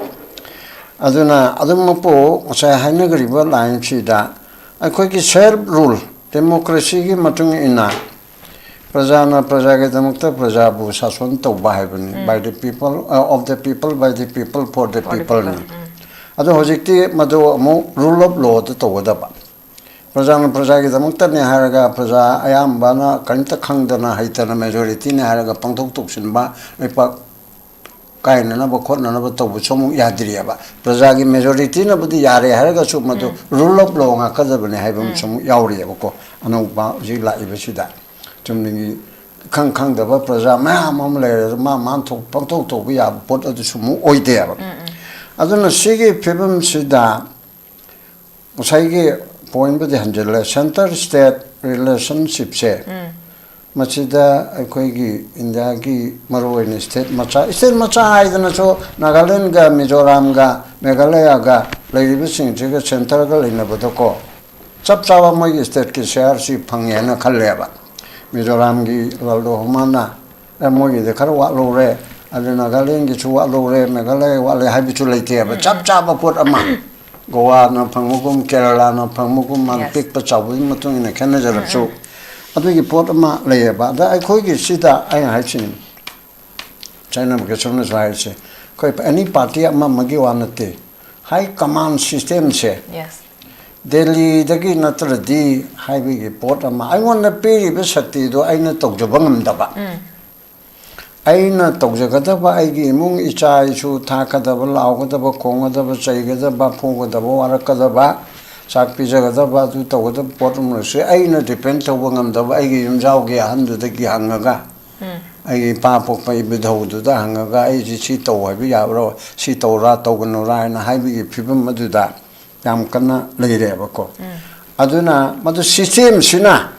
ꯑꯗꯨꯅ ꯑꯗꯨꯃꯛꯄꯨ ꯉꯁꯥꯏ ꯍꯥꯏꯅꯈ꯭ꯔꯤꯕ ꯂꯥꯏꯟꯁꯤꯗ ꯑꯩꯈꯣꯏꯒꯤ ꯁꯦꯜꯐ ꯔꯨꯜ, ꯗꯦꯃꯣꯀ꯭ꯔꯦꯁꯤꯒꯤ ꯃꯇꯨꯡ ꯏꯟꯅ ꯄ꯭ꯔꯖꯥꯅ ꯄ꯭ꯔꯖꯥꯒꯤꯗꯃꯛꯇ ꯄ꯭ꯔꯖꯥꯕꯨ ꯁꯥꯁꯣꯟ ꯇꯧꯕ ꯍꯥꯏꯕꯅꯤ꯫ By the people, of the people, by the people, for the people ꯅꯤ꯫ ꯑꯗꯣ ꯍꯧꯖꯤꯛꯇꯤ ꯃꯗꯨ ꯑꯃꯨꯛ ꯔꯨꯜ ꯑꯣꯐ ꯂꯣꯗ ꯇꯧꯒꯗꯕ꯫ ꯄ꯭ꯔꯖꯥꯅ ꯄ꯭ꯔꯖꯥꯒꯤꯗꯃꯛꯇꯅꯦ ꯍꯥꯏꯔꯒ ꯄ꯭ꯔꯖꯥ ꯑꯌꯥꯝꯕꯅ ꯀꯔꯤꯝꯇ ꯈꯪꯗꯅ ꯍꯩꯇꯅ ꯃꯦꯖꯣꯔꯤꯇꯤꯅꯦ ꯍꯥꯏꯔꯒ ꯄꯪꯊꯣꯛ ꯊꯣꯛꯆꯤꯟꯕ, ꯂꯩꯄꯥꯛ ꯀꯥꯏꯅꯅꯕ ꯈꯣꯠꯅꯅꯕ ꯇꯧꯕꯁꯨ ꯑꯃꯨꯛ ꯌꯥꯗ꯭ꯔꯤꯑꯕ꯫ ꯄ꯭ꯔꯖꯥꯒꯤ ꯃꯦꯖꯣꯔꯤꯇꯤꯅꯕꯨꯗꯤ ꯌꯥꯔꯦ ꯍꯥꯏꯔꯒꯁꯨ ꯃꯗꯨ ꯔꯨꯜ ꯑꯣꯐ ꯂꯣ ꯉꯥꯛꯀꯗꯕꯅꯦ ꯍꯥꯏꯕ ꯑꯃꯁꯨ ꯑꯃꯨꯛ ꯌꯥꯎꯔꯤꯑꯕꯀꯣ꯫ ꯑꯅꯧꯕ ꯍꯧꯖꯤꯛ ꯂꯥꯛꯏꯕꯁꯤꯗ ꯆꯨꯝꯅꯒꯤ ꯏꯈꯪ ꯈꯪꯗꯕ ꯄ꯭ꯔꯖꯥ ꯃꯌꯥꯝ ꯑꯃ ꯂꯩꯔꯁꯨ ꯃꯥ ꯃꯥꯅ ꯊꯣꯛ-, ꯄꯪꯊꯣꯛ ꯇꯧꯕ ꯌꯥꯕ ꯄꯣꯠ ꯑꯗꯨꯁꯨ ꯑꯃꯨꯛ ꯑꯣꯏꯗꯦꯕ꯫ ꯑꯗꯨꯅ ꯁꯤꯒꯤ ꯐꯤꯕꯝꯁꯤꯗ ꯉꯁꯥꯏꯒꯤ ꯄꯣꯏꯟꯕꯨꯗꯤ ꯍꯟꯖꯤꯜꯂꯦ, ꯁꯦꯟꯇꯔ ꯁ꯭ꯇꯦꯠ ꯔꯤꯂꯦꯁꯟꯁꯤꯞꯁꯦ ꯃꯁꯤꯗ ꯑꯩꯈꯣꯏꯒꯤ ꯏꯟꯗꯤꯌꯥꯒꯤ ꯃꯔꯨꯑꯣꯏꯅ ꯁ꯭ꯇꯦꯠ ꯃꯆꯥ, ꯁ꯭ꯇꯦꯠ ꯃꯆꯥ ꯍꯥꯏꯗꯅꯁꯨ ꯅꯥꯒꯥꯂꯦꯟꯒ ꯃꯤꯖꯣꯔꯥꯝꯒ ꯃꯦꯘꯥꯂꯌꯥꯒ ꯂꯩꯔꯤꯕꯁꯤꯡꯁꯤꯒ ꯁꯦꯟꯇꯔꯒ ꯂꯩꯅꯕꯗꯀꯣ ꯆꯞ ꯆꯥꯕ ꯃꯣꯏꯒꯤ ꯁ꯭ꯇꯦꯠꯀꯤ ꯁꯤꯌꯥꯔꯁꯤ ꯐꯪꯉꯦꯅ ꯈꯜꯂꯦꯕ꯫ ꯃꯤꯖꯣꯔꯥꯝꯒꯤ ꯂꯥꯜꯗꯣꯍꯣꯃꯥꯅ ꯑꯦ, ꯃꯣꯏꯒꯤꯗꯤ ꯈꯔ ꯋꯥꯠꯍꯧꯔꯦ, ꯑꯗꯨ ꯅꯥꯒꯥꯂꯦꯟꯒꯤꯁꯨ ꯋꯥꯠꯍꯧꯔꯦ, ꯃꯦꯘꯥꯂꯌꯥ ꯋꯥꯠꯂꯦ ꯍꯥꯏꯕꯁꯨ ꯂꯩꯇꯦꯕ꯫ ꯆꯞ ꯆꯥꯕ ꯄꯣꯠ ꯑꯃ ꯒꯣꯋꯥꯅ ꯐꯪꯕꯒꯨꯝ, ꯀꯦꯔꯂꯥꯅ ꯐꯪꯕꯒꯨꯝ, ꯃꯥꯅ ꯄꯤꯛꯄ ꯆꯥꯎꯕꯒꯤ ꯃꯇꯨꯡ ꯏꯟꯅ ꯈꯦꯠꯅꯖꯔꯁꯨ ꯑꯗꯨꯒꯤ ꯄꯣꯠ ꯑꯃ ꯂꯩꯌꯦꯕ꯫ ꯑꯗ ꯑꯩꯈꯣꯏꯒꯤ ꯁꯤꯗ ꯑꯩꯅ ꯍꯥꯏꯁꯤꯅꯤ, ꯆꯥꯏꯅꯥ ꯕꯤꯀꯦꯁꯣꯔꯅꯁꯨ ꯍꯥꯏꯔꯤꯁꯦ, ꯑꯩꯈꯣꯏ ꯑꯦꯅꯤ ꯄꯥꯔꯇꯤ ꯑꯃ ꯑꯃꯒꯤ ꯋꯥ ꯅꯠꯇꯦ, ꯍꯥꯏ ꯀꯃꯥꯟ ꯁꯤꯁꯇꯦꯝꯁꯦ ꯗꯦꯜꯂꯤꯗꯒꯤ ꯅꯠꯇ꯭ꯔꯗꯤ ꯍꯥꯏꯕꯒꯤ ꯄꯣꯠ ꯑꯃ, ꯑꯩꯉꯣꯟꯗ ꯄꯤꯔꯤꯕ ꯁꯛꯇꯤꯗꯣ ꯑꯩꯅ ꯇꯧꯖꯕ ꯉꯝꯗꯕ, ꯑꯩꯅ ꯇꯧꯖꯒꯗꯕ, ꯑꯩꯒꯤ ꯏꯃꯨꯡ ꯏꯆꯥ ꯏꯁꯨ ꯊꯥꯛꯀꯗꯕ, ꯂꯥꯎꯒꯗꯕ, ꯈꯣꯡꯒꯗꯕ, ꯆꯩꯒꯗꯕ, ꯐꯨꯒꯗꯕ, ꯋꯥꯔꯛꯀꯗꯕ, ꯆꯥꯛ ꯄꯤꯖꯒꯗꯕ, ꯑꯗꯨ ꯇꯧꯒꯗꯕ ꯄꯣꯠ ꯑꯃꯁꯨ ꯑꯩꯅ ꯗꯤꯄꯦꯟ ꯇꯧꯕ ꯉꯝꯗꯕ, ꯑꯩꯒꯤ ꯌꯨꯝꯖꯥꯎꯒꯤ ꯑꯍꯟꯗꯨꯗꯒꯤ ꯍꯪꯉꯒ, ꯑꯩꯒꯤ ꯏꯄꯥ ꯄꯣꯛꯄ ꯏꯕꯨꯙꯧꯗꯨꯗ ꯍꯪꯉꯒ, "ꯑꯩꯁꯤ ꯁꯤ ꯇꯧ ꯍꯥꯏꯕ ꯌꯥꯕ꯭ꯔꯣ? ꯁꯤ ꯇꯧꯔꯥ ꯇꯧꯒꯅꯨꯔꯥ?" ꯍꯥꯏꯅ ꯍꯥꯏꯕꯒꯤ ꯐꯤꯕꯝ ꯑꯗꯨꯗ ꯌꯥꯝ ꯀꯟꯅ ꯂꯩꯔꯦꯕꯀꯣ꯫ ꯑꯗꯨꯅ ꯃꯗꯨ ꯁꯤꯁꯇꯦꯝꯁꯤꯅ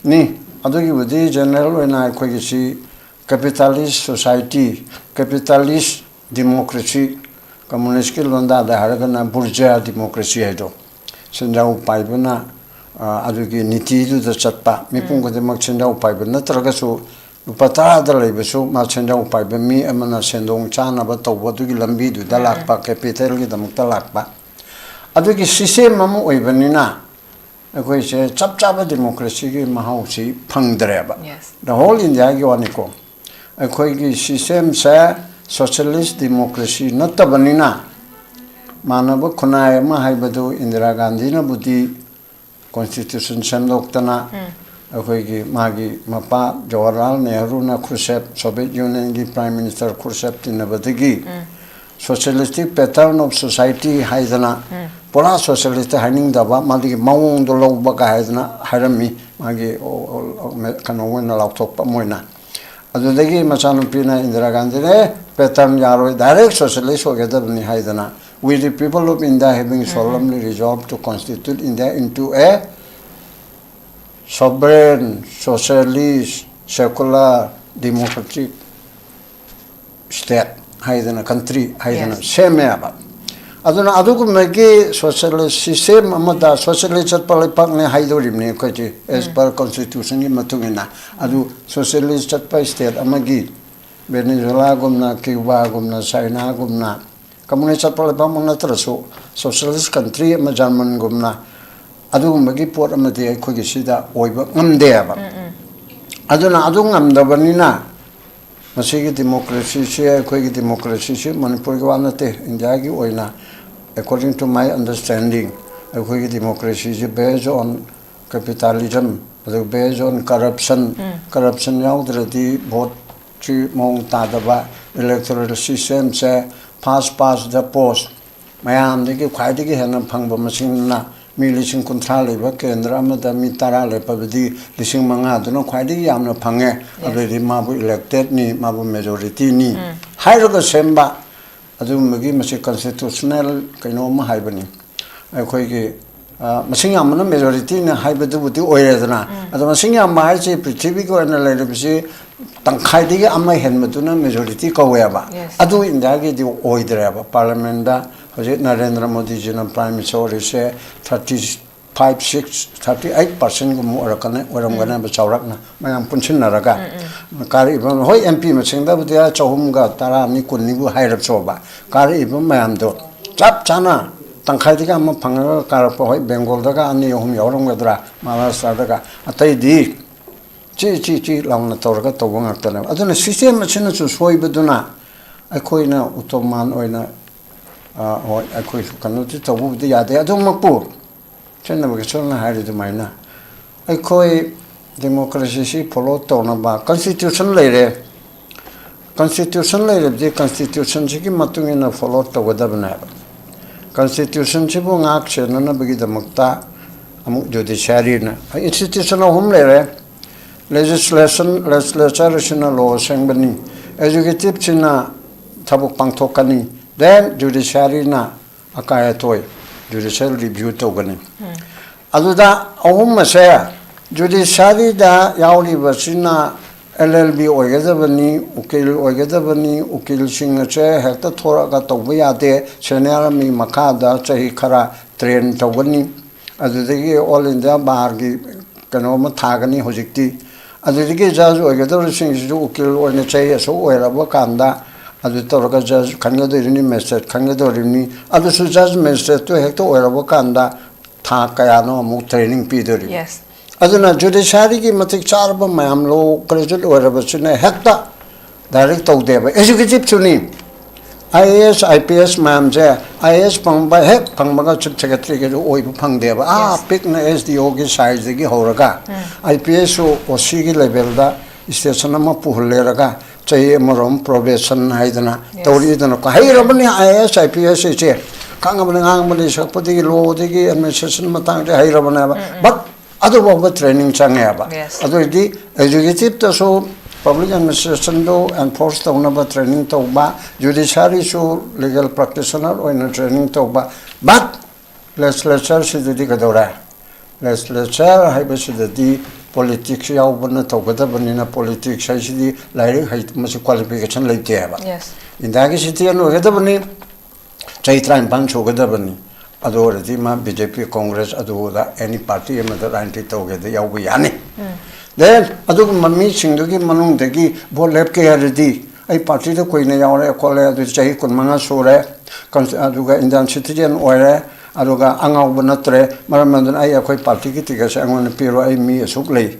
ꯅꯤ꯫ ꯑꯗꯨꯒꯤꯕꯨꯗꯤ ꯖꯦꯅꯔꯦꯜ ꯑꯣꯏꯅ ꯑꯩꯈꯣꯏꯒꯤꯁꯤ ꯀꯦꯄꯤꯇꯥꯂꯤꯁ ꯁꯣꯁꯥꯏꯇꯤ, ꯀꯦꯄꯤꯇꯥꯂꯤꯁ ꯗꯤꯃꯣꯀ꯭ꯔꯦꯁꯤ, ꯀꯝꯃꯨꯅꯤꯁꯀꯤ ꯂꯣꯟꯗꯥꯗ ꯍꯥꯏꯔꯒꯅ ꯕꯨꯔꯖꯤꯌꯥ ꯗꯤꯃꯣꯀ꯭ꯔꯦꯁꯤ ꯍꯥꯏꯗꯣ, ꯁꯦꯟꯖꯥꯎ ꯄꯥꯏꯕꯅ, ꯑ, ꯑꯗꯨꯒꯤ ꯅꯤꯇꯤꯗꯨꯗ ꯆꯠꯄ, ꯃꯤꯄꯨꯝ ꯈꯨꯗꯤꯡꯃꯛ ꯁꯦꯟꯖꯥꯎ ꯄꯥꯏꯕ ꯅꯠꯇ꯭ꯔꯒꯁꯨ ꯂꯨꯄꯥ ꯇꯔꯥꯗ ꯂꯩꯕꯁꯨ ꯃꯥ ꯁꯦꯟꯖꯥꯎ ꯄꯥꯏꯕ ꯃꯤ ꯑꯃꯅ ꯁꯦꯟꯗꯣꯡ ꯆꯥꯅꯕ ꯇꯧꯕ ꯑꯗꯨꯒꯤ ꯂꯝꯕꯤꯗꯨꯗ ꯂꯥꯛꯄ, ꯀꯦꯄꯤꯇꯦꯜꯒꯤꯗꯃꯛꯇ ꯂꯥꯛꯄ꯫ ꯑꯗꯨꯒꯤ ꯁꯤꯁꯇꯦꯝ ꯑꯃ ꯑꯣꯏꯕꯅꯤꯅ ꯑꯩꯈꯣꯏꯁꯦ ꯆꯞ ꯆꯥꯕ ꯗꯤꯃꯣꯀ꯭ꯔꯦꯁꯤꯒꯤ ꯃꯍꯥꯎꯁꯤ ꯐꯪꯗ꯭ꯔꯦꯕ꯫ ꯗ ꯍꯣꯜ ꯏꯟꯗꯤꯌꯥꯒꯤ ꯋꯥꯅꯤꯀꯣ꯫ ꯑꯩꯈꯣꯏꯒꯤ ꯁꯤꯁꯇꯦꯝꯁꯦ ꯁꯣꯁꯤꯌꯦꯂꯤꯁ ꯗꯤꯃꯣꯀ꯭ꯔꯦꯁꯤ ꯅꯠꯇꯕꯅꯤꯅ ꯃꯥꯟꯅꯕ ꯈꯨꯟꯅꯥꯏ ꯑꯃ ꯍꯥꯏꯕꯗꯨ ꯏꯟꯗꯤꯔꯥ ꯒꯥꯟꯙꯤꯅꯕꯨꯗꯤ ꯀꯣꯟꯁꯇꯤꯇ꯭ꯌꯨꯁꯟ ꯁꯦꯝꯗꯣꯛꯇꯅ, ꯑꯩꯈꯣꯏꯒꯤ ꯃꯥꯒꯤ ꯃꯄꯥ ꯖꯋꯥꯍꯔꯂꯥꯜ ꯅꯦꯍꯔꯨꯅ ꯈ꯭ꯔꯨꯁꯦꯞ, ꯁꯣꯚꯤꯌꯦꯠ ꯌꯨꯅꯤꯌꯟꯒꯤ ꯄ꯭ꯔꯥꯏꯝ ꯃꯤꯅꯤꯁꯇꯔ ꯈ꯭ꯔꯨꯁꯦꯞ ꯇꯤꯟꯅꯕꯗꯒꯤ socialistic pattern of society ꯍꯥꯏꯗꯅ, ꯄꯨꯔꯥ ꯁꯣꯁꯤꯌꯦꯂꯤꯁꯇꯤ ꯍꯥꯏꯅꯤꯡꯗꯕ, ꯃꯥꯒꯤ ꯃꯑꯣꯡꯗꯣ ꯂꯧꯕꯒ ꯍꯥꯏꯗꯅ ꯍꯥꯏꯔꯝꯃꯤ, ꯃꯥꯒꯤ ꯀꯩꯅꯣ ꯑꯣꯏꯅ ꯂꯥꯎꯊꯣꯛꯄ ꯑꯃ ꯑꯣꯏꯅ꯫ ꯑꯗꯨꯗꯒꯤ ꯃꯆꯥꯅꯨꯄꯤꯅ ꯏꯟꯗꯤꯔꯥ ꯒꯥꯟꯙꯤꯅ, "ꯑꯦ, ꯄꯦꯇꯔꯟ ꯌꯥꯔꯣꯏ, ꯗꯥꯏꯔꯦꯛ ꯁꯣꯁꯤꯌꯦꯂꯤꯁ ꯑꯣꯏꯒꯗꯕꯅꯤ" ꯍꯥꯏꯗꯅ, "We the people of India having solemnly resolved to constitute India into a sovereign, socialist, secular, democratic state" ꯍꯥꯏꯗꯅ, country ꯍꯥꯏꯗꯅ ꯁꯦꯝꯃꯦꯕ꯫ ꯑꯗꯨꯅ ꯑꯗꯨꯒꯨꯝꯕꯒꯤ socialist system ꯑꯃꯗ, socialist ꯆꯠꯄ ꯂꯩꯄꯥꯛꯅꯦ ꯍꯥꯏꯗꯣꯔꯤꯕꯅꯤ ꯑꯩꯈꯣꯏꯁꯦ, as per constitutionꯒꯤ ꯃꯇꯨꯡ ꯏꯟꯅ꯫ ꯑꯗꯨ socialist ꯆꯠꯄ state ꯑꯃꯒꯤ, ꯚꯦꯅꯦꯖꯨꯋꯦꯂꯥꯒꯨꯝꯅ, ꯀ꯭ꯌꯨꯕꯥꯒꯨꯝꯅ, ꯆꯥꯏꯅꯥꯒꯨꯝꯅ, communist ꯆꯠꯄ ꯂꯩꯄꯥꯛꯃꯛ ꯅꯠꯇ꯭ꯔꯁꯨ, socialist country ꯑꯃ, ꯖꯔꯃꯟꯒꯨꯝꯅ, ꯑꯗꯨꯒꯨꯝꯕꯒꯤ ꯄꯣꯠ ꯑꯃꯗꯤ ꯑꯩꯈꯣꯏꯒꯤ ꯁꯤꯗ ꯑꯣꯏꯕ ꯉꯝꯗꯦꯕ꯫ ꯑꯗꯨꯅ ꯑꯗꯨ ꯉꯝꯗꯕꯅꯤꯅ, ꯃꯁꯤꯒꯤ democracyꯁꯦ, ꯑꯩꯈꯣꯏꯒꯤ democracyꯁꯦ ꯃꯅꯤꯄꯨꯔꯒꯤ ꯋꯥ ꯅꯠꯇꯦ, ꯏꯟꯗꯤꯌꯥꯒꯤ ꯑꯣꯏꯅ, according to my understanding, ꯑꯩꯈꯣꯏꯒꯤ democracyꯁꯦ based on capitalism, ꯑꯗꯨꯒ based on corruption, corruption ꯌꯥꯎꯗ꯭ꯔꯗꯤ voteꯁꯤ ꯃꯑꯣꯡ ꯇꯥꯗꯕ, electoral systemꯁꯦ first past the post, ꯃꯌꯥꯝꯗꯒꯤ ꯈ꯭ꯋꯥꯏꯗꯒꯤ ꯍꯦꯟꯅ ꯐꯪꯕ ꯃꯁꯤꯡꯅ, ꯃꯤ ꯂꯤꯁꯤꯡ ꯀꯨꯟꯊ꯭ꯔꯥ ꯂꯩꯕ ꯀꯦꯟꯗ꯭ꯔ ꯑꯃꯗ ꯃꯤ ꯇꯔꯥ ꯂꯦꯞꯄꯕꯗꯤ ꯂꯤꯁꯤꯡ ꯃꯉꯥꯗꯨꯅ ꯈ꯭ꯋꯥꯏꯗꯒꯤ ꯌꯥꯝꯅ ꯐꯪꯉꯦ꯫ ꯑꯗꯨꯗꯤ ꯃꯥꯕꯨ electedꯅꯤ, ꯃꯥꯕꯨ majorityꯅꯤ ꯍꯥꯏꯔꯒ ꯁꯦꯝꯕ, ꯑꯗꯨꯒꯨꯝꯕꯒꯤ ꯃꯁꯤ constitutional ꯀꯩꯅꯣ ꯑꯃ ꯍꯥꯏꯕꯅꯤ꯫ ꯑꯩꯈꯣꯏꯒꯤ, ꯑ, ꯃꯁꯤꯡ ꯌꯥꯝꯕꯅ majorityꯅ ꯍꯥꯏꯕꯗꯨꯕꯨꯗꯤ ꯑꯣꯏꯔꯦꯗꯅ꯫ ꯑꯗꯣ ꯃꯁꯤꯡ ꯌꯥꯝꯕ ꯍꯥꯏꯁꯦ ꯄ꯭ꯔꯤꯊꯤꯕꯤꯒꯤ ꯑꯣꯏꯅ ꯂꯩꯔꯤꯕꯁꯤ ꯇꯪꯈꯥꯏꯗꯒꯤ ꯑꯃ ꯍꯦꯟꯕꯗꯨꯅ majority ꯀꯧꯋꯦꯕ꯫ ꯑꯗꯨ ꯏꯟꯗꯤꯌꯥꯒꯤꯗꯤ ꯑꯣꯏꯗ꯭ꯔꯦꯕ꯫ Parliamentꯇ ꯍꯧꯖꯤꯛ ꯅꯔꯦꯟꯗ꯭ꯔ ꯃꯣꯗꯤꯖꯤꯅ prime minister ꯑꯣꯏꯔꯤꯁꯦ thirty five, six, thirty eight percentꯒꯨꯝꯕ ꯑꯣꯏꯔꯛꯀꯅꯤ, ꯑꯣꯏꯔꯝꯒꯅꯦꯕ ꯆꯥꯎꯔꯥꯛꯅ, ꯃꯌꯥꯝ ꯄꯨꯟꯁꯤꯟꯅꯔꯒ꯫ ꯀꯥꯔꯛꯏꯕ, ꯍꯣꯏ, MP ꯃꯁꯤꯡꯗꯕꯨꯗꯤ ꯑꯥ ꯆꯍꯨꯝꯒ ꯇꯔꯥꯅꯤ, ꯀꯨꯟꯅꯤꯕꯨ ꯍꯥꯏꯔꯕꯁꯨꯕ, ꯀꯥꯔꯛꯏꯕ ꯃꯌꯥꯝꯗꯣ ꯆꯞ ꯆꯥꯅ ꯇꯪꯈꯥꯏꯗꯒꯤ ꯑꯃ ꯐꯪꯉꯒ ꯀꯥꯔꯛꯄ, ꯍꯣꯏ, ꯕꯦꯡꯒꯣꯜꯗꯒ ꯑꯅꯤ ꯑꯍꯨꯝ ꯌꯥꯎꯔꯝꯒꯗ꯭ꯔꯥ, ꯃꯍꯥꯔꯥꯁꯇ꯭ꯔꯗꯒ, ꯑꯇꯩꯗꯤ ꯆꯤ ꯆꯤ ꯆꯤ ꯂꯥꯎꯅ ꯇꯧꯔꯒ ꯇꯧꯕ ꯉꯥꯛꯇꯅꯦꯕ꯫ ꯑꯗꯨꯅ system ꯑꯁꯤꯅꯁꯨ ꯁꯣꯏꯕꯗꯨꯅ ꯑꯩꯈꯣꯏꯅ ꯎꯇꯣꯃꯥꯟ ꯑꯣꯏꯅ, ꯑ, ꯍꯣꯏ, ꯑꯩꯈꯣꯏꯁꯨ ꯀꯩꯅꯣꯗꯤ ꯇꯧꯕꯕꯨꯗꯤ ꯌꯥꯗꯦ, ꯑꯗꯨꯃꯛꯄꯨ ꯁꯦꯟꯅꯕꯒꯤ ꯁꯣꯝꯅ ꯍꯥꯏꯔꯤ ꯑꯗꯨꯃꯥꯏꯅ ꯑꯩꯈꯣꯏ ꯗꯦꯃꯣꯀ꯭ꯔꯦꯁꯤꯁꯤ ꯐꯣꯂꯣ ꯇꯧꯅꯕ ꯀꯟꯁꯇꯤꯇ꯭ꯌꯨꯁꯟ ꯂꯩꯔꯦ꯫ ꯀꯟꯁꯇꯤꯇ꯭ꯌꯨꯁꯟ ꯂꯩꯔꯕꯗꯤ ꯀꯟꯁꯇꯤꯇ꯭ꯌꯨꯁꯟꯁꯤꯒꯤ ꯃꯇꯨꯡ ꯏꯟꯅ ꯐꯣꯂꯣ ꯇꯧꯒꯗꯕꯅꯦꯕ꯫ ꯀꯟꯁꯇꯤꯇ꯭ꯌꯨꯁꯟꯁꯤꯕꯨ ꯉꯥꯛ ꯁꯦꯟꯅꯅꯕꯒꯤꯗꯃꯛꯇ ꯑꯃꯨꯛ ꯖꯨꯗꯤꯁꯤꯌꯥꯔꯤꯅ ꯏꯟꯁꯇꯤꯇ꯭ꯌꯨꯁꯟ ꯑꯍꯨꯝ ꯂꯩꯔꯦ꯫ ꯂꯦꯖꯤꯁꯂꯦꯁꯟ ꯂꯦꯖꯤꯁꯂꯦꯆꯔꯁꯤꯅ ꯂꯣ ꯁꯦꯝꯒꯅꯤ, ꯑꯦꯛꯖꯤꯀ꯭ꯌꯨꯇꯤꯞꯁꯤꯅ ꯊꯕꯛ ꯄꯥꯡꯊꯣꯛꯀꯅꯤ, ꯗꯦꯟ ꯖꯨꯗꯤꯁꯤꯌꯥꯔꯤꯅ ꯑꯀꯥꯏ ꯑꯇꯣꯏ ꯖꯨꯗꯤꯁꯤꯌꯦꯜ ꯔꯤꯚ꯭ꯌꯨ ꯇꯧꯒꯅꯤ꯫ ꯑꯗꯨꯗ ꯑꯍꯨꯝ ꯑꯁꯦ ꯖꯨꯗꯤꯁꯤꯌꯥꯔꯤꯗ ꯌꯥꯎꯔꯤꯕꯁꯤꯅ ꯑꯦꯜ ꯑꯦꯜ ꯕꯤ ꯑꯣꯏꯒꯗꯕꯅꯤ, ꯎꯀꯤꯜ ꯑꯣꯏꯒꯗꯕꯅꯤ, ꯎꯀꯤꯜꯁꯤꯡ ꯑꯁꯦ ꯍꯦꯛꯇ ꯊꯣꯔꯛꯑꯒ ꯇꯧꯕ ꯌꯥꯗꯦ, ꯁꯦꯅꯤꯌꯔ ꯃꯤ ꯃꯈꯥꯗ ꯆꯍꯤ ꯈꯔ ꯇ꯭ꯔꯦꯟ ꯇꯧꯒꯅꯤ, ꯑꯗꯨꯗꯒꯤ ꯑꯣꯜ ꯏꯟꯗꯤꯌꯥ ꯕꯥꯔꯒꯤ ꯀꯩꯅꯣ ꯑꯃ ꯊꯥꯒꯅꯤ ꯍꯧꯖꯤꯛꯇꯤ꯫ ꯑꯗꯨꯗꯒꯤ ꯖꯖ ꯑꯣꯏꯒꯗꯧꯔꯤꯁꯤꯡꯁꯤꯁꯨ ꯎꯀꯤꯜ ꯑꯣꯏꯅ ꯆꯍꯤ ꯑꯁꯨꯛ ꯑꯣꯏꯔꯕ ꯀꯥꯟꯗ ꯑꯗꯨ ꯇꯧꯔꯒ ꯖꯖ ꯈꯟꯒꯗꯧꯔꯤꯕꯅꯤ, ꯃꯦꯖꯤꯁꯇ꯭ꯔꯦꯠ ꯈꯟꯒꯗꯧꯔꯤꯕꯅꯤ꯫ ꯑꯗꯨꯁꯨ ꯖꯖ ꯃꯦꯖꯤꯁꯇ꯭ꯔꯦꯠꯇꯨ ꯍꯦꯛꯇ ꯑꯣꯏꯔꯕ ꯀꯥꯟꯗ ꯊꯥ ꯀꯌꯥꯅꯣ ꯑꯃꯨꯛ ꯇ꯭ꯔꯦꯅꯤꯡ ꯄꯤꯗꯣꯔꯤꯕ꯫ Yes. ꯑꯗꯨꯅ ꯖꯨꯗꯤꯁꯤꯌꯥꯔꯤꯒꯤ ꯃꯇꯤꯛ ꯆꯥꯔꯕ ꯃꯌꯥꯝ ꯂꯣ ꯒ꯭ꯔꯦꯖꯨꯋꯦꯠ ꯑꯣꯏꯔꯕꯁꯤꯅ ꯍꯦꯛꯇ ꯗꯥꯏꯔꯦꯛ ꯇꯧꯗꯦꯕ, ꯑꯦꯛꯖꯤꯀ꯭ꯌꯨꯇꯤꯞꯁꯨꯅꯤ꯫ I A S, I P S ꯃꯌꯥꯝꯁꯦ ꯑꯥꯏ ꯑꯦ ꯑꯦꯁ ꯐꯪꯕ ꯍꯦꯛ ꯐꯪꯕꯒ ꯆꯤꯐ ꯁꯦꯀ꯭ꯔꯦꯇꯔꯤꯒꯤꯁꯨ ꯑꯣꯏꯕ ꯐꯪꯗꯦꯕ꯫ ꯑꯥ Yes. ꯄꯤꯛꯅ ꯑꯦꯁ ꯗꯤ ꯑꯣꯒꯤ ꯁꯥꯏꯖꯇꯒꯤ ꯍꯧꯔꯒ ꯑꯥꯏ ꯄꯤ ꯑꯦꯁꯁꯨ ꯑꯣ ꯁꯤꯒꯤ ꯂꯦꯚꯦꯜꯗ ꯁ꯭ꯇꯦꯁꯟ ꯑꯃ ꯄꯨꯍꯜꯂꯦꯔꯒ ꯆꯍꯤ ꯑꯃꯔꯣꯝ ꯄ꯭ꯔꯣꯕꯦꯁꯟ ꯍꯥꯏꯗꯅ Yes. ꯇꯧꯔꯤꯗꯅꯀꯣ꯫ ꯍꯩꯔꯕꯅꯤ I A S, I P S ꯏꯆꯦ, ꯈꯪꯉꯕꯅꯤ, ꯉꯥꯡꯕꯅꯤ, ꯁꯛꯄꯗꯒꯤ ꯂꯣꯗꯒꯤ ꯑꯦꯗꯃꯤꯅꯤꯁꯇ꯭ꯔꯦꯁꯟ ꯃꯇꯥꯡꯁꯦ ꯍꯩꯔꯕꯅꯦꯕ꯫ ꯕꯠ ꯑꯗꯨꯐꯥꯎꯕ ꯇ꯭ꯔꯦꯅꯤꯡ ꯆꯪꯉꯦꯕ꯫ Yes. ꯑꯗꯨ ꯑꯣꯏꯔꯗꯤ ꯑꯦꯛꯖꯤꯀ꯭ꯌꯨꯇꯤꯞꯇꯁꯨ ꯄꯕ꯭ꯂꯤꯛ ꯑꯦꯗꯃꯤꯅꯤꯁꯇ꯭ꯔꯦꯁꯟꯗꯨ ꯑꯦꯟꯐꯣꯔꯁ ꯇꯧꯅꯕ ꯇ꯭ꯔꯦꯅꯤꯡ ꯇꯧꯕ, ꯖꯨꯗꯤꯁꯤꯌꯥꯔꯤꯁꯨ ꯂꯤꯒꯦꯜ ꯄ꯭ꯔꯥꯛꯇꯤꯁꯅꯔ ꯑꯣꯏꯅ ꯇ꯭ꯔꯦꯅꯤꯡ ꯇꯧꯕ, ꯕꯠ ꯂꯦꯖꯤꯁꯂꯦꯆꯔꯁꯤꯗꯗꯤ ꯀꯩꯗꯧꯔꯦ? ꯂꯦꯖꯤꯁꯂꯦꯆꯔ ꯍꯥꯏꯕꯁꯤꯗꯗꯤ ꯄꯣꯂꯤꯇꯤꯛꯁ ꯌꯥꯎꯕꯅ ꯇꯧꯒꯗꯕꯅꯤꯅ, ꯄꯣꯂꯤꯇꯤꯛꯁ ꯍꯥꯏꯁꯤꯗꯤ ꯂꯥꯏꯔꯤꯛ ꯍꯩ, ꯃꯁꯤ ꯀ꯭ꯋꯥꯂꯤꯐꯤꯀꯦꯁꯟ ꯂꯩꯇꯦ ꯍꯥꯏꯕ꯫ Yes. ꯏꯟꯗꯤꯌꯥꯒꯤ ꯁꯤꯇꯤꯖꯦꯟ ꯑꯣꯏꯒꯗꯕꯅꯤ, ꯆꯍꯤ ꯇꯔꯥꯅꯤꯄꯥꯟ ꯁꯨꯒꯗꯕꯅꯤ꯫ ꯑꯗꯨ ꯑꯣꯏꯔꯗꯤ ꯃꯥ ꯕꯤ ꯖꯦ ꯄꯤ, ꯀꯣꯡꯒ꯭ꯔꯦꯁ, ꯑꯗꯨꯗ ꯑꯦꯅꯤ ꯄꯥꯔꯇꯤ ꯑꯃꯗ ꯂꯥꯏꯟꯇꯤ ꯇꯧꯒꯦꯗ ꯌꯥꯎꯕ ꯌꯥꯅꯤ꯫ ꯗꯦꯟ ꯑꯗꯨꯒꯨꯝꯕ ꯃꯤꯁꯤꯡꯗꯨꯒꯤ ꯃꯅꯨꯡꯗꯒꯤ ꯚꯣꯠ ꯂꯦꯞꯀꯦ ꯍꯥꯏꯔꯗꯤ ꯑꯩ ꯄꯥꯔꯇꯤꯗ ꯀꯨꯏꯅ ꯌꯥꯎꯔꯦ ꯈꯣꯠꯂꯦ, ꯑꯗꯨ ꯆꯍꯤ ꯀꯨꯟꯃꯉꯥ ꯁꯨꯔꯦ, ꯀꯟꯁ-, ꯑꯗꯨꯒ ꯏꯟꯗꯤꯌꯥꯟ ꯁꯤꯇꯤꯖꯦꯟ ꯑꯣꯏꯔꯦ, ꯑꯗꯨꯒ ꯑꯉꯥꯎꯕ ꯅꯠꯇ꯭ꯔꯦ, ꯃꯔꯝ ꯑꯗꯨꯅ ꯑꯩ ꯑꯩꯈꯣꯏ ꯄꯥꯔꯇꯤꯒꯤ ꯇꯤꯀꯦꯠꯁꯦ ꯑꯩꯉꯣꯟꯗ ꯄꯤꯔꯣ, ꯑꯩ ꯃꯤ ꯑꯁꯨꯛ ꯂꯩ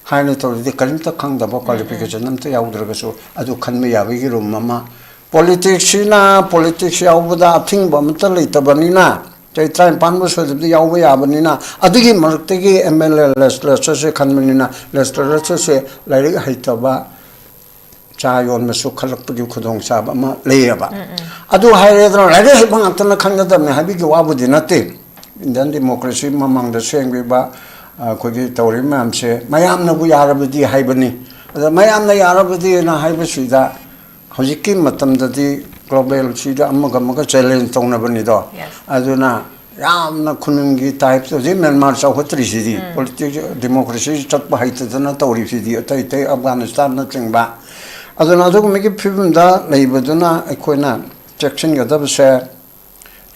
ꯍꯥꯏꯅ ꯇꯧꯔꯗꯤ ꯀꯔꯤꯝꯇ ꯈꯪꯗꯕ, ꯀ꯭ꯋꯥꯂꯤꯐꯤꯀꯦꯁꯟ ꯑꯝꯇ ꯌꯥꯎꯗ꯭ꯔꯒꯁꯨ ꯑꯗꯨ ꯈꯟꯕ ꯌꯥꯕꯒꯤ ꯔꯨꯝ ꯑꯃ꯫ ꯄꯣꯂꯤꯇꯤꯛꯁꯁꯤꯅ, ꯄꯣꯂꯤꯇꯤꯛꯁ ꯌꯥꯎꯕꯗ ꯑꯊꯤꯡꯕ ꯑꯃꯠꯇ ꯂꯩꯇꯕꯅꯤꯅ ꯆꯍꯤ ꯇꯔꯥꯅꯤꯄꯥꯟꯕꯨ ꯁꯨꯗꯕꯗꯤ ꯌꯥꯎꯕ ꯌꯥꯕꯅꯤꯅ, ꯑꯗꯨꯒꯤ ꯃꯔꯛꯇꯒꯤ ꯑꯦꯝ ꯑꯦꯜ ꯑꯦ ꯂꯦꯖꯤꯁꯂꯦꯆꯔꯁꯦ ꯈꯟꯕꯅꯤꯅ, ꯂꯦꯖꯤꯁꯂꯦꯆꯔꯁꯦ ꯂꯥꯏꯔꯤꯛ ꯍꯩꯇꯕ, ꯆꯥ ꯌꯣꯟꯕꯁꯨ ꯈꯜꯂꯛꯄꯒꯤ ꯈꯨꯗꯣꯡꯆꯥꯕ ꯑꯃ ꯂꯩꯌꯦꯕ꯫ ꯑꯗꯨ ꯍꯥꯏꯔꯦꯗꯅ, ꯂꯥꯏꯔꯤꯛ ꯍꯩꯕ ꯉꯥꯛꯇꯅ ꯈꯟꯒꯗꯕꯅꯤ ꯍꯥꯏꯕꯒꯤ ꯋꯥꯕꯨꯗꯤ ꯅꯠꯇꯦ꯫ ꯏꯟꯗꯤꯌꯟ ꯗꯦꯃꯣꯀ꯭ꯔꯦꯁꯤ ꯃꯃꯥꯡꯗ ꯁꯦꯝꯈꯤꯕ, ꯑꯩꯈꯣꯏꯒꯤ ꯇꯧꯔꯤꯕ ꯃꯌꯥꯝꯁꯦ ꯃꯌꯥꯝꯅꯕꯨ ꯌꯥꯔꯕꯗꯤ ꯍꯥꯏꯕꯅꯤ꯫ ꯑꯗ ꯃꯌꯥꯝꯅ ꯌꯥꯔꯕꯗꯤꯅ ꯍꯥꯏꯕꯁꯤꯗ, ꯍꯧꯖꯤꯛꯀꯤ ꯃꯇꯝꯗꯗꯤ ꯒ꯭ꯂꯣꯕꯦꯜꯁꯤꯗ ꯑꯃꯒ ꯑꯃꯒ ꯆꯦꯂꯦꯟꯖ ꯇꯧꯅꯕꯅꯤꯗꯣ꯫ Yes. ꯑꯗꯨꯅ ꯌꯥꯝꯅ ꯈꯨꯅꯨꯡꯒꯤ ꯇꯥꯏꯞꯇ ꯍꯧꯖꯤꯛ ꯃ꯭ꯌꯥꯟꯃꯥꯔ ꯆꯥꯎꯈꯠꯇ꯭ꯔꯤꯁꯤꯗꯤ, ꯎꯝ꯫ ꯄꯣꯂꯤꯇꯤꯛꯁ, ꯗꯦꯃꯣꯀ꯭ꯔꯦꯁꯤ ꯆꯠꯄ ꯍꯩꯇꯗꯅ ꯇꯧꯔꯤꯁꯤꯗꯤ, ꯑꯇꯩ ꯑꯇꯩ ꯑꯐꯒꯥꯅꯤꯁꯇꯥꯟꯅꯆꯤꯡꯕ꯫ ꯑꯗꯨꯅ ꯑꯗꯨꯒꯨꯝꯕꯒꯤ ꯐꯤꯕꯝꯗ ꯂꯩꯕꯗꯨꯅ ꯑꯩꯈꯣꯏꯅ ꯆꯦꯛꯁꯤꯟꯒꯗꯕꯁꯦ,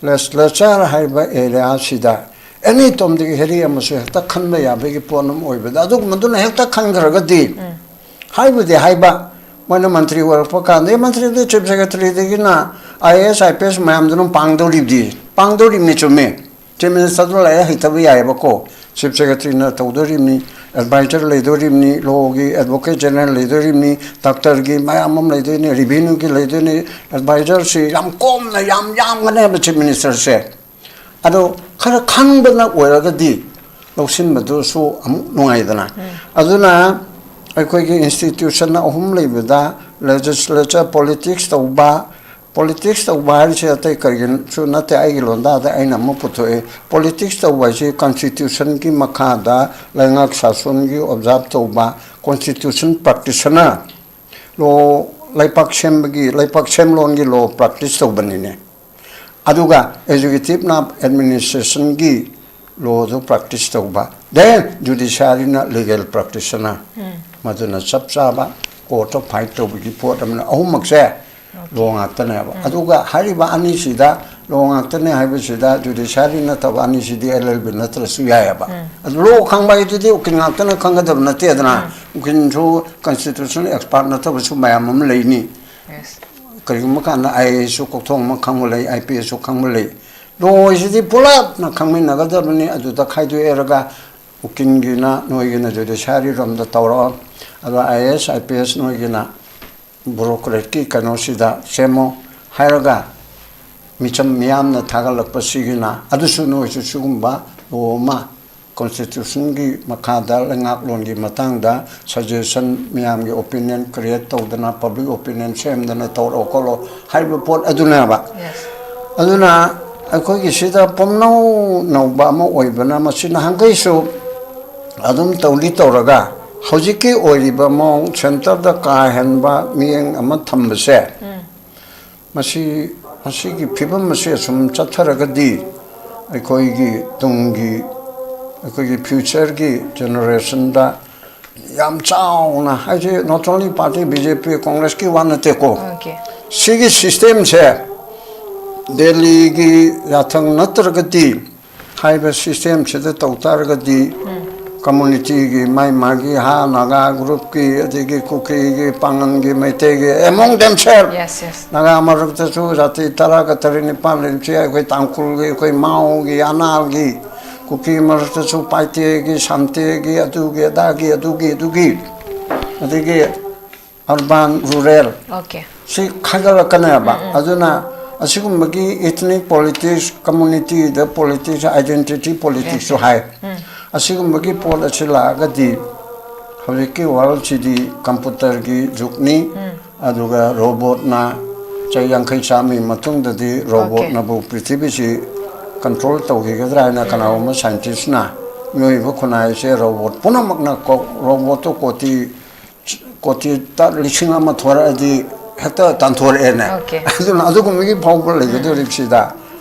ꯂꯦꯖꯤꯁꯂꯦꯆꯔ ꯍꯥꯏꯔꯤꯕ ꯑꯦꯔꯤꯌꯥꯁꯤꯗ ꯑꯦꯅꯤ ꯇꯣꯝꯗꯒꯤ ꯍꯦꯔꯤ ꯑꯃꯁꯨ ꯍꯦꯛꯇ ꯈꯟꯕ ꯌꯥꯕꯒꯤ ꯄꯣꯠ ꯑꯃ ꯑꯣꯏꯕꯗ, ꯑꯗꯨꯒꯨꯝꯕꯗꯨꯅ ꯍꯦꯛꯇ ꯈꯟꯈ꯭ꯔꯒꯗꯤ, ꯎꯝ꯫ ꯍꯥꯏꯕꯨꯗꯤ ꯍꯥꯏꯕ, ꯃꯣꯏꯅ ꯃꯟꯇ꯭ꯔꯤ ꯑꯣꯏꯔꯛꯄ ꯀꯥꯟꯗ, ꯑꯦ, ꯃꯟꯇ꯭ꯔꯤꯗꯤ chief ꯁꯦꯀ꯭ꯔꯦꯇꯔꯤꯗꯒꯤꯅ I A S, I P S ꯃꯌꯥꯝꯗꯨꯅ ꯄꯥꯡꯗꯧꯔꯤꯕꯗꯤ, ꯄꯥꯡꯗꯧꯔꯤꯕꯅꯤ, ꯆꯨꯝꯃꯦ꯫ ꯆꯤꯐ ꯃꯤꯅꯤꯁꯇꯔꯗꯨ ꯂꯥꯏꯔꯤꯛ ꯍꯩꯇꯕ ꯌꯥꯏꯑꯕꯀꯣ, ꯆꯤꯐ ꯁꯦꯀ꯭ꯔꯦꯇꯔꯤꯅ ꯇꯧꯗꯣꯔꯤꯕꯅꯤ, ꯑꯦꯗꯚꯥꯏꯖꯔ ꯂꯩꯗꯣꯔꯤꯕꯅꯤ, ꯂꯣꯒꯤ ꯑꯦꯗꯚꯣꯀꯦꯠ ꯖꯦꯅꯔꯦꯜ ꯂꯩꯗꯣꯔꯤꯕꯅꯤ, ꯗꯥꯛꯇꯔꯒꯤ ꯃꯌꯥꯝ ꯑꯃ ꯂꯩꯗꯣꯏꯅꯤ, ꯔꯤꯚꯤꯅ꯭ꯌꯨꯒꯤ ꯂꯩꯗꯣꯏꯅꯤ, ꯑꯦꯗꯚꯥꯏꯖꯔꯁꯤ ꯌꯥꯝ ꯀꯣꯝꯅ ꯌꯥꯝ ꯌꯥꯝꯒꯅꯦꯕ ꯆꯤꯐ ꯃꯤꯅꯤꯁꯇꯔꯁꯦ꯫ ꯑꯗꯣ ꯈꯔ ꯈꯪꯕꯅ ꯑꯣꯏꯔꯒꯗꯤ ꯂꯧꯁꯤꯟꯕꯗꯨꯁꯨ ꯑꯃꯨꯛ ꯅꯨꯡꯉꯥꯏꯗꯅ꯫ ꯎꯝ꯫ ꯑꯗꯨꯅ ꯑꯩꯈꯣꯏꯒꯤ ꯏꯟꯁꯇꯤꯇ꯭ꯌꯨꯁꯟ ꯑꯍꯨꯝ ꯂꯩꯕꯗ, ꯂꯦꯖꯤꯁꯂꯦꯆꯔ, ꯄꯣꯂꯤꯇꯤꯛꯁ ꯇꯧꯕ, ꯄꯣꯂꯤꯇꯤꯛꯁ ꯇꯧꯕ ꯍꯥꯏꯔꯤꯁꯦ ꯑꯇꯩ ꯀꯔꯤꯒꯤꯁꯨ ꯅꯠꯇꯦ, ꯑꯩꯒꯤ ꯂꯣꯟꯗꯥꯗ ꯑꯩꯅ ꯑꯃꯨꯛ ꯄꯨꯊꯣꯛꯑꯦ꯫ ꯄꯣꯂꯤꯇꯤꯛꯁ ꯇꯧꯕ ꯍꯥꯏꯁꯤ ꯀꯟꯁꯇꯤꯇ꯭ꯌꯨꯁꯟꯒꯤ ꯃꯈꯥꯗ ꯂꯩꯉꯥꯛ ꯁꯥꯁꯣꯟꯒꯤ ꯑꯣꯕꯖꯥꯔꯕ ꯇꯧꯕ, ꯀꯣꯟꯁꯇꯤꯇ꯭ꯌꯨꯁꯟ ꯄ꯭ꯔꯥꯛꯇꯤꯁꯅꯔ, ꯂꯣ, ꯂꯩꯄꯥꯛ ꯁꯦꯝꯕꯒꯤ, ꯂꯩꯄꯥꯛ ꯁꯦꯝꯂꯣꯟꯒꯤ ꯂꯣ ꯄ꯭ꯔꯥꯛꯇꯤꯁ ꯇꯧꯕꯅꯤꯅꯦ꯫ ꯑꯗꯨꯒ ꯑꯦꯛꯖꯤꯀ꯭ꯌꯨꯇꯤꯞꯅ ꯑꯦꯗꯃꯤꯅꯤꯁꯇ꯭ꯔꯦꯁꯟꯒꯤ ꯂꯣꯗꯨ ꯄ꯭ꯔꯥꯛꯇꯤꯁ ꯇꯧꯕ, ꯗꯦꯟ ꯖꯨꯗꯤꯁꯤꯌꯥꯔꯤꯅ ꯂꯤꯒꯦꯜ ꯄ꯭ꯔꯥꯛꯇꯤꯁꯅꯔ꯫ ꯎꯝ꯫ ꯃꯗꯨꯅ ꯆꯞ ꯆꯥꯕ ꯀꯣꯔꯠꯇ ꯐꯥꯏꯠ ꯇꯧꯕꯒꯤ ꯄꯣꯠ ꯑꯃꯅ, ꯑꯍꯨꯝꯃꯛꯁꯦ ꯂꯣ ꯉꯥꯛꯇꯅꯦꯕ꯫ ꯎꯝ꯫ ꯑꯗꯨꯒ ꯍꯥꯏꯔꯤꯕ ꯑꯅꯤꯁꯤꯗ, ꯂꯣ ꯉꯥꯛꯇꯅꯦ ꯍꯥꯏꯕꯁꯤꯗ, ꯖꯨꯗꯤꯁꯤꯌꯥꯔꯤ ꯅꯠꯇꯕ ꯑꯅꯤꯁꯤꯗꯤ ꯑꯦꯜ ꯑꯦꯜ ꯕꯤ ꯅꯠꯇ꯭ꯔꯁꯨ ꯌꯥꯏꯑꯕ꯫ ꯎꯝ꯫ ꯑꯗꯨ ꯂꯣ ꯈꯪꯕ ꯍꯥꯏꯗꯨꯗꯤ ꯎꯀꯤꯜ ꯉꯥꯛꯇꯅ ꯈꯪꯒꯗꯕ ꯅꯠꯇꯦꯗꯅ꯫ ꯎꯝ꯫ ꯎꯀꯤꯜꯁꯨ ꯀꯟꯁꯇꯤꯇ꯭ꯌꯨꯁꯅꯦꯜ ꯑꯦꯛꯁꯄꯥꯔꯠ ꯅꯠꯇꯕꯁꯨ ꯃꯌꯥꯝ ꯑꯃ ꯂꯩꯅꯤ꯫ Yes. ꯀꯔꯤꯒꯨꯝꯕ ꯀꯥꯟꯗ ꯑꯥꯏ ꯑꯦ ꯑꯦꯁꯁꯨ ꯀꯣꯛꯊꯣꯡ ꯑꯃ ꯈꯪꯕ ꯂꯩ, ꯑꯥꯏ ꯄꯤ ꯑꯦꯁꯁꯨ ꯈꯪꯕ ꯂꯩ꯫ ꯂꯣꯁꯤꯗꯤ ꯄꯨꯂꯞꯅ ꯈꯪꯃꯤꯟꯅꯒꯗꯕꯅꯤ꯫ ꯑꯗꯨꯗ ꯈꯥꯏꯗꯣꯛꯑꯦꯔꯒ ꯎꯀꯤꯜꯒꯤꯅ ꯅꯣꯏꯒꯤꯅ ꯖꯨꯗꯤꯁꯤꯌꯥꯔꯤ ꯔꯣꯝꯗ ꯇꯧꯔꯛꯑꯣ, ꯑꯗꯣ I A S, I P S ꯅꯣꯏꯒꯤꯅ ꯕ꯭ꯌꯨꯔꯣꯀ꯭ꯔꯦꯠꯀꯤ ꯀꯩꯅꯣꯁꯤꯗ ꯁꯦꯝꯃꯣ ꯍꯥꯏꯔꯒ, ꯃꯤꯆꯝ ꯃꯤꯌꯥꯝꯅ ꯊꯥꯒꯠꯂꯛꯄꯁꯤꯒꯤꯅ, ꯑꯗꯨꯁꯨ ꯅꯣꯏꯁꯨ ꯁꯤꯒꯨꯝꯕ ꯂꯣ ꯑꯃ, ꯀꯣꯟꯁꯇꯤꯇ꯭ꯌꯨꯁꯟꯒꯤ ꯃꯈꯥꯗ ꯂꯩꯉꯥꯛꯂꯣꯟꯒꯤ ꯃꯇꯥꯡꯗ ꯁꯖꯦꯁꯟ, ꯃꯤꯌꯥꯝꯒꯤ ꯑꯣꯄꯤꯅꯤꯌꯟ ꯀ꯭ꯔꯤꯌꯦꯠ ꯇꯧꯗꯅ, ꯄꯕ꯭ꯂꯤꯛ ꯑꯣꯄꯤꯅꯤꯌꯟ ꯁꯦꯝꯗꯅ ꯇꯧꯔꯛꯑꯣ ꯈꯣꯠꯂꯣ ꯍꯥꯏꯕ ꯄꯣꯠ ꯑꯗꯨꯅꯦꯕ꯫ Yes. ꯑꯗꯨꯅ ꯑꯩꯈꯣꯏꯒꯤ ꯁꯤꯗ ꯄꯨꯝꯅꯧ ꯅꯧꯕ ꯑꯃ ꯑꯣꯏꯕꯅ, ꯃꯁꯤ ꯅꯍꯥꯟꯈꯩꯁꯨ ꯑꯗꯨꯝ ꯇꯧꯗꯤ ꯇꯧꯔꯒ, ꯍꯧꯖꯤꯛꯀꯤ ꯑꯣꯏꯔꯤꯕ ꯃꯑꯣꯡ, ꯁꯦꯟꯇꯔꯗ ꯀꯥ ꯍꯦꯟꯕ ꯃꯤꯠꯌꯦꯡ ꯑꯃ ꯊꯝꯕꯁꯦ, ꯃꯁꯤ, ꯃꯁꯤꯒꯤ ꯐꯤꯕꯝ ꯑꯁꯤ ꯑꯁꯨꯝ ꯆꯠꯊꯔꯒꯗꯤ, ꯑꯩꯈꯣꯏꯒꯤ ꯇꯨꯡꯒꯤ, ꯑꯩꯈꯣꯏꯒꯤ ꯐ꯭ꯌꯨꯆꯔꯒꯤ ꯖꯦꯅꯦꯔꯦꯁꯟꯗ ꯌꯥꯝ ꯆꯥꯎꯅ, ꯍꯥꯏꯁꯦ, not only party B J P, ꯀꯣꯡꯒ꯭ꯔꯦꯁꯀꯤ ꯋꯥ ꯅꯠꯇꯦꯀꯣ꯫ Okay. ꯁꯤꯒꯤ ꯁꯤꯁꯇꯦꯝꯁꯦ ꯗꯦꯜꯂꯤꯒꯤ ꯌꯥꯊꯪ ꯅꯠꯇ꯭ꯔꯒꯗꯤ, ꯍꯥꯏꯔꯤꯕ ꯁꯤꯁꯇꯦꯝꯁꯤꯗ ꯇꯧ ꯇꯥꯔꯒꯗꯤ, ꯀꯝꯃꯨꯅꯤꯇꯤꯒꯤ, ꯃꯥꯏ ꯃꯥꯒꯤ, ꯍꯥ, ꯅꯥꯒꯥ ꯒ꯭ꯔꯨꯞꯀꯤ, ꯑꯗꯒꯤ ꯀꯨꯀꯤꯒꯤ, ꯄꯥꯉꯜꯒꯤ, ꯃꯩꯇꯩꯒꯤ, among themselves, Yes, yes. Naga ꯃꯔꯛꯇꯁꯨ ꯖꯥꯇꯤ ꯇꯔꯥꯒ ꯇꯔꯦꯠ ꯅꯤꯄꯥꯜ ꯂꯩꯔꯤꯁꯦ, ꯑꯩꯈꯣꯏ ꯇꯥꯡꯈꯨꯜꯒꯤ, ꯑꯩꯈꯣꯏ ꯃꯥꯎꯒꯤ, ꯑꯅꯥꯜꯒꯤ, ꯀꯨꯀꯤ ꯃꯔꯛꯇꯁꯨ ꯄꯥꯏꯇꯦꯒꯤ, ꯁꯥꯝꯇꯦꯒꯤ, ꯑꯗꯨꯒꯤ ꯑꯗꯥꯒꯤ, ꯑꯗꯨꯒꯤ ꯑꯗꯨꯒꯤ, ꯑꯗꯒꯤ urban, rural, Okay. ꯁꯤ ꯈꯥꯏꯒꯠꯂꯛꯀꯅꯦꯕ꯫ ꯑꯗꯨꯅ ꯑꯁꯤꯒꯨꯝꯕꯒꯤ ethnic politics, community ꯗ politics, identity politics ꯁꯨ ꯍꯥꯏ꯫ ꯑꯁꯤꯒꯨꯝꯕꯒꯤ ꯄꯣꯠ ꯑꯁꯤ ꯂꯥꯛꯑꯒꯗꯤ, ꯍꯧꯖꯤꯛꯀꯤ ꯋꯥꯔꯜꯁꯤꯗꯤ ꯀꯝꯄ꯭ꯌꯨꯇꯔꯒꯤ ꯖꯨꯒꯅꯤ, ꯑꯗꯨꯒ ꯔꯣꯕꯣꯠꯅ, ꯆꯍꯤ ꯌꯥꯡꯈꯩ ꯆꯥꯝꯃꯒꯤ ꯃꯇꯨꯡꯗꯗꯤ ꯔꯣꯕꯣꯠꯅꯕꯨ ꯄ꯭ꯔꯤꯊꯤꯕꯤꯁꯤ ꯀꯟꯇ꯭ꯔꯣꯜ ꯇꯧꯈꯤꯒꯗ꯭ꯔꯥ ꯍꯥꯏꯅ ꯀꯅꯥꯒꯨꯝꯕ ꯁꯥꯏꯟꯇꯤꯁꯅ, ꯃꯤꯑꯣꯏꯕ ꯈꯨꯟꯅꯥꯏꯁꯦ ꯔꯣꯕꯣꯠ ꯄꯨꯝꯅꯃꯛꯅ ꯀꯣ-, ꯔꯣꯕꯣꯠꯇꯣ ꯀꯣꯇꯤ ꯀꯣꯇꯤ ꯇ-, ꯂꯤꯁꯤꯡ ꯑꯃ ꯊꯣꯔꯛꯑꯗꯤ ꯍꯦꯛꯇ ꯇꯥꯟꯊꯣꯔꯛꯑꯦꯅꯦ꯫ Okay. ꯑꯗꯨꯅ ꯑꯗꯨꯒꯨꯝꯕꯒꯤ ꯐꯥꯎꯕ ꯂꯩꯒꯗꯧꯔꯤꯕꯁꯤꯗ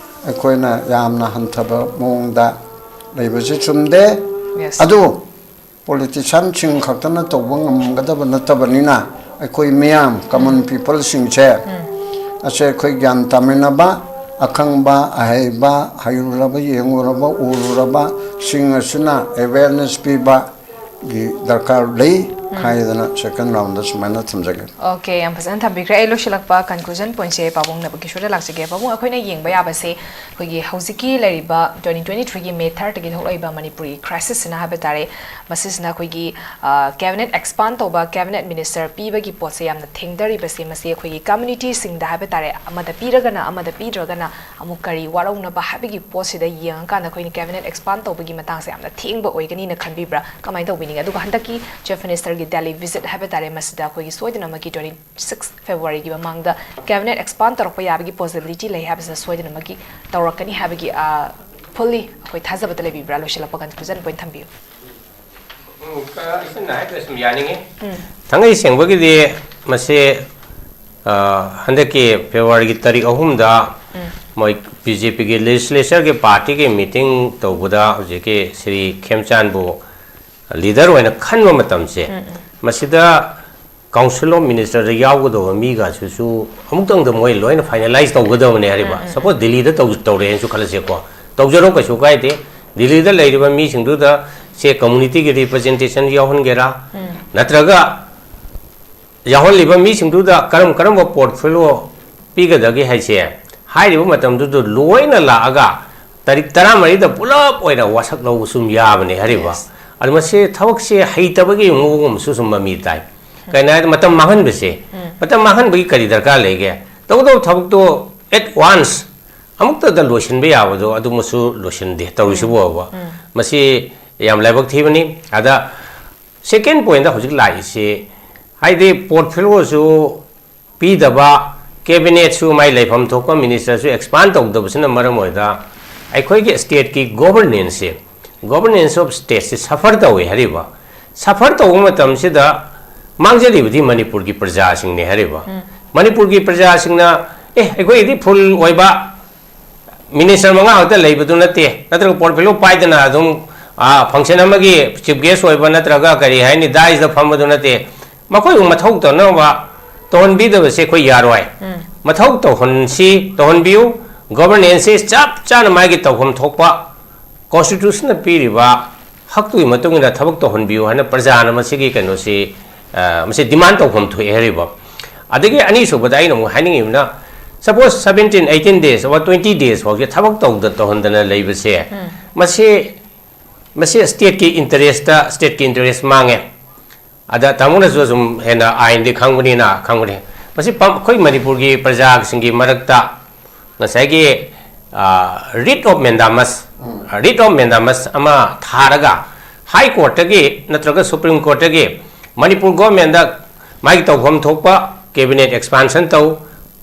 ꯑꯩꯈꯣꯏꯅ ꯌꯥꯝꯅ ꯍꯟꯊꯕ ꯃꯑꯣꯡꯗ ꯂꯩꯕꯁꯤ ꯆꯨꯝꯗꯦ꯫ Yes. ꯑꯗꯨ ꯄꯣꯂꯤꯇꯤꯁꯤꯌꯥꯟꯁꯤꯡ ꯈꯛꯇꯅ ꯇꯧꯕ ꯉꯝꯒꯗꯕ ꯅꯠꯇꯕꯅꯤꯅ, ꯑꯩꯈꯣꯏ ꯃꯤꯌꯥꯝ, ꯀꯃꯟ ꯄꯤꯄꯜꯁꯤꯡꯁꯦ, ꯑꯁꯦ ꯑꯩꯈꯣꯏ ꯒ꯭ꯌꯥꯟ ꯇꯥꯃꯤꯟꯅꯕ, ꯑꯈꯪꯕ, ꯑꯍꯩꯕ, ꯍꯩꯔꯨꯔꯕ, ꯌꯦꯡꯉꯨꯔꯕ, ꯎꯔꯨꯔꯕꯁꯤꯡ ꯑꯁꯤꯅ ꯑꯦꯋꯦꯔꯅꯦꯁ ꯄꯤꯕꯒꯤ ꯗꯔꯀꯥꯔ ꯂꯩ꯫ ꯍꯥꯏꯗꯅ second round ꯗ ꯁꯨꯃꯥꯏꯅ ꯊꯝꯖꯒꯦ꯫ ꯑꯣꯀꯦ, ꯌꯥꯝ ꯐꯖꯅ ꯊꯝꯕꯤꯈ꯭ꯔꯦ꯫ ꯑꯩ ꯂꯣꯏꯁꯤꯜꯂꯛꯄ conclusion point ꯁꯦ ꯄꯥꯕꯨꯡ ꯅꯕꯀꯤꯁꯣꯔꯗ ꯂꯥꯛꯆꯒꯦ꯫ ꯄꯥꯕꯨꯡ, ꯑꯩꯈꯣꯏꯅ ꯌꯦꯡꯕ ꯌꯥꯕꯁꯦ ꯑꯩꯈꯣꯏꯒꯤ ꯍꯧꯖꯤꯛꯀꯤ ꯂꯩꯔꯤꯕ twenty twenty three ꯒꯤ May third ꯇꯒꯤ ꯊꯣꯛꯂꯛꯏꯕ ꯃꯅꯤꯄꯨꯔꯒꯤ crisis ꯁꯤꯅ ꯍꯥꯏꯕ ꯇꯥꯔꯦ, ꯃꯁꯤꯁꯤꯅ ꯑꯩꯈꯣꯏꯒꯤ cabinet expand ꯇꯧꯕ, cabinet minister ꯄꯤꯕꯒꯤ ꯄꯣꯠꯁꯦ ꯌꯥꯝꯅ ꯊꯦꯡꯊꯔꯤꯕꯁꯦ, ꯃꯁꯤ ꯑꯩꯈꯣꯏꯒꯤ community ꯁꯤꯡꯗ ꯍꯥꯏꯕ ꯇꯥꯔꯦ, ꯑꯃꯗ ꯄꯤꯔꯒꯅ ꯑꯃꯗ ꯄꯤꯗ꯭ꯔꯒꯅ ꯑꯃꯨꯛ ꯀꯔꯤ ꯋꯥꯔꯧꯅꯕ ꯍꯥꯏꯕꯒꯤ ꯄꯣꯠꯁꯤꯗ ꯌꯦꯡꯉꯀꯥꯟꯗ ꯑꯩꯈꯣꯏꯅ cabinet expand ꯇꯧꯕꯒꯤ ꯃꯇꯥꯡꯁꯦ ꯌꯥꯝꯅ ꯊꯦꯡꯕ ꯑꯣꯏꯒꯅꯤꯅ ꯈꯟꯕꯤꯕ꯭ꯔꯥ? ꯀꯃꯥꯏꯅ ꯇꯧꯕꯤꯅꯤꯡꯉꯤ? ꯑꯗꯨꯒ ꯍꯟꯗꯛꯀꯤ Chief Minister ꯒꯤ Delhi visit ꯍꯥꯏꯕ ꯇꯥꯔꯦ, ꯃꯁꯤꯗ ꯑꯩꯈꯣꯏꯒꯤ ꯁꯣꯏꯗꯅꯃꯛꯀꯤ twenty six February ꯒꯤ ꯃꯃꯥꯡꯗ cabinet expand ꯇꯧꯔꯛꯄ ꯌꯥꯕꯒꯤ possibility ꯂꯩ ꯍꯥꯏꯕꯁꯤꯗ ꯁꯣꯏꯗꯅꯃꯛꯀꯤ ꯇꯧꯔꯛꯀꯅꯤ ꯍꯥꯏꯕꯒꯤ, ꯑ, fully ꯑꯩꯈꯣꯏ ꯊꯥꯖꯕꯗ ꯂꯩꯕꯤꯕ꯭ꯔꯥ? ꯂꯣꯏꯁꯤꯜꯂꯛꯄ conclusion point ꯊꯝꯕꯤꯌꯨ꯫ ꯎꯝ, ꯀ-, ꯏꯆꯟꯅ ꯍꯥꯏꯗꯣ ꯁꯨꯝ ꯌꯥꯅꯤꯡꯉꯤ꯫ ꯊꯥꯡꯉꯩ ꯁꯦꯡꯕꯒꯤꯗꯤ ꯃꯁꯤ, ꯑ, ꯍꯟꯗꯛꯀꯤ February ꯒꯤ ꯇꯥꯔꯤꯛ ꯑꯍꯨꯝꯗ ꯃꯣꯏ BJP ꯒꯤ legislature ꯒꯤ party ꯒꯤ meeting ꯇꯧꯕꯗ ꯍꯧꯖꯤꯛꯀꯤ ꯁ꯭ꯔꯤ ꯈꯦꯝꯆꯥꯟꯕꯨ leader ꯑꯣꯏꯅ ꯈꯟꯕ ꯃꯇꯝꯁꯦ, ꯃꯁꯤꯗ Council of Minister ꯗ ꯌꯥꯎꯒꯗꯧꯕ ꯃꯤꯒꯁꯤꯁꯨ ꯑꯃꯨꯛꯇꯪꯗ ꯃꯣꯏ ꯂꯣꯏꯅ finalize ꯇꯧꯒꯗꯕꯅꯦ ꯍꯥꯏꯔꯤꯕ꯫ Suppose ꯗꯤꯜꯂꯤꯗ ꯇꯧ-, ꯇꯧꯔꯦꯅꯁꯨ ꯈꯜꯂꯁꯦꯀꯣ, ꯇꯧꯖꯔꯣ, ꯀꯩꯁꯨ ꯀꯥꯏꯗꯦ꯫ ꯗꯤꯜꯂꯤꯗ ꯂꯩꯔꯤꯕ ꯃꯤꯁꯤꯡꯗꯨꯗ ꯁꯦ community ꯒꯤ representation ꯌꯥꯎꯍꯟꯒꯦꯔꯥ, ꯅꯠꯇ꯭ꯔꯒ ꯌꯥꯎꯍꯜꯂꯤꯕ ꯃꯤꯁꯤꯡꯗꯨꯗ ꯀꯔꯝ ꯀꯔꯝꯕ portfolio ꯄꯤꯒꯗꯒꯦ ꯍꯥꯏꯁꯦ, ꯍꯥꯏꯔꯤꯕ ꯃꯇꯝꯗꯨꯗ ꯂꯣꯏꯅ ꯂꯥꯛꯑꯒ ꯇꯥꯔꯤꯛ ꯇꯔꯥꯃꯔꯤꯗ ꯄꯨꯂꯞ ꯑꯣꯏꯅ ꯋꯥꯁꯛ ꯂꯧꯕ ꯁꯨꯝ ꯌꯥꯕꯅꯦ ꯍꯥꯏꯔꯤꯕ꯫ ꯑꯗꯨ ꯃꯁꯤ ꯊꯕꯛꯁꯦ ꯍꯩꯇꯕꯒꯤ ꯃꯑꯣꯡ ꯑꯃꯁꯨ ꯁꯨꯝ ꯃꯃꯤ ꯇꯥꯏ꯫ ꯀꯩꯅꯣ ꯍꯥꯏꯔꯗꯤ ꯃꯇꯝ ꯃꯥꯡꯍꯟꯕꯁꯦ, ꯃꯇꯝ ꯃꯥꯡꯍꯟꯕꯒꯤ ꯀꯔꯤ ꯗꯔꯀꯥꯔ ꯂꯩꯒꯦ? ꯇꯧꯒꯗꯧꯕ ꯊꯕꯛꯇꯣ at once ꯑꯃꯨꯛꯇꯗ ꯂꯣꯏꯁꯤꯟꯕ ꯌꯥꯕꯗꯣ ꯑꯗꯨꯃꯁꯨ ꯂꯣꯏꯁꯤꯟꯗꯦ ꯇꯧꯔꯤꯁꯤꯕꯣꯕ꯫ ꯃꯁꯤ ꯌꯥꯝ ꯂꯥꯏꯕꯛ ꯊꯤꯕꯅꯤ꯫ ꯑꯗ second point ꯇ ꯍꯧꯖꯤꯛ ꯂꯥꯛꯏꯁꯤ, ꯍꯥꯏꯗꯤ portfolio ꯁꯨ ꯄꯤꯗꯕ, cabinet ꯁꯨ ꯃꯥꯏ ꯂꯩꯐꯝ ꯊꯣꯛꯄ minister ꯁꯨ expand ꯇꯧꯗꯕꯁꯤꯅ ꯃꯔꯝ ꯑꯣꯏꯔꯒ ꯑꯩꯈꯣꯏꯒꯤ state ꯀꯤ governance say, governance of state say suffer ꯇꯧꯏ ꯍꯥꯏꯔꯤꯕ꯫ Suffer ꯇꯧꯕ ꯃꯇꯝꯁꯤꯗ ꯃꯥꯡꯖꯔꯤꯕꯗꯤ ꯃꯅꯤꯄꯨꯔꯒꯤ ꯄ꯭ꯔꯖꯥꯁꯤꯡꯅꯤ ꯍꯥꯏꯔꯤꯕ꯫ ꯃꯅꯤꯄꯨꯔꯒꯤ ꯄ꯭ꯔꯖꯥꯁꯤꯡꯅ, "ꯑꯦ, ꯑꯩꯈꯣꯏꯒꯤꯗꯤ full ꯑꯣꯏꯕ minister ꯃꯉꯥ ꯈꯛꯇ ꯂꯩꯕꯗꯨ ꯅꯠꯇꯦ, ꯅꯠꯇ꯭ꯔꯒ portfolio ꯄꯥꯏꯗꯅ ꯑꯗꯨꯝ, ꯑꯥ, function ꯑꯃꯒꯤ chief guest ꯑꯣꯏꯕ ꯅꯠꯇ꯭ꯔꯒ ꯀꯔꯤ ꯍꯥꯏꯅꯤ, dais ꯇ ꯐꯝꯕꯗꯨ ꯅꯠꯇꯦ, ꯃꯈꯣꯏꯕꯨ ꯃꯊꯧ ꯇꯧꯅꯕ ꯇꯧꯍꯟꯕꯤꯗꯕꯁꯦ ꯑꯩꯈꯣꯏ ꯌꯥꯔꯣꯏ꯫ ꯃꯊꯧ ꯇꯧꯍꯟꯁꯤ, ꯇꯧꯍꯟꯕꯤꯌꯨ꯫ Governance ꯁꯤ ꯆꯞ ꯆꯥꯅ ꯃꯥꯒꯤ ꯇꯧꯐꯝ ꯊꯣꯛꯄ constitution ꯅ ꯄꯤꯔꯤꯕ ꯍꯛꯇꯨꯒꯤ ꯃꯇꯨꯡ ꯏꯟꯅ ꯊꯕꯛ ꯇꯧꯍꯟꯕꯤꯌꯨ ꯍꯥꯏꯅ ꯄ꯭ꯔꯖꯥꯅ ꯃꯁꯤꯒꯤ ꯀꯩꯅꯣꯁꯤ, ꯑ, ꯃꯁꯤ demand ꯇꯧꯐꯝ ꯊꯣꯛꯑꯦ ꯍꯥꯏꯔꯤꯕ꯫ ꯑꯗꯒꯤ ꯑꯅꯤꯁꯨꯕꯗ ꯑꯩꯅ ꯑꯃꯨꯛ ꯍꯥꯏꯅꯤꯡꯉꯤꯕꯅ, suppose seventeen, eighteen days or twenty days ꯐꯥꯎꯁꯦ ꯊꯕꯛ ꯇꯧꯗ-, ꯇꯧꯍꯟꯗꯅ ꯂꯩꯕꯁꯦ, ꯃꯁꯤ, ꯃꯁꯤ stateꯀꯤ interestꯇ, stateꯀꯤ interest ꯃꯥꯡꯉꯦ꯫ ꯑꯗ ꯇꯥꯃꯣꯅꯁꯨ ꯁꯨꯝ ꯍꯦꯟꯅ ꯑꯥꯏꯟꯗꯤ ꯈꯪꯕꯅꯤꯅ ꯈꯪꯕꯅꯤ꯫ ꯃꯁꯤ ꯄ-, ꯑꯩꯈꯣꯏ ꯃꯅꯤꯄꯨꯔꯒꯤ ꯄ꯭ꯔꯖꯥꯁꯤꯡꯒꯤ ꯃꯔꯛꯇ ꯉꯁꯥꯏꯒꯤ, ꯑ, writ of mandamus, writ of mandamus ꯑꯃ ꯊꯥꯔꯒ High Courtꯇꯒꯤ ꯅꯠꯇ꯭ꯔꯒ Supreme Courtꯇꯒꯤ ꯃꯅꯤꯄꯨꯔ governmentꯇ ꯃꯥꯒꯤ ꯇꯧꯐꯝ ꯊꯣꯛꯄ cabinet expansion ꯇꯧ,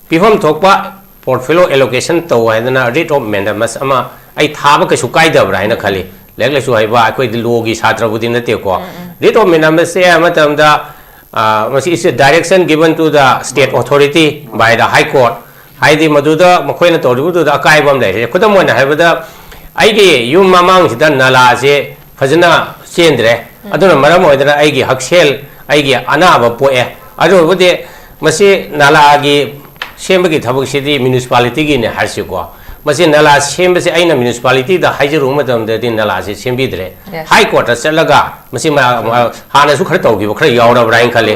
ꯄꯤꯐꯝ ꯊꯣꯛꯄ portfolio allocation ꯇꯧ ꯍꯥꯏꯗꯅ writ of mandamus ꯑꯃ ꯑꯩ ꯊꯥꯕ ꯀꯩꯁꯨ ꯀꯥꯏꯗꯕ꯭ꯔꯥ ꯍꯥꯏꯅ ꯈꯜꯂꯤ꯫ ꯂꯥꯏꯔꯤꯛ ꯂꯥꯏꯁꯨ ꯍꯩꯕ ꯑꯩꯈꯣꯏꯗꯤ lawꯒꯤ ꯁꯥꯇ꯭ꯔꯕꯨꯗꯤ ꯅꯠꯇꯦꯀꯣ꯫ Writ of mandamus ꯁꯦ ꯍꯥꯏꯕ ꯃꯇꯝꯗ, ꯑ, ꯃꯁꯤ is a direction given to the state authority by the High Court꯫ ꯍꯥꯏꯗꯤ ꯃꯗꯨꯗ ꯃꯈꯣꯏꯅ ꯇꯧꯔꯤꯕꯗꯨꯗ ꯑꯀꯥꯏꯕ ꯑꯃ ꯂꯩꯔꯦ꯫ ꯈꯨꯗꯝ ꯑꯣꯏꯅ ꯍꯥꯏꯔꯕꯗ, ꯑꯩꯒꯤ ꯌꯨꯝ ꯃꯃꯥꯡꯁꯤꯗ ꯅꯂꯥꯁꯦ ꯐꯖꯅ ꯆꯦꯟꯗ꯭ꯔꯦ, ꯑꯗꯨꯅ ꯃꯔꯝ ꯑꯣꯏꯗꯅ ꯑꯩꯒꯤ ꯍꯛꯁꯦꯜ, ꯑꯩꯒꯤ ꯑꯅꯥꯕ ꯄꯣꯛꯑꯦ꯫ ꯑꯗꯨ ꯑꯣꯏꯔꯒꯗꯤ ꯃꯁꯤ ꯅꯂꯥꯒꯤ ꯁꯦꯝꯕꯒꯤ ꯊꯕꯛꯁꯤꯗꯤ municipalityꯒꯤꯅꯦ ꯍꯥꯏꯔꯁꯤꯀꯣ꯫ ꯃꯁꯤ ꯅꯂꯥ ꯁꯦꯝꯕꯁꯦ ꯑꯩꯅ municipalityꯗ ꯍꯥꯏꯖꯔꯨꯕ ꯃꯇꯝꯗꯗꯤ ꯅꯂꯥꯁꯦ ꯁꯦꯝꯕꯤꯗ꯭ꯔꯦ꯫ Yes. High Courtꯇ ꯆꯠꯂꯒ ꯃꯁꯤ ꯃ-, ꯃ-, ꯍꯥꯟꯅꯁꯨ ꯈꯔ ꯇꯧꯈꯤꯕ ꯈꯔ ꯌꯥꯎꯔꯕ꯭ꯔꯥ ꯍꯥꯏꯅ ꯈꯜꯂꯤ꯫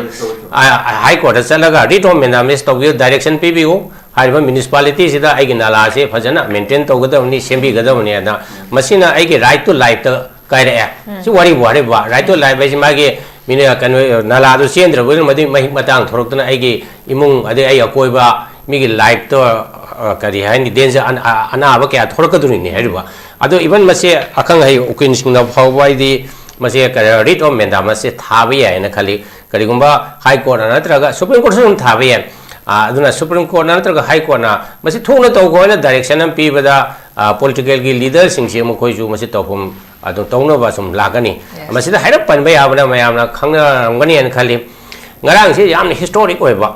ꯑ, High Courtꯇ ꯆꯠꯂꯒ writ of mandamus ꯇꯧꯕꯤꯌꯨ, direction ꯄꯤꯕꯤꯌꯨ, ꯍꯥꯏꯔꯤꯕ municipalityꯁꯤꯗ ꯑꯩꯒꯤ ꯅꯂꯥꯁꯦ ꯐꯖꯅ maintain ꯇꯧꯒꯗꯕꯅꯤ, ꯁꯦꯝꯕꯤꯒꯗꯕꯅꯤ ꯑꯗ ꯃꯁꯤꯅ ꯑꯩꯒꯤ right to lifeꯇ ꯀꯥꯏꯔꯛꯑꯦ꯫ ꯁꯤ ꯋꯥꯔꯤꯕꯨ ꯋꯥꯔꯤꯕ, right to life ꯍꯥꯏꯁꯤ ꯃꯥꯒꯤ ꯃꯤꯅ ꯀꯩꯅꯣ, ꯅꯂꯥꯗꯨ ꯆꯦꯟꯗ꯭ꯔꯕꯅꯤꯅ ꯃꯗꯨꯒꯤ ꯃꯍꯤꯛ ꯃꯇꯥꯡ ꯊꯣꯔꯛꯇꯅ ꯑꯩꯒꯤ ꯏꯃꯨꯡ ꯑꯗꯩ ꯑꯩ ꯑꯀꯣꯏꯕ ꯃꯤꯒꯤ lifeꯇꯣ, ꯑ, ꯀꯔꯤ ꯍꯥꯏꯅꯤ, danger, ꯑ-, ꯑ-, ꯑꯅꯥꯕ ꯀꯌꯥ ꯊꯣꯔꯛꯀꯗꯣꯔꯤꯅꯤ ꯍꯥꯏꯔꯤꯕ꯫ ꯑꯗꯣ even ꯃꯁꯤ ꯑꯈꯪ ꯑꯍꯩ ꯎꯀꯤꯜꯁꯤꯡꯅ ꯐꯥꯎꯕ ꯍꯥꯏꯗꯤ ꯃꯁꯤ ꯀꯔꯤ, writ of mandamusꯁꯦ ꯊꯥꯕ ꯌꯥꯏꯅ ꯈꯜꯂꯤ꯫ ꯀꯔꯤꯒꯨꯝꯕ High Courtꯅ ꯅꯠꯇ꯭ꯔꯒ Supreme Courtꯁꯨ ꯑꯗꯨꯝ ꯊꯥꯕ ꯌꯥꯏ꯫ ꯑ, ꯑꯗꯨꯅ Supreme Courtꯅ ꯅꯠꯇ꯭ꯔꯒ High Courtꯅ ꯃꯁꯤ ꯊꯣꯛꯅ ꯇꯧꯈꯣ ꯍꯥꯏꯅ direction ꯑꯃ ꯄꯤꯕꯗ, ꯑ, politicalꯒꯤ leaderꯁꯤꯡꯁꯤ ꯃꯈꯣꯏꯁꯨ ꯃꯁꯤ ꯇꯧꯐꯝ ꯑꯗꯨꯝ ꯇꯧꯅꯕ ꯁꯨꯝ ꯂꯥꯛꯀꯅꯤ꯫ Yes. ꯃꯁꯤꯗ ꯍꯥꯏꯔꯞ ꯄꯟꯕ ꯌꯥꯕꯅ ꯃꯌꯥꯝꯅ ꯈꯪꯅꯔꯝꯒꯅꯤ ꯍꯥꯏꯅ ꯈꯜꯂꯤ꯫ ꯉꯔꯥꯡꯁꯤ ꯌꯥꯝꯅ historic ꯑꯣꯏꯕ,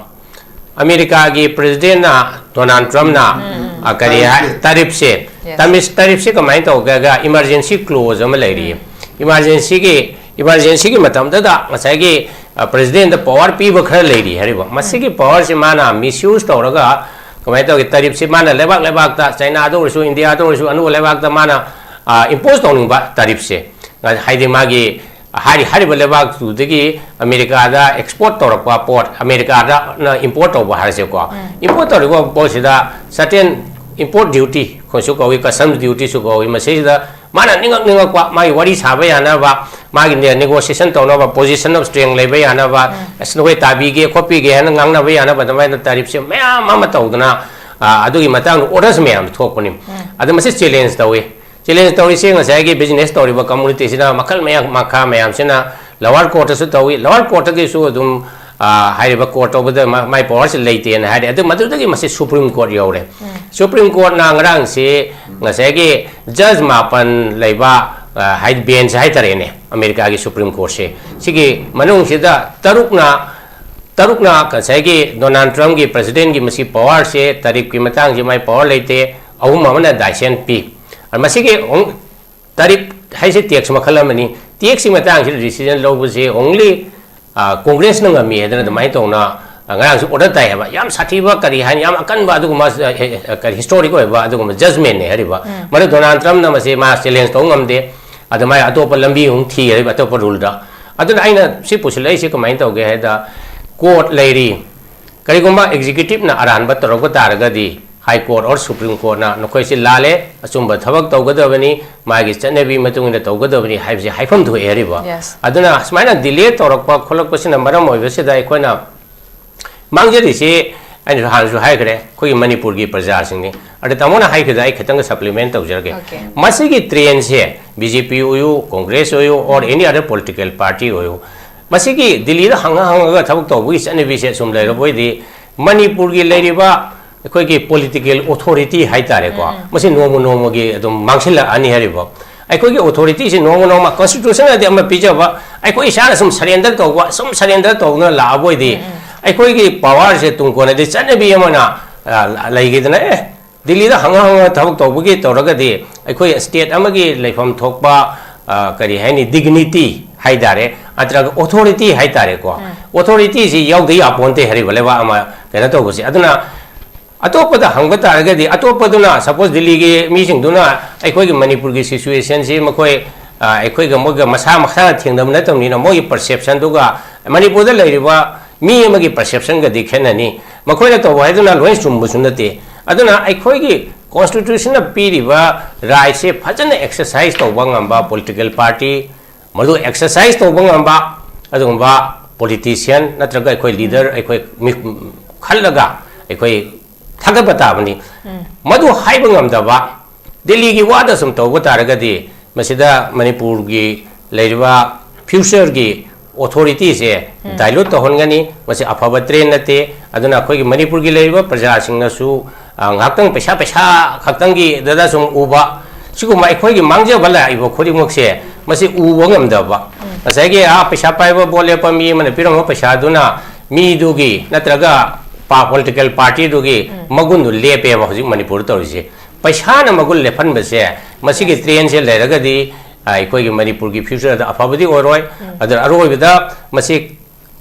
ꯑꯃꯦꯔꯤꯀꯥꯒꯤ presidentꯅ, Donald Trumpꯅ, ꯑ, ꯀꯔꯤ ꯍꯥꯏ, tariffꯁꯦ, Yes. tariff, tariffꯁꯦ ꯀꯃꯥꯏꯅ ꯇꯧꯒꯦꯒ emergency clause ꯑꯃ ꯂꯩꯔꯤ꯫ Emergencyꯒꯤ, emergencyꯒꯤ ꯃꯇꯝꯗꯨꯗ ꯉꯁꯥꯏꯒꯤ, ꯑ, presidentꯗ power ꯄꯤꯕ ꯈꯔ ꯂꯩꯔꯤ ꯍꯥꯏꯔꯤꯕ꯫ ꯃꯁꯤꯒꯤ powerꯁꯦ ꯃꯥꯅ misuse ꯇꯧꯔꯒ ꯀꯃꯥꯏꯅ ꯇꯧꯒꯦ, tariffꯁꯦ ꯃꯥꯅ ꯂꯩꯕꯥꯛ ꯂꯩꯕꯥꯛꯇ, Chinaꯗ ꯑꯣꯏꯔꯁꯨ, Indiaꯗ ꯑꯣꯏꯔꯁꯨ, ꯑꯅꯧꯕ ꯂꯩꯕꯥꯛꯇ ꯃꯥꯅ, ꯑ, impose ꯇꯧꯅꯤꯡꯕ tariffꯁꯦ꯫ ꯍꯥꯏꯗꯤ ꯃꯥꯒꯤ ꯍꯥꯏꯔꯤ ꯍꯥꯏꯔꯤꯕ ꯂꯩꯕꯥꯛꯇꯨꯗꯒꯤ ꯑꯃꯦꯔꯤꯀꯥꯗ ꯑꯦꯛꯁꯄꯣꯔꯠ ꯇꯧꯔꯛꯄ ꯄꯣꯠ, ꯑꯃꯦꯔꯤꯀꯥꯗꯅ ꯏꯝꯄꯣꯔꯠ ꯇꯧꯕ ꯍꯥꯏꯔꯁꯦꯀꯣ, ꯏꯝꯄꯣꯔꯠ ꯇꯧꯔꯤꯕ ꯄꯣꯠꯁꯤꯗ ꯁꯔꯇꯦꯟ ꯏꯝꯄꯣꯔꯠ ꯗ꯭ꯌꯨꯇꯤ ꯑꯩꯈꯣꯏꯁꯨ ꯀꯧꯏ, ꯀꯁꯇꯝꯁ ꯗ꯭ꯌꯨꯇꯤꯁꯨ ꯀꯧꯏ, ꯃꯁꯤꯁꯤꯗ ꯃꯥꯅ ꯅꯤꯡꯉꯛ ꯅꯤꯡꯉꯛꯄ ꯃꯥꯒꯤ ꯋꯥꯔꯤ ꯁꯥꯕ ꯌꯥꯅꯕ, ꯃꯥꯒꯤ ꯅꯦꯒꯣꯁꯤꯌꯦꯁꯟ ꯇꯧꯅꯕ, ꯄꯣꯖꯤꯁꯟ ꯑꯣꯐ ꯁ꯭ꯇ꯭ꯔꯦꯡ ꯂꯩꯕ ꯌꯥꯅꯕ, ꯑꯁ ꯅꯈꯣꯏ ꯇꯥꯕꯤꯒꯦ ꯈꯣꯠꯄꯤꯒꯦ ꯍꯥꯏꯅ ꯉꯥꯡꯅꯕ ꯌꯥꯅꯕ ꯑꯗꯨꯃꯥꯏꯅ ꯇꯥꯔꯤꯐꯁꯦ ꯃꯌꯥꯝ ꯑꯃ ꯇꯧꯗꯅ, ꯑ, ꯑꯗꯨꯒꯤ ꯃꯇꯥꯡꯗ ꯑꯣꯔꯗꯔꯁ ꯃꯌꯥꯝ ꯊꯣꯛꯄꯅꯤ꯫ ꯑꯗ ꯃꯁꯤ ꯆꯦꯂꯦꯟꯖ ꯇꯧꯏ꯫ ꯆꯦꯂꯦꯟꯖ ꯇꯧꯔꯤꯁꯦ ꯉꯁꯥꯏꯒꯤ ꯕꯤꯖꯤꯅꯦꯁ ꯇꯧꯔꯤꯕ ꯀꯝꯃꯨꯅꯤꯇꯤꯁꯤꯅ ꯃꯈꯜ ꯃꯌꯥꯝ, ꯃꯈꯥ ꯃꯌꯥꯝꯁꯤꯅ ꯂꯋꯥꯔ ꯀꯣꯔꯠꯇꯁꯨ ꯇꯧꯏ, ꯂꯋꯥꯔ ꯀꯣꯔꯠꯇꯒꯤꯁꯨ ꯑꯗꯨꯝ, ꯑ, ꯍꯥꯏꯔꯤꯕ ꯀꯣꯔꯠ ꯇꯧꯕꯗ ꯃꯥ-, ꯃꯥꯏ ꯄꯋꯥꯔꯁꯤ ꯂꯩꯇꯦꯅ ꯍꯥꯏꯔꯦ꯫ ꯑꯗꯨ ꯃꯗꯨꯗꯒꯤ ꯃꯁꯤ ꯁꯨꯄ꯭ꯔꯤꯝ ꯀꯣꯔꯠ ꯌꯧꯔꯦ꯫ ꯁꯨꯄ꯭ꯔꯤꯝ ꯀꯣꯔꯠꯅ ꯉꯔꯥꯡꯁꯤ ꯉꯁꯥꯏꯒꯤ ꯖꯖ ꯃꯥꯄꯟ ꯂꯩꯕ, ꯑ, ꯍꯥꯏ-, ꯕꯦꯟꯆ ꯍꯥꯏꯇꯥꯔꯦꯅꯦ, ꯑꯃꯦꯔꯤꯀꯥꯒꯤ ꯁꯨꯄ꯭ꯔꯤꯝ ꯀꯣꯔꯠꯁꯦ, ꯁꯤꯒꯤ ꯃꯅꯨꯡꯁꯤꯗ ꯇꯔꯨꯛꯅ, ꯇꯔꯨꯛꯅ ꯉꯁꯥꯏꯒꯤ ꯗꯣꯅꯥꯜꯗ ꯇ꯭ꯔꯝꯞꯀꯤ ꯄ꯭ꯔꯁꯤꯗꯦꯟꯒꯤ ꯃꯁꯤ ꯄꯋꯥꯔꯁꯦ, ꯇꯥꯔꯤꯐꯀꯤ ꯃꯇꯥꯡꯁꯦ ꯃꯥꯏ ꯄꯋꯥꯔ ꯂꯩꯇꯦ, ꯑꯍꯨꯝ ꯑꯃꯅ ꯗꯥꯏꯁꯦꯟ ꯄꯤ꯫ ꯑ, ꯃꯁꯤꯒꯤ ꯑꯃꯨꯛ ꯇꯥꯔꯤꯐ ꯍꯥꯏꯁꯦ ꯇꯦꯛꯁ ꯃꯈꯜ ꯑꯃꯅꯤ꯫ ꯇꯦꯛꯁꯀꯤ ꯃꯇꯥꯡꯁꯤꯗ ꯗꯤꯁꯤꯖꯟ ꯂꯧꯕꯁꯦ only, ꯑ, ꯀꯣꯡꯒ꯭ꯔꯦꯁꯅ ꯉꯝꯃꯤ ꯍꯥꯏꯗꯅ ꯑꯗꯨꯃꯥꯏꯅ ꯇꯧꯅ, ꯑ, ꯉꯔꯥꯡꯁꯨ ꯑꯣꯔꯗꯔ ꯇꯥꯏ ꯍꯥꯏꯕ꯫ ꯌꯥꯝ ꯁꯥꯊꯤꯕ ꯀꯔꯤ ꯍꯥꯏꯅꯤ, ꯌꯥꯝ ꯑꯀꯟꯕ ꯑꯗꯨꯒꯨꯝꯕ, ꯑ, ꯑ, ꯀꯔꯤ ꯍꯤꯁꯇꯣꯔꯤꯛ ꯑꯣꯏꯕ ꯑꯗꯨꯒꯨꯝꯕ ꯖꯖꯃꯦꯟꯅꯦ ꯍꯥꯏꯔꯤꯕ꯫ ꯃꯗꯨ ꯗꯣꯅꯥꯜꯗ ꯇ꯭ꯔꯝꯞꯅ ꯃꯁꯤ ꯃꯥ ꯆꯦꯂꯦꯟꯖ ꯇꯧꯕ ꯉꯝꯗꯦ꯫ ꯑꯗꯨꯃꯥꯏꯅ ꯑꯇꯣꯞꯄ ꯂꯝꯕꯤ ꯑꯃꯨꯛ ꯊꯤ ꯍꯥꯏꯔꯤꯕ, ꯑꯇꯣꯞꯄ ꯔꯨꯜꯗ꯫ ꯑꯗꯨꯅ ꯑꯩꯅ ꯁꯤ ꯄꯨꯁꯤꯜꯂꯛꯏꯁꯦ ꯀꯃꯥꯏꯅ ꯇꯧꯒꯦ ꯍꯥꯏꯗ, ꯀꯣꯔꯠ ꯂꯩꯔꯤ, ꯀꯔꯤꯒꯨꯝꯕ ꯑꯦꯛꯖꯤꯀ꯭ꯌꯨꯇꯤꯚꯅ ꯑꯔꯥꯟꯕ ꯇꯧꯔꯛꯄ ꯇꯥꯔꯒꯗꯤ ꯍꯥꯏ ꯀꯣꯔꯠ ꯑꯣꯔ ꯁꯨꯄ꯭ꯔꯤꯝ ꯀꯣꯔꯠꯅ ꯅꯈꯣꯏꯁꯤ ꯂꯥꯜꯂꯦ, ꯑꯆꯨꯝꯕ ꯊꯕꯛ ꯇꯧꯒꯗꯕꯅꯤ, ꯃꯥꯒꯤ ꯆꯠꯅꯕꯤ ꯃꯇꯨꯡ ꯏꯟꯅ ꯇꯧꯒꯗꯕꯅꯤ ꯍꯥꯏꯕꯁꯦ ꯍꯥꯏꯐꯝ ꯊꯣꯛꯑꯦ ꯍꯥꯏꯔꯤꯕ꯫ Yes. ꯑꯗꯨꯅ ꯁꯨꯃꯥꯏꯅ ꯗꯤꯂꯦ ꯇꯧꯔꯛꯄ ꯈꯣꯠꯂꯛꯄꯁꯤꯅ ꯃꯔꯝ ꯑꯣꯏꯕꯁꯤꯗ ꯑꯩꯈꯣꯏꯅ ꯃꯥꯡꯖꯔꯤꯁꯤ, ꯑꯩꯅꯁꯨ ꯍꯥꯟꯅꯁꯨ ꯍꯥꯏꯈ꯭ꯔꯦ, ꯑꯩꯈꯣꯏꯒꯤ ꯃꯅꯤꯄꯨꯔꯒꯤ ꯄ꯭ꯔꯖꯥꯁꯤꯡꯅꯤ꯫ ꯑꯗ ꯇꯥꯃꯣꯅ ꯍꯥꯏꯈꯤꯕꯗ ꯑꯩ ꯈꯤꯇꯪꯒ ꯁꯄ꯭ꯂꯤꯃꯦꯟ ꯇꯧꯖꯔꯒꯦ꯫ Okay. ꯃꯁꯤꯒꯤ ꯇ꯭ꯔꯦꯟꯁꯦ ꯕꯤ ꯖꯦ ꯄꯤ ꯑꯣꯏꯌꯨ, ꯀꯣꯡꯒ꯭ꯔꯦꯁ ꯑꯣꯏꯌꯨ, or any other political party ꯑꯣꯏꯌꯨ, ꯃꯁꯤꯒꯤ ꯗꯤꯜꯂꯤꯗ ꯍꯪꯉ ꯍꯪꯉꯒ ꯊꯕꯛ ꯇꯧꯕꯒꯤ ꯆꯠꯅꯕꯤꯁꯦ ꯁꯨꯝ ꯂꯩꯔꯕ ꯑꯣꯏꯗꯤ, ꯃꯅꯤꯄꯨꯔꯒꯤ ꯂꯩꯔꯤꯕ ꯑꯩꯈꯣꯏꯒꯤ ꯄꯣꯂꯤꯇꯤꯀꯦꯜ ꯑꯣꯊꯣꯔꯤꯇꯤ ꯍꯥꯏꯇꯥꯔꯦꯀꯣ, ꯎꯝ꯫ ꯃꯁꯤ ꯅꯣꯡꯃ ꯅꯣꯡꯃꯒꯤ ꯑꯗꯨꯝ ꯃꯥꯡꯁꯤꯜꯂꯛꯑꯅꯤ ꯍꯥꯏꯔꯤꯕ꯫ ꯑꯩꯈꯣꯏꯒꯤ ꯑꯣꯊꯣꯔꯤꯇꯤꯁꯤ ꯅꯣꯡꯃ ꯅꯣꯡꯃ ꯀꯟꯁꯇꯤꯇ꯭ꯌꯨꯁꯟꯅꯗꯤ ꯑꯃ ꯄꯤꯖꯕ, ꯑꯩꯈꯣꯏ ꯏꯁꯥꯅ ꯁꯨꯝ ꯁꯔꯦꯟꯗꯔ ꯇꯧꯕ, ꯁꯨꯝ ꯁꯔꯦꯟꯗꯔ ꯇꯧꯗꯨꯅ ꯂꯥꯛꯑꯕ ꯑꯣꯏꯗꯤ, ꯎꯝ, ꯎꯝ꯫ ꯑꯩꯈꯣꯏꯒꯤ ꯄꯋꯥꯔꯁꯦ ꯇꯨꯡ ꯀꯣꯟꯅꯗꯤ ꯆꯠꯅꯕꯤ ꯑꯃꯅ, ꯑ, ꯂꯩꯈꯤꯗꯅ, ꯑꯦ, ꯗꯤꯜꯂꯤꯗ ꯍꯪꯉ ꯍꯪꯉ ꯊꯕꯛ ꯇꯧꯕꯒꯤ ꯇꯧꯔꯒꯗꯤ ꯑꯩꯈꯣꯏ ꯁ꯭ꯇꯦꯠ ꯑꯃꯒꯤ ꯂꯩꯐꯝ ꯊꯣꯛꯄ, ꯑ, ꯀꯔꯤ ꯍꯥꯏꯅꯤ, ꯗꯤꯒꯅꯤꯇꯤ ꯍꯥꯏꯇꯥꯔꯦ, ꯅꯠꯇ꯭ꯔꯒ ꯑꯣꯊꯣꯔꯤꯇꯤ ꯍꯥꯏꯇꯥꯔꯦꯀꯣ, ꯎꯝ꯫ ꯑꯣꯊꯣꯔꯤꯇꯤꯁꯤ ꯌꯥꯎꯗ ꯌꯥꯄꯣꯟꯇꯦ ꯍꯥꯏꯔꯤꯕ ꯂꯩꯕꯥꯛ ꯑꯃ ꯀꯩꯅꯣ ꯇꯧꯕꯁꯦ꯫ ꯑꯗꯨꯅ ꯑꯇꯣꯞꯄꯗ ꯍꯪꯕ ꯇꯥꯔꯒꯗꯤ, ꯑꯇꯣꯞꯄꯗꯨꯅ, ꯁꯄꯣꯁ, ꯗꯤꯜꯂꯤꯒꯤ ꯃꯤꯁꯤꯡꯗꯨꯅ ꯑꯩꯈꯣꯏꯒꯤ ꯃꯅꯤꯄꯨꯔꯒꯤ ꯁꯤꯆꯨꯋꯦꯁꯟꯁꯤ ꯃꯈꯣꯏ, ꯑꯩꯈꯣꯏꯒ ꯃꯣꯏꯒ ꯃꯁꯥ ꯃꯁꯥꯅ ꯊꯦꯡꯅꯕ ꯅꯠꯇꯕꯅꯤꯅ, ꯃꯣꯏꯒꯤ ꯄꯔꯁꯦꯞꯁꯟꯗꯨꯒ ꯃꯅꯤꯄꯨꯔꯗ ꯂꯩꯔꯤꯕ ꯃꯤ ꯑꯃꯒꯤ ꯄꯔꯁꯦꯞꯁꯟꯒꯗꯤ ꯈꯦꯠꯅꯅꯤ꯫ ꯃꯈꯣꯏꯅ ꯇꯧꯕ ꯍꯥꯏꯗꯨꯅ ꯂꯣꯏ ꯆꯨꯝꯕꯁꯨ ꯅꯠꯇꯦ꯫ ꯑꯗꯨꯅ ꯑꯩꯈꯣꯏꯒꯤ ꯀꯣꯟꯁꯇꯤꯇ꯭ꯌꯨꯁꯟꯅ ꯄꯤꯔꯤꯕ ꯔꯥꯏꯠꯁꯦ ꯐꯖꯅ ꯑꯦꯛꯁꯔꯁꯥꯏꯁ ꯇꯧꯕ ꯉꯝꯕ ꯄꯣꯂꯤꯇꯤꯀꯦꯜ ꯄꯥꯔꯇꯤ, ꯃꯗꯨ ꯑꯦꯛꯁꯔꯁꯥꯏꯁ ꯇꯧꯕ ꯉꯝꯕ ꯑꯗꯨꯒꯨꯝꯕ ꯄꯣꯂꯤꯇꯤꯁꯤꯌꯟ ꯅꯠꯇ꯭ꯔꯒ ꯑꯩꯈꯣꯏ ꯂꯤꯗꯔ ꯑꯩꯈꯣꯏ ꯃꯤ ꯈꯜꯂꯒ ꯑꯩꯈꯣꯏ ꯊꯥꯒꯠꯄ ꯇꯥꯕꯅꯤ꯫ ꯃꯗꯨ ꯍꯥꯏꯕ ꯉꯝꯗꯕ, ꯗꯤꯜꯂꯤꯒꯤ ꯋꯥꯗ ꯁꯨꯝ ꯇꯧꯕ ꯇꯥꯔꯒꯗꯤ ꯃꯁꯤꯗ ꯃꯅꯤꯄꯨꯔꯒꯤ ꯂꯩꯔꯤꯕ ꯐ꯭ꯌꯨꯆꯔꯒꯤ ꯑꯣꯊꯣꯔꯤꯇꯤꯁꯦ ꯗꯥꯏꯂꯨꯠ ꯇꯧꯍꯟꯒꯅꯤ꯫ ꯃꯁꯤ ꯑꯐꯕ ꯇ꯭ꯔꯦꯟ ꯅꯠꯇꯦ꯫ ꯑꯗꯨꯅ ꯑꯩꯈꯣꯏꯒꯤ ꯃꯅꯤꯄꯨꯔꯒꯤ ꯂꯩꯔꯤꯕ ꯄ꯭ꯔꯖꯥꯁꯤꯡꯅꯁꯨ, ꯑ, ꯉꯥꯏꯍꯥꯛꯇꯪ ꯄꯩꯁꯥ, ꯄꯩꯁꯥ ꯈꯛꯇꯪꯒꯤꯗꯗ ꯁꯨꯝ ꯎꯕ, ꯁꯤꯒꯨꯝꯕ ꯑꯩꯈꯣꯏꯒꯤ ꯃꯥꯡꯖꯕ ꯂꯥꯛꯏꯕ ꯈꯨꯗꯤꯡꯃꯛꯁꯦ ꯃꯁꯤ ꯎꯕ ꯉꯝꯗꯕ, ꯉꯁꯥꯏꯒꯤ, ꯑ, ꯄꯩꯁꯥ ꯄꯥꯏꯕ ꯚꯣꯠ ꯂꯦꯞꯄ ꯃꯤ ꯑꯃꯅ ꯄꯤꯔꯝꯕ ꯄꯩꯁꯥꯗꯨꯅ ꯃꯤꯗꯨꯒꯤ ꯅꯠꯇ꯭ꯔꯒ ꯄꯣꯂꯤꯇꯤꯀꯦꯜ ꯄꯥꯔꯇꯤꯗꯨꯒꯤ ꯃꯒꯨꯟꯗꯨ ꯂꯦꯞꯄꯦꯕ ꯍꯧꯖꯤꯛ ꯃꯅꯤꯄꯨꯔꯗ ꯇꯧꯔꯤꯁꯦ꯫ ꯄꯩꯁꯥꯅ ꯃꯒꯨꯟ ꯂꯦꯞꯍꯟꯕꯁꯦ, ꯃꯁꯤꯒꯤ ꯇ꯭ꯔꯦꯟꯁꯦ ꯂꯩꯔꯒꯗꯤ, ꯑ, ꯑꯩꯈꯣꯏꯒꯤ ꯃꯅꯤꯄꯨꯔꯒꯤ ꯐ꯭ꯌꯨꯆꯔꯗ ꯑꯐꯕꯗꯤ ꯑꯣꯏꯔꯣꯏ꯫ ꯑꯗꯨꯅ ꯑꯔꯣꯏꯕꯗ ꯃꯁꯤ,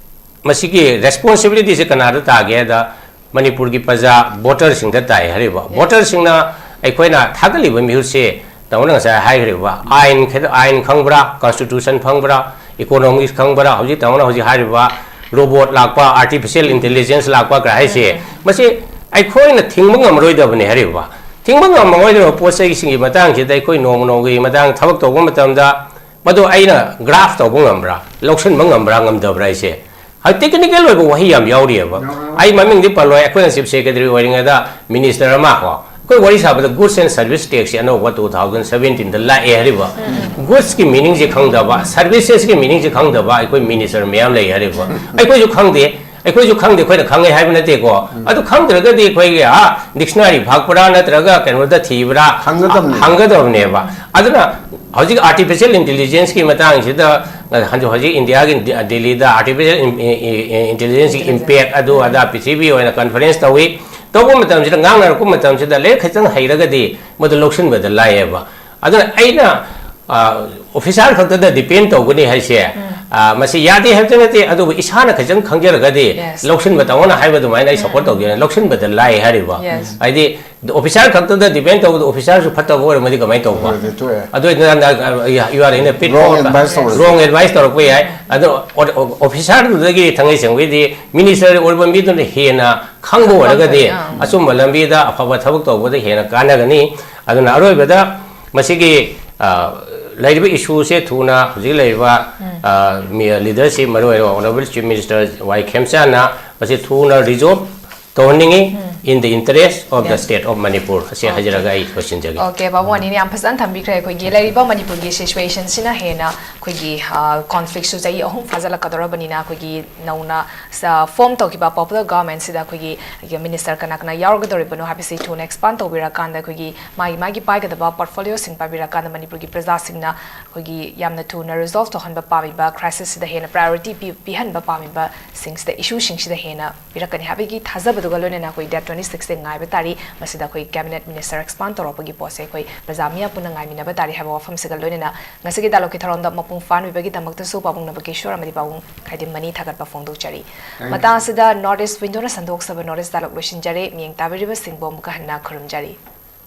ꯃꯁꯤꯒꯤ ꯔꯦꯁꯄꯣꯟꯁꯤꯕꯤꯂꯤꯇꯤꯁꯦ ꯀꯅꯥꯗ ꯇꯥꯒꯦꯗ, ꯃꯅꯤꯄꯨꯔꯒꯤ ꯄ꯭ꯔꯖꯥ ꯚꯣꯇꯔꯁꯤꯡꯗ ꯇꯥꯏ ꯍꯥꯏꯔꯤꯕ꯫ ꯚꯣꯇꯔꯁꯤꯡꯅ ꯑꯩꯈꯣꯏꯅ ꯊꯥꯒꯠꯂꯤꯕ ꯃꯤꯍꯨꯠꯁꯦ ꯇꯥꯃꯣꯅ ꯉꯁꯥꯏ ꯍꯥꯏꯈ꯭ꯔꯤꯕ ꯑꯥꯏꯟ ꯈꯦ-, ꯑꯥꯏꯟ ꯈꯪꯕ꯭ꯔꯥ, ꯀꯟꯁꯇꯤꯇ꯭ꯌꯨꯁꯟ ꯈꯪꯕ꯭ꯔꯥ, ꯏꯀꯣꯅꯣꯃꯤꯛꯁ ꯈꯪꯕ꯭ꯔꯥ, ꯍꯧꯖꯤꯛ ꯇꯥꯃꯣꯅ ꯍꯧꯖꯤꯛ ꯍꯥꯏꯔꯤꯕ ꯔꯣꯕꯣꯠ ꯂꯥꯛꯄ, ꯑꯥꯔꯇꯤꯐꯤꯁꯤꯌꯦꯜ ꯏꯟꯇꯦꯂꯤꯖꯦꯟꯁ ꯂꯥꯛꯄ ꯀꯥꯏ ꯍꯥꯏꯁꯦ, ꯃꯁꯤ ꯑꯩꯈꯣꯏꯅ ꯊꯤꯡꯕ ꯉꯝꯃꯔꯣꯏꯗꯕꯅꯤ ꯍꯥꯏꯔꯤꯕ꯫ ꯊꯤꯡꯕ ꯉꯝꯃꯔꯣꯏꯗꯕ ꯄꯣꯠ ꯆꯩꯁꯤꯡꯒꯤ ꯃꯇꯥꯡꯁꯤꯗ ꯑꯩꯈꯣꯏ ꯅꯣꯡꯃ ꯅꯣꯡꯃꯒꯤ ꯃꯇꯥꯡ ꯊꯕꯛ ꯇꯧꯕ ꯃꯇꯝꯗ ꯃꯗꯨ ꯑꯩꯅ ꯒ꯭ꯔꯥꯐ ꯇꯧꯕ ꯉꯝꯕ꯭ꯔꯥ, ꯂꯧꯁꯤꯟꯕ ꯉꯝꯕ꯭ꯔꯥ, ꯉꯝꯗꯕ꯭ꯔꯥ ꯍꯥꯏꯁꯦ꯫ ꯍꯥꯏ, ꯇꯦꯛꯅꯤꯀꯦꯜ ꯑꯣꯏꯕ ꯋꯥꯍꯩ ꯌꯥꯝ ꯌꯥꯎꯔꯤꯑꯕ꯫ ꯌꯥꯎꯔꯦ꯫ ꯑꯩ ꯃꯃꯤꯡꯗꯤ ꯄꯜꯂꯣꯏ, ꯑꯩꯈꯣꯏꯅ ꯆꯤꯐ ꯁꯦꯀ꯭ꯔꯦꯇꯔꯤ ꯑꯣꯏꯔꯤꯉꯩꯗ ꯃꯤꯅꯤꯁꯇꯔ ꯑꯃ ꯀꯣ, ꯑꯩꯈꯣꯏ ꯋꯥꯔꯤ ꯁꯥꯕꯗ ꯒꯨꯗꯁ ꯑꯦꯟ ꯁꯔꯚꯤꯁ ꯇꯦꯛꯁꯁꯦ ꯑꯅꯧꯕ ꯇꯨ ꯊꯥꯎꯖꯟ ꯁꯕꯦꯟꯇꯤꯟꯗ ꯂꯥꯛꯑꯦ ꯍꯥꯏꯔꯤꯕ꯫ ꯒꯨꯗꯁꯀꯤ ꯃꯤꯅꯤꯡꯁꯦ ꯈꯪꯗꯕ, ꯁꯔꯚꯤꯁꯦꯁꯀꯤ ꯃꯤꯅꯤꯡꯁꯦ ꯈꯪꯗꯕ ꯑꯩꯈꯣꯏ ꯃꯤꯅꯤꯁꯇꯔ ꯃꯌꯥꯝ ꯂꯩ ꯍꯥꯏꯔꯤꯕ꯫ ꯑꯩꯈꯣꯏꯁꯨ ꯈꯪꯗꯦ, ꯑꯩꯈꯣꯏꯁꯨ ꯈꯪꯗꯦ, ꯑꯩꯈꯣꯏꯅ ꯈꯪꯉꯦ ꯍꯥꯏꯕ ꯅꯠꯇꯦꯀꯣ꯫ ꯑꯗꯨ ꯈꯪꯗ꯭ꯔꯒꯗꯤ ꯑꯩꯈꯣꯏꯒꯤ, ꯑꯥ, ꯗꯤꯛꯁꯅꯔꯤ ꯐꯥꯛꯄ꯭ꯔꯥ ꯅꯠꯇ꯭ꯔꯒ ꯀꯩꯅꯣꯗ ꯊꯤꯕ꯭ꯔꯥ? ꯍꯪꯒꯗꯕꯅꯦ꯫ ꯍꯪꯒꯗꯕꯅꯦꯕ꯫ ꯑꯗꯨꯅ ꯍꯧꯖꯤꯛ ꯑꯥꯔꯇꯤꯐꯤꯁꯤꯌꯦꯜ ꯏꯟꯇꯦꯂꯤꯖꯦꯟꯁꯀꯤ ꯃꯇꯥꯡꯁꯤꯗ, ꯍꯧꯖꯤꯛ, ꯍꯧꯖꯤꯛ ꯏꯟꯗꯤꯌꯥꯒꯤ ꯗꯤ-, ꯗꯤꯜꯂꯤꯗ ꯑꯥꯔꯇꯤꯐꯤꯁꯤꯌꯦꯜ ꯏꯟ-, ꯏ-, ꯏ-, ꯏ-, ꯏꯟꯇꯦꯂꯤꯖꯦꯟꯁꯀꯤ ꯏꯝꯄꯦꯛ ꯑꯗꯨ ꯑꯗꯥ ꯄ꯭ꯔꯤꯊꯤꯕꯤ ꯑꯣꯏꯅ ꯀꯟꯐꯔꯦꯟꯁ ꯇꯧꯏ꯫ ꯇꯧꯕ ꯃꯇꯝꯁꯤꯗ, ꯉꯥꯡꯅꯔꯛꯄ ꯃꯇꯝꯁꯤꯗ ꯂꯥꯏꯔꯤꯛ ꯈꯤꯇꯪ ꯍꯩꯔꯒꯗꯤ ꯃꯗꯨ ꯂꯧꯁꯤꯟꯕꯗ ꯂꯥꯏꯌꯦꯕ꯫ ꯑꯗꯨꯅ ꯑꯩꯅ, ꯑ, ꯑꯣꯐꯤꯁꯥꯔ ꯈꯛꯇꯗ ꯗꯤꯄꯦꯟ ꯇꯧꯒꯅꯤ ꯍꯥꯏꯁꯦ, ꯑꯥ, ꯃꯁꯤ ꯌꯥꯗꯦ ꯍꯥꯏꯕꯗꯤ ꯅꯠꯇꯦ, ꯑꯗꯨꯕꯨ ꯏꯁꯥꯅ ꯈꯤꯇꯪ ꯈꯪꯖꯔꯒꯗꯤ, Yes. ꯂꯧꯁꯤꯟꯕ ꯇꯧꯑꯣꯅ ꯍꯥꯏꯕ ꯑꯗꯨꯃꯥꯏꯅ ꯑꯩ ꯁꯞꯄꯣꯔꯠ ꯇꯧꯖꯔꯦ꯫ ꯂꯧꯁꯤꯟꯕꯗ ꯂꯥꯏ ꯍꯥꯏꯔꯤꯕ꯫ Yes. ꯍꯥꯏꯗꯤ ꯑꯣꯐꯤꯁꯥꯔ ꯈꯛꯇꯗ ꯗꯤꯄꯦꯟ ꯇꯧꯕꯗ ꯑꯣꯐꯤꯁꯥꯔꯁꯨ ꯐꯠꯇꯕ ꯑꯣꯏꯔꯝꯃꯗꯤ ꯀꯃꯥꯏꯅ ꯇꯧꯕ? ꯑꯣꯏꯔꯗꯤ ꯇꯣꯛꯑꯦ꯫ ꯑꯗꯨ ꯑꯣꯏꯗꯅ ꯌꯨ ꯑꯥꯔ ꯑꯦꯅ ꯄꯤꯠ Wrong advice ꯇꯧꯔꯁꯨ꯫ ꯔꯣꯡ ꯑꯦꯗꯚꯥꯏꯁ ꯇꯧꯔꯛꯄ ꯌꯥꯏ꯫ ꯑꯗꯣ ꯑꯣꯐꯤꯁꯥꯔꯗꯨꯗꯒꯤ ꯊꯥꯡꯉꯩ ꯁꯦꯡꯕꯒꯤꯗꯤ ꯃꯤꯅꯤꯁꯇꯔ ꯑꯣꯏꯕ ꯃꯤꯗꯨꯅ ꯍꯦꯟꯅ ꯈꯪꯕ ꯑꯣꯏꯔꯒꯗꯤ ꯑꯥ꯫ ꯑꯆꯨꯝꯕ ꯂꯝꯕꯤꯗ ꯑꯐꯕ ꯊꯕꯛ ꯇꯧꯕꯗ ꯍꯦꯟꯅ ꯀꯥꯟꯅꯒꯅꯤ꯫ ꯑꯗꯨꯅ ꯑꯔꯣꯏꯕꯗ ꯃꯁꯤꯒꯤ ꯑ, ꯂꯩꯔꯤꯕ ꯏꯁꯨꯁꯦ ꯊꯨꯅ ꯍꯧꯖꯤꯛ ꯂꯩꯔꯤꯕ ꯑ, ꯃꯤ- ꯂꯤꯗꯔꯁꯤꯞ, ꯃꯔꯨꯑꯣꯏꯅ ꯑꯣꯅꯔꯦꯕꯜ ꯆꯤꯐ ꯃꯤꯅꯤꯁꯇꯔ ꯋꯥꯏ ꯈꯦꯝꯆꯥꯟꯅ ꯃꯁꯤ ꯊꯨꯅ ꯔꯤꯖꯣꯜꯕ ꯇꯧꯍꯟꯅꯤꯡꯉꯤ, in the interest of the Yes. state of Manipur꯫ ꯑꯁꯤ ꯍꯥꯏꯖꯔꯒ ꯑꯩ ꯂꯣꯏꯁꯤꯟꯖꯒꯦ꯫ ꯑꯣꯀꯦ, ꯕꯥꯕꯨ ꯋꯥꯅꯤꯅꯦ, ꯌꯥꯝ ꯐꯖꯅ ꯊꯝꯕꯤꯈ꯭ꯔꯦ꯫ ꯑꯩꯈꯣꯏꯒꯤ ꯂꯩꯔꯤꯕ ꯃꯅꯤꯄꯨꯔꯒꯤ ꯁꯤꯆꯨꯋꯦꯁꯟꯁꯤꯅ ꯍꯦꯟꯅ ꯑꯩꯈꯣꯏꯒꯤ ꯀꯣꯟꯐ꯭ꯂꯤꯛꯁꯨ ꯆꯍꯤ ꯑꯍꯨꯝ ꯐꯥꯖꯤꯜꯂꯛꯀꯗꯧꯔꯕꯅꯤꯅ, ꯑꯩꯈꯣꯏꯒꯤ ꯅꯧꯅ ꯐꯣꯝ ꯇꯧꯈꯤꯕ ꯄꯣꯄꯨꯂꯔ ꯒꯚꯔꯟꯃꯦꯟꯁꯤꯗ ꯑꯩꯈꯣꯏꯒꯤ ꯃꯤꯅꯤꯁꯇꯔ ꯀꯅꯥ ꯀꯅꯥ ꯌꯥꯎꯔꯒꯗꯧꯔꯤꯕꯅꯣ ꯍꯥꯏꯕꯁꯤ ꯊꯨꯅ ꯑꯦꯛꯁꯄꯥꯟ ꯇꯧꯕꯤꯔꯀꯥꯟꯗ, ꯑꯩꯈꯣꯏꯒꯤ ꯃꯥꯒꯤ ꯃꯥꯒꯤ ꯄꯥꯏꯒꯗꯕ ꯄꯣꯔꯠꯐꯣꯂꯤꯑꯣꯁꯤꯡ ꯄꯥꯏꯕꯤꯔꯀꯥꯟꯗ, ꯃꯅꯤꯄꯨꯔꯒꯤ ꯄ꯭ꯔꯖꯥꯁꯤꯡꯅ ꯑꯩꯈꯣꯏꯒꯤ ꯌꯥꯝꯅ ꯊꯨꯅ ꯔꯤꯖꯣꯜꯕ ꯇꯧꯍꯟꯕ ꯄꯥꯝꯃꯤꯕ, ꯀ꯭ꯔꯥꯏꯁꯤꯁꯁꯤꯗ ꯍꯦꯟꯅ ꯄ꯭ꯔꯥꯏꯌꯣꯔꯤꯇꯤ ꯄꯤ ꯄꯤꯍꯟꯕ ꯄꯥꯝꯃꯤꯕꯁꯤꯡꯁꯤꯗ, ꯏꯁꯨꯁꯤꯡꯁꯤꯗ ꯍꯦꯟꯅ ꯄꯤꯔꯛꯀꯅꯤ ꯍꯥꯏꯕꯒꯤ ꯊꯥꯖꯕꯗꯨꯒ ꯂꯣꯏꯅꯅ ꯑꯩꯈꯣꯏ ꯗꯦꯠ ꯇ꯭ꯋꯦꯟꯇꯤ ꯁꯤꯛꯁꯇ ꯉꯥꯏꯕ ꯇꯥꯔꯤ꯫ ꯃꯁꯤꯗ ꯑꯩꯈꯣꯏ ꯀꯦꯕꯤꯅꯦꯠ ꯃꯤꯅꯤꯁꯇꯔ ꯑꯦꯛꯁꯄꯥꯟ ꯇꯧꯔꯛꯄꯒꯤ ꯄꯣꯠꯁꯦ ꯑꯩꯈꯣꯏ ꯄ꯭ꯔꯖꯥ ꯃꯤꯌꯥꯝ ꯄꯨꯟꯅ ꯉꯥꯏꯃꯤꯟꯅꯕ ꯇꯥꯔꯤ ꯍꯥꯏꯕ ꯋꯥꯐꯝꯁꯤꯒ ꯂꯣꯏꯅꯅ ꯉꯁꯤꯒꯤ ꯗꯥꯏꯂꯣꯒꯀꯤ ꯊꯧꯔꯝꯗ ꯃꯄꯨꯡ ꯐꯥꯍꯟꯕꯤꯕꯒꯤꯗꯃꯛꯇꯁꯨ ꯄꯥꯕꯨꯡ ꯅꯕꯀꯦꯁꯣꯔ ꯑꯃꯗꯤ ꯄꯥꯕꯨꯡ ꯈꯥꯏꯗꯤꯝ ꯃꯅꯤ ꯊꯥꯒꯠꯄ ꯐꯣꯡꯗꯣꯛꯆꯔꯤ꯫ ꯃꯇꯥꯡ ꯑꯁꯤꯗ ꯅꯣꯔꯠ ꯏꯁ ꯋꯤꯟꯗꯣꯅ ꯁꯟꯗꯣꯛꯆꯕ ꯅꯣꯔꯠ ꯏꯁ ꯗꯥꯏꯂꯣꯒ ꯂꯣꯏꯁꯤꯟꯖꯔꯦ꯫ ꯃꯤꯠꯌꯦꯡ ꯇꯥꯕꯤꯔꯤꯕꯁꯤꯡꯕꯨ ꯑꯃꯨꯛꯀ ꯍꯟꯅ ꯈꯨꯔꯨꯝꯖꯔꯤ꯫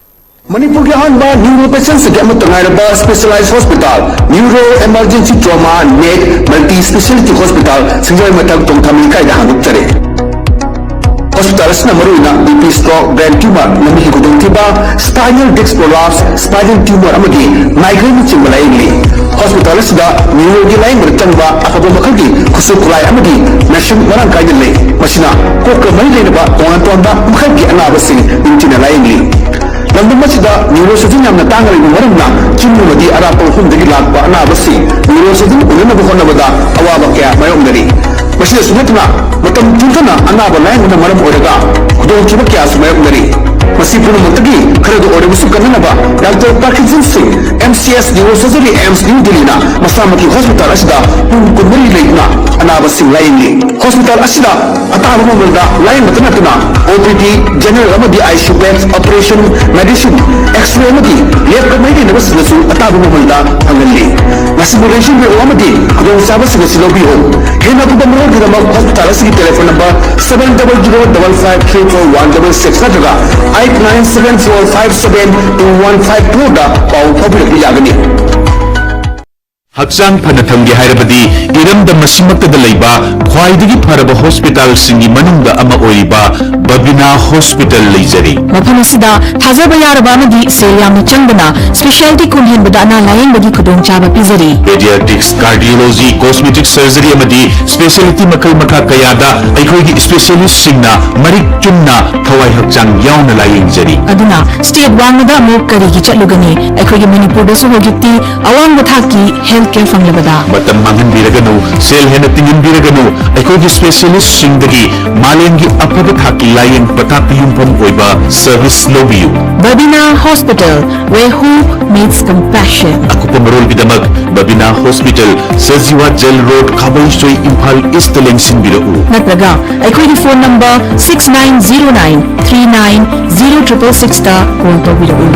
ꯃꯅꯤꯄꯨꯔꯒꯤ ꯑꯍꯥꯟꯕ ꯅ꯭ꯌꯨꯔꯣ ꯄꯦꯁꯦꯟ ꯁꯦꯟꯇꯔ ꯑꯃꯠꯇ ꯉꯥꯏꯔꯕ specialise hospital neuro emergency trauma neck multi speciality hospital ꯁꯤꯡꯖꯃꯩ ꯃꯊꯛ ꯇꯣꯡꯊꯥꯃꯤ ꯂꯩꯀꯥꯏꯗ ꯍꯥꯡꯗꯣꯛꯆꯔꯦ꯫ ꯍꯣꯁꯄꯤꯇꯥꯜ ꯑꯁꯤꯅ ꯃꯔꯨꯑꯣꯏꯅ B P stroke, brain tumour, ꯅꯨꯃꯤꯠꯀꯤ ꯈꯨꯗꯣꯡꯊꯤꯕ, spinal disc prolapse, spinal tumour ꯑꯃꯗꯤ ꯃꯥꯏꯒ꯭ꯔꯦꯟꯅꯆꯤꯡꯕ ꯂꯥꯌꯦꯡꯂꯤ꯫ ꯍꯣꯁꯄꯤꯇꯥꯜ ꯑꯁꯤꯗ ꯅ꯭ꯌꯨꯔꯣꯒꯤ ꯂꯥꯌꯦꯡꯕꯗ ꯆꯪꯕ ꯑꯐꯕ ꯃꯈꯜꯒꯤ ꯈꯨꯠꯁꯨ ꯈꯨꯠꯂꯥꯏ ꯑꯃꯗꯤ ꯃꯦꯁꯤꯟ ꯃꯔꯥꯡ ꯀꯥꯏꯅ ꯂꯩ꯫ ꯃꯁꯤꯅ ꯀꯣꯛꯀ ꯃꯔꯤ ꯂꯩꯅꯕ ꯇꯣꯉꯥꯟ ꯇꯣꯉꯥꯟꯕ ꯃꯈꯜꯒꯤ ꯑꯅꯥꯕꯁꯤꯡ ꯅꯤꯡꯊꯤꯅ ꯂꯥꯌꯦꯡꯂꯤ꯫ ꯂꯝꯗꯝ ꯑꯁꯤꯗ ꯅ꯭ꯌꯨꯔꯣ ꯁꯔꯖꯟ ꯌꯥꯝꯅ ꯇꯥꯡꯅ ꯂꯩꯕ ꯃꯔꯝꯅ ꯆꯤꯡ ꯑꯃꯗꯤ ꯑꯔꯥꯞꯄ ꯃꯐꯝꯗꯒꯤ ꯂꯥꯛꯄ ꯑꯅꯥꯕꯁꯤꯡ ꯅ꯭ꯌꯨꯔꯣ ꯁꯔꯖꯟ ꯎꯅꯅꯕ ꯍꯣꯠꯅꯕꯗ ꯑꯋꯥꯕ ꯀꯌꯥ ꯃꯥꯌꯣꯛꯅꯔꯤ꯫ ꯃꯁꯤꯗꯁꯨ ꯅꯠꯇꯅ ꯃꯇꯝ ꯄꯨꯝꯊꯅ ꯑꯅꯥꯕ ꯂꯥꯌꯦꯡꯕꯅ ꯃꯔꯝ ꯑꯣꯏꯔꯒ ꯈꯨꯗꯣꯡꯊꯤꯕ ꯀꯌꯥꯁꯨ ꯃꯥꯌꯣꯛꯅꯔꯤ꯫ ꯃꯁꯤ ꯄꯨꯝꯅꯃꯛꯇꯒꯤ ꯈꯔꯗ ꯑꯣꯏꯔꯕꯁꯨ ꯀꯟꯅꯅꯕ ꯗꯥꯛꯇꯔ ꯄꯥꯔꯀꯤꯟꯁꯟ ꯁꯤꯡ, M C S neuro surgery, AIIMS new ꯗꯤꯜꯂꯤꯅ ꯃꯁꯥꯃꯛꯀꯤ ꯍꯣꯁꯄꯤꯇꯥꯜ ꯑꯁꯤꯗ ꯄꯨꯡ ꯀꯨꯟꯃꯔꯤ ꯂꯩꯗꯨꯅ ꯑꯅꯥꯕꯁꯤꯡ ꯂꯥꯌꯦꯡꯂꯤ꯫ ꯍꯣꯁꯄꯤꯇꯥꯜ ꯑꯁꯤꯗ ꯑꯇꯥꯕ ꯃꯃꯜꯗ ꯂꯥꯌꯦꯡꯕꯇ ꯅꯠꯇꯅ ꯑꯣ ꯄꯤ ꯗꯤ, ꯖꯦꯅꯔꯦꯜ ꯑꯃꯗꯤ I C U bed, operation, medicine, x-ray ꯑꯃꯗꯤ ꯂꯦꯕꯀ ꯃꯔꯤ ꯂꯩꯅꯕꯁꯤꯡꯗꯁꯨ ꯑꯇꯥꯕ ꯃꯃꯜꯗ ꯐꯪꯍꯜꯂꯤ꯫ ꯃꯁꯤꯕꯨ ꯂꯦꯡꯁꯤꯟꯕꯤꯔꯛꯎ ꯑꯃꯗꯤ ꯈꯨꯗꯣꯡꯆꯥꯕꯁꯤꯡ ꯑꯁꯤ ꯂꯧꯕꯤꯌꯨ꯫ ꯍꯦꯟꯅ ꯑꯀꯨꯞꯄ ꯃꯔꯣꯜꯒꯤꯗꯃꯛ ꯍꯣꯁꯄꯤꯇꯥꯜ ꯑꯁꯤꯒꯤ telephone number seven double zero double five three four one double six ꯅꯠꯇ꯭ꯔꯒ eight nine seven four five seven two one five four ꯗ ꯄꯥꯎ ꯐꯥꯎꯕꯤꯔꯛꯄ ꯌꯥꯒꯅꯤ꯫ ꯍꯛꯆꯥꯡ ꯐꯅ ꯊꯝꯒꯦ ꯍꯥꯏꯔꯕꯗꯤ ꯏꯔꯝꯗꯝ ꯑꯁꯤꯃꯛꯇꯗ ꯂꯩꯕ ꯈ꯭ꯋꯥꯏꯗꯒꯤ ꯐꯔꯕ ꯍꯣꯁꯄꯤꯇꯥꯜꯁꯤꯡꯒꯤ ꯃꯅꯨꯡꯗ ꯑꯃ ꯑꯣꯏꯔꯤꯕ ꯕꯕꯤꯅꯥ ꯍꯣꯁꯄꯤꯇꯥꯜ ꯂꯩꯖꯔꯤ꯫ ꯃꯐꯝ ꯑꯁꯤꯗ ꯊꯥꯖꯕ ꯌꯥꯔꯕ ꯑꯃꯗꯤ ꯁꯦꯜ ꯌꯥꯝꯅ ꯆꯪꯗꯅ ꯁ꯭ꯄꯦꯁꯤꯌꯥꯂꯤꯇꯤ ꯈꯣꯡ ꯍꯦꯟꯕꯗ ꯑꯅꯥ ꯂꯥꯌꯦꯡꯕꯒꯤ ꯈꯨꯗꯣꯡꯆꯥꯕ ꯄꯤꯖꯔꯤ꯫ ꯄꯦꯗꯤꯌꯥꯇ꯭ꯔꯤꯛꯁ, ꯀꯥꯔꯗꯤꯑꯣꯂꯣꯖꯤ, ꯀꯣꯁꯃꯦꯇꯤꯛ ꯁꯔꯖꯔꯤ ꯑꯃꯗꯤ ꯁ꯭ꯄꯦꯁꯤꯌꯥꯂꯤꯇꯤ ꯃꯈꯜ ꯃꯈꯥ ꯀꯌꯥꯗ ꯑꯩꯈꯣꯏꯒꯤ ꯁ꯭ꯄꯦꯁꯤꯌꯥꯂꯤꯁ꯭ꯠꯁꯤꯡꯅ ꯃꯔꯤꯛ ꯆꯨꯝꯅ ꯊꯋꯥꯏ ꯍꯛꯆꯥꯡ ꯌꯥꯎꯅ ꯂꯥꯌꯦꯡꯖꯔꯤ꯫ ꯑꯗꯨꯅ ꯁ꯭ꯇꯦꯠ ꯋꯥꯡꯃꯗ ꯑꯃꯨꯛ ꯀꯔꯤꯒꯤ ꯆꯠꯂꯨꯒꯅꯤ? ꯑꯩꯈꯣꯏꯒꯤ ꯃꯅꯤꯄꯨꯔꯗꯁꯨ ꯍꯧꯖꯤꯛꯇꯤ ꯑꯋꯥꯡꯕ ꯊꯥꯛꯀꯤ ꯍꯦꯜꯊ ꯀꯦꯌꯔ ꯐꯪꯂꯕꯗ꯫ ꯃꯇꯝ ꯃꯥꯡꯍꯟꯕꯤꯔꯒꯅꯨ, ꯁꯦꯜ ꯍꯦꯟꯅ ꯇꯤꯡꯍꯟꯕꯤꯔꯒꯅꯨ, ꯑꯩꯈꯣꯏꯒꯤ ꯁ꯭ꯄꯦꯁꯤꯌꯦꯂꯤꯁ꯭ꯠꯁꯤꯡꯗꯒꯤ ꯃꯥꯂꯦꯝꯒꯤ ꯑꯐꯕ ꯊꯥꯛꯀꯤ ꯂꯥꯌꯦꯡ ꯄꯊꯥꯞꯇ ꯌꯨꯝꯐꯝ ꯑꯣꯏꯕ ꯁꯔꯚꯤꯁ ꯂꯧꯕꯤꯌꯨ꯫ Babina Hospital, where hope meets compassion. ꯑꯀꯨꯞꯄ ꯃꯔꯣꯜꯒꯤꯗꯃꯛ Babina hospital, Sajiwa jail road, Khabeisoi, Imphal ꯏꯁ꯭ꯠꯇ ꯂꯦꯡꯁꯤꯟꯕꯤꯔꯛꯎ꯫ ꯅꯠꯇ꯭ꯔꯒ ꯑꯩꯈꯣꯏꯒꯤ phone number six nine zero nine three nine zero triple sixꯇ ꯀꯣꯜ ꯇꯧꯕꯤꯔꯛꯎ꯫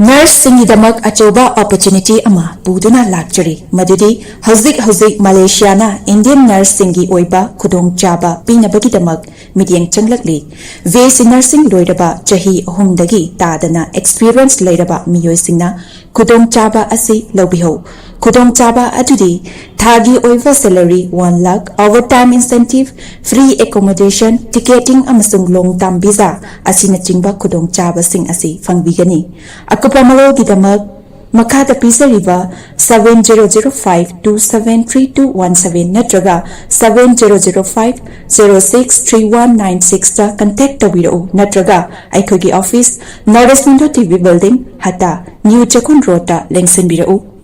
ꯅꯔꯁꯁꯤꯡꯒꯤꯗꯃꯛ ꯑꯆꯧꯕ ꯑꯣꯄꯣꯔꯆꯨꯅꯤꯇꯤ ꯑꯃ ꯄꯨꯗꯨꯅ ꯂꯥꯛꯆꯔꯤ, ꯃꯗꯨꯗꯤ ꯍꯧꯖꯤꯛ ꯍꯧꯖꯤꯛ ꯃꯂꯦꯁꯤꯌꯥꯅ ꯏꯟꯗꯤꯌꯟ ꯅꯔꯁꯁꯤꯡꯒꯤ ꯑꯣꯏꯕ ꯈꯨꯗꯣꯡꯆꯥꯕ ꯄꯤꯅꯕꯒꯤꯗꯃꯛ ꯃꯤꯠꯌꯦꯡ ꯆꯪꯂꯛꯂꯤ꯫ ꯕꯤ ꯑꯦꯁ ꯁꯤ ꯅꯔꯁꯤꯡ ꯂꯣꯏꯔꯕ ꯆꯍꯤ ꯑꯍꯨꯝꯗꯒꯤ ꯇꯥꯗꯅ ꯑꯦꯛꯁꯄꯤꯔꯤꯌꯦꯟꯁ ꯂꯩꯔꯕ ꯃꯤꯑꯣꯏꯁꯤꯡꯅ ꯈꯨꯗꯣꯡꯆꯥꯕ ꯑꯁꯤ ꯂꯧꯕꯤꯍꯧ꯫ ꯈꯨꯗꯣꯡꯆꯥꯕ ꯑꯗꯨꯗꯤ ꯊꯥꯒꯤ ꯑꯣꯏꯕ salary one lakh, overtime incentive, free accommodation, ticketing ꯑꯃꯁꯨꯡ long term visa ꯑꯁꯤꯅꯆꯤꯡꯕ ꯈꯨꯗꯣꯡꯆꯥꯕꯁꯤꯡ ꯑꯁꯤ ꯐꯪꯕꯤꯒꯅꯤ꯫ ꯑꯀꯨꯞꯄ ꯃꯔꯣꯜꯒꯤꯗꯃꯛ ꯃꯈꯥꯗ ꯄꯤꯖꯔꯤꯕ seven zero zero five two seven three two one seven ꯅꯠꯇ꯭ꯔꯒ seven zero zero five zero six three one nine sixꯇ ꯀꯟꯇꯦꯛ ꯇꯧꯕꯤꯔꯛꯎ, ꯅꯠꯇ꯭ꯔꯒ ꯑꯩꯈꯣꯏꯒꯤ office, north east window T V building, Hatta, new Checkon ꯔꯣꯗꯇ ꯂꯦꯡꯁꯤꯟꯕꯤꯔꯛꯎ꯫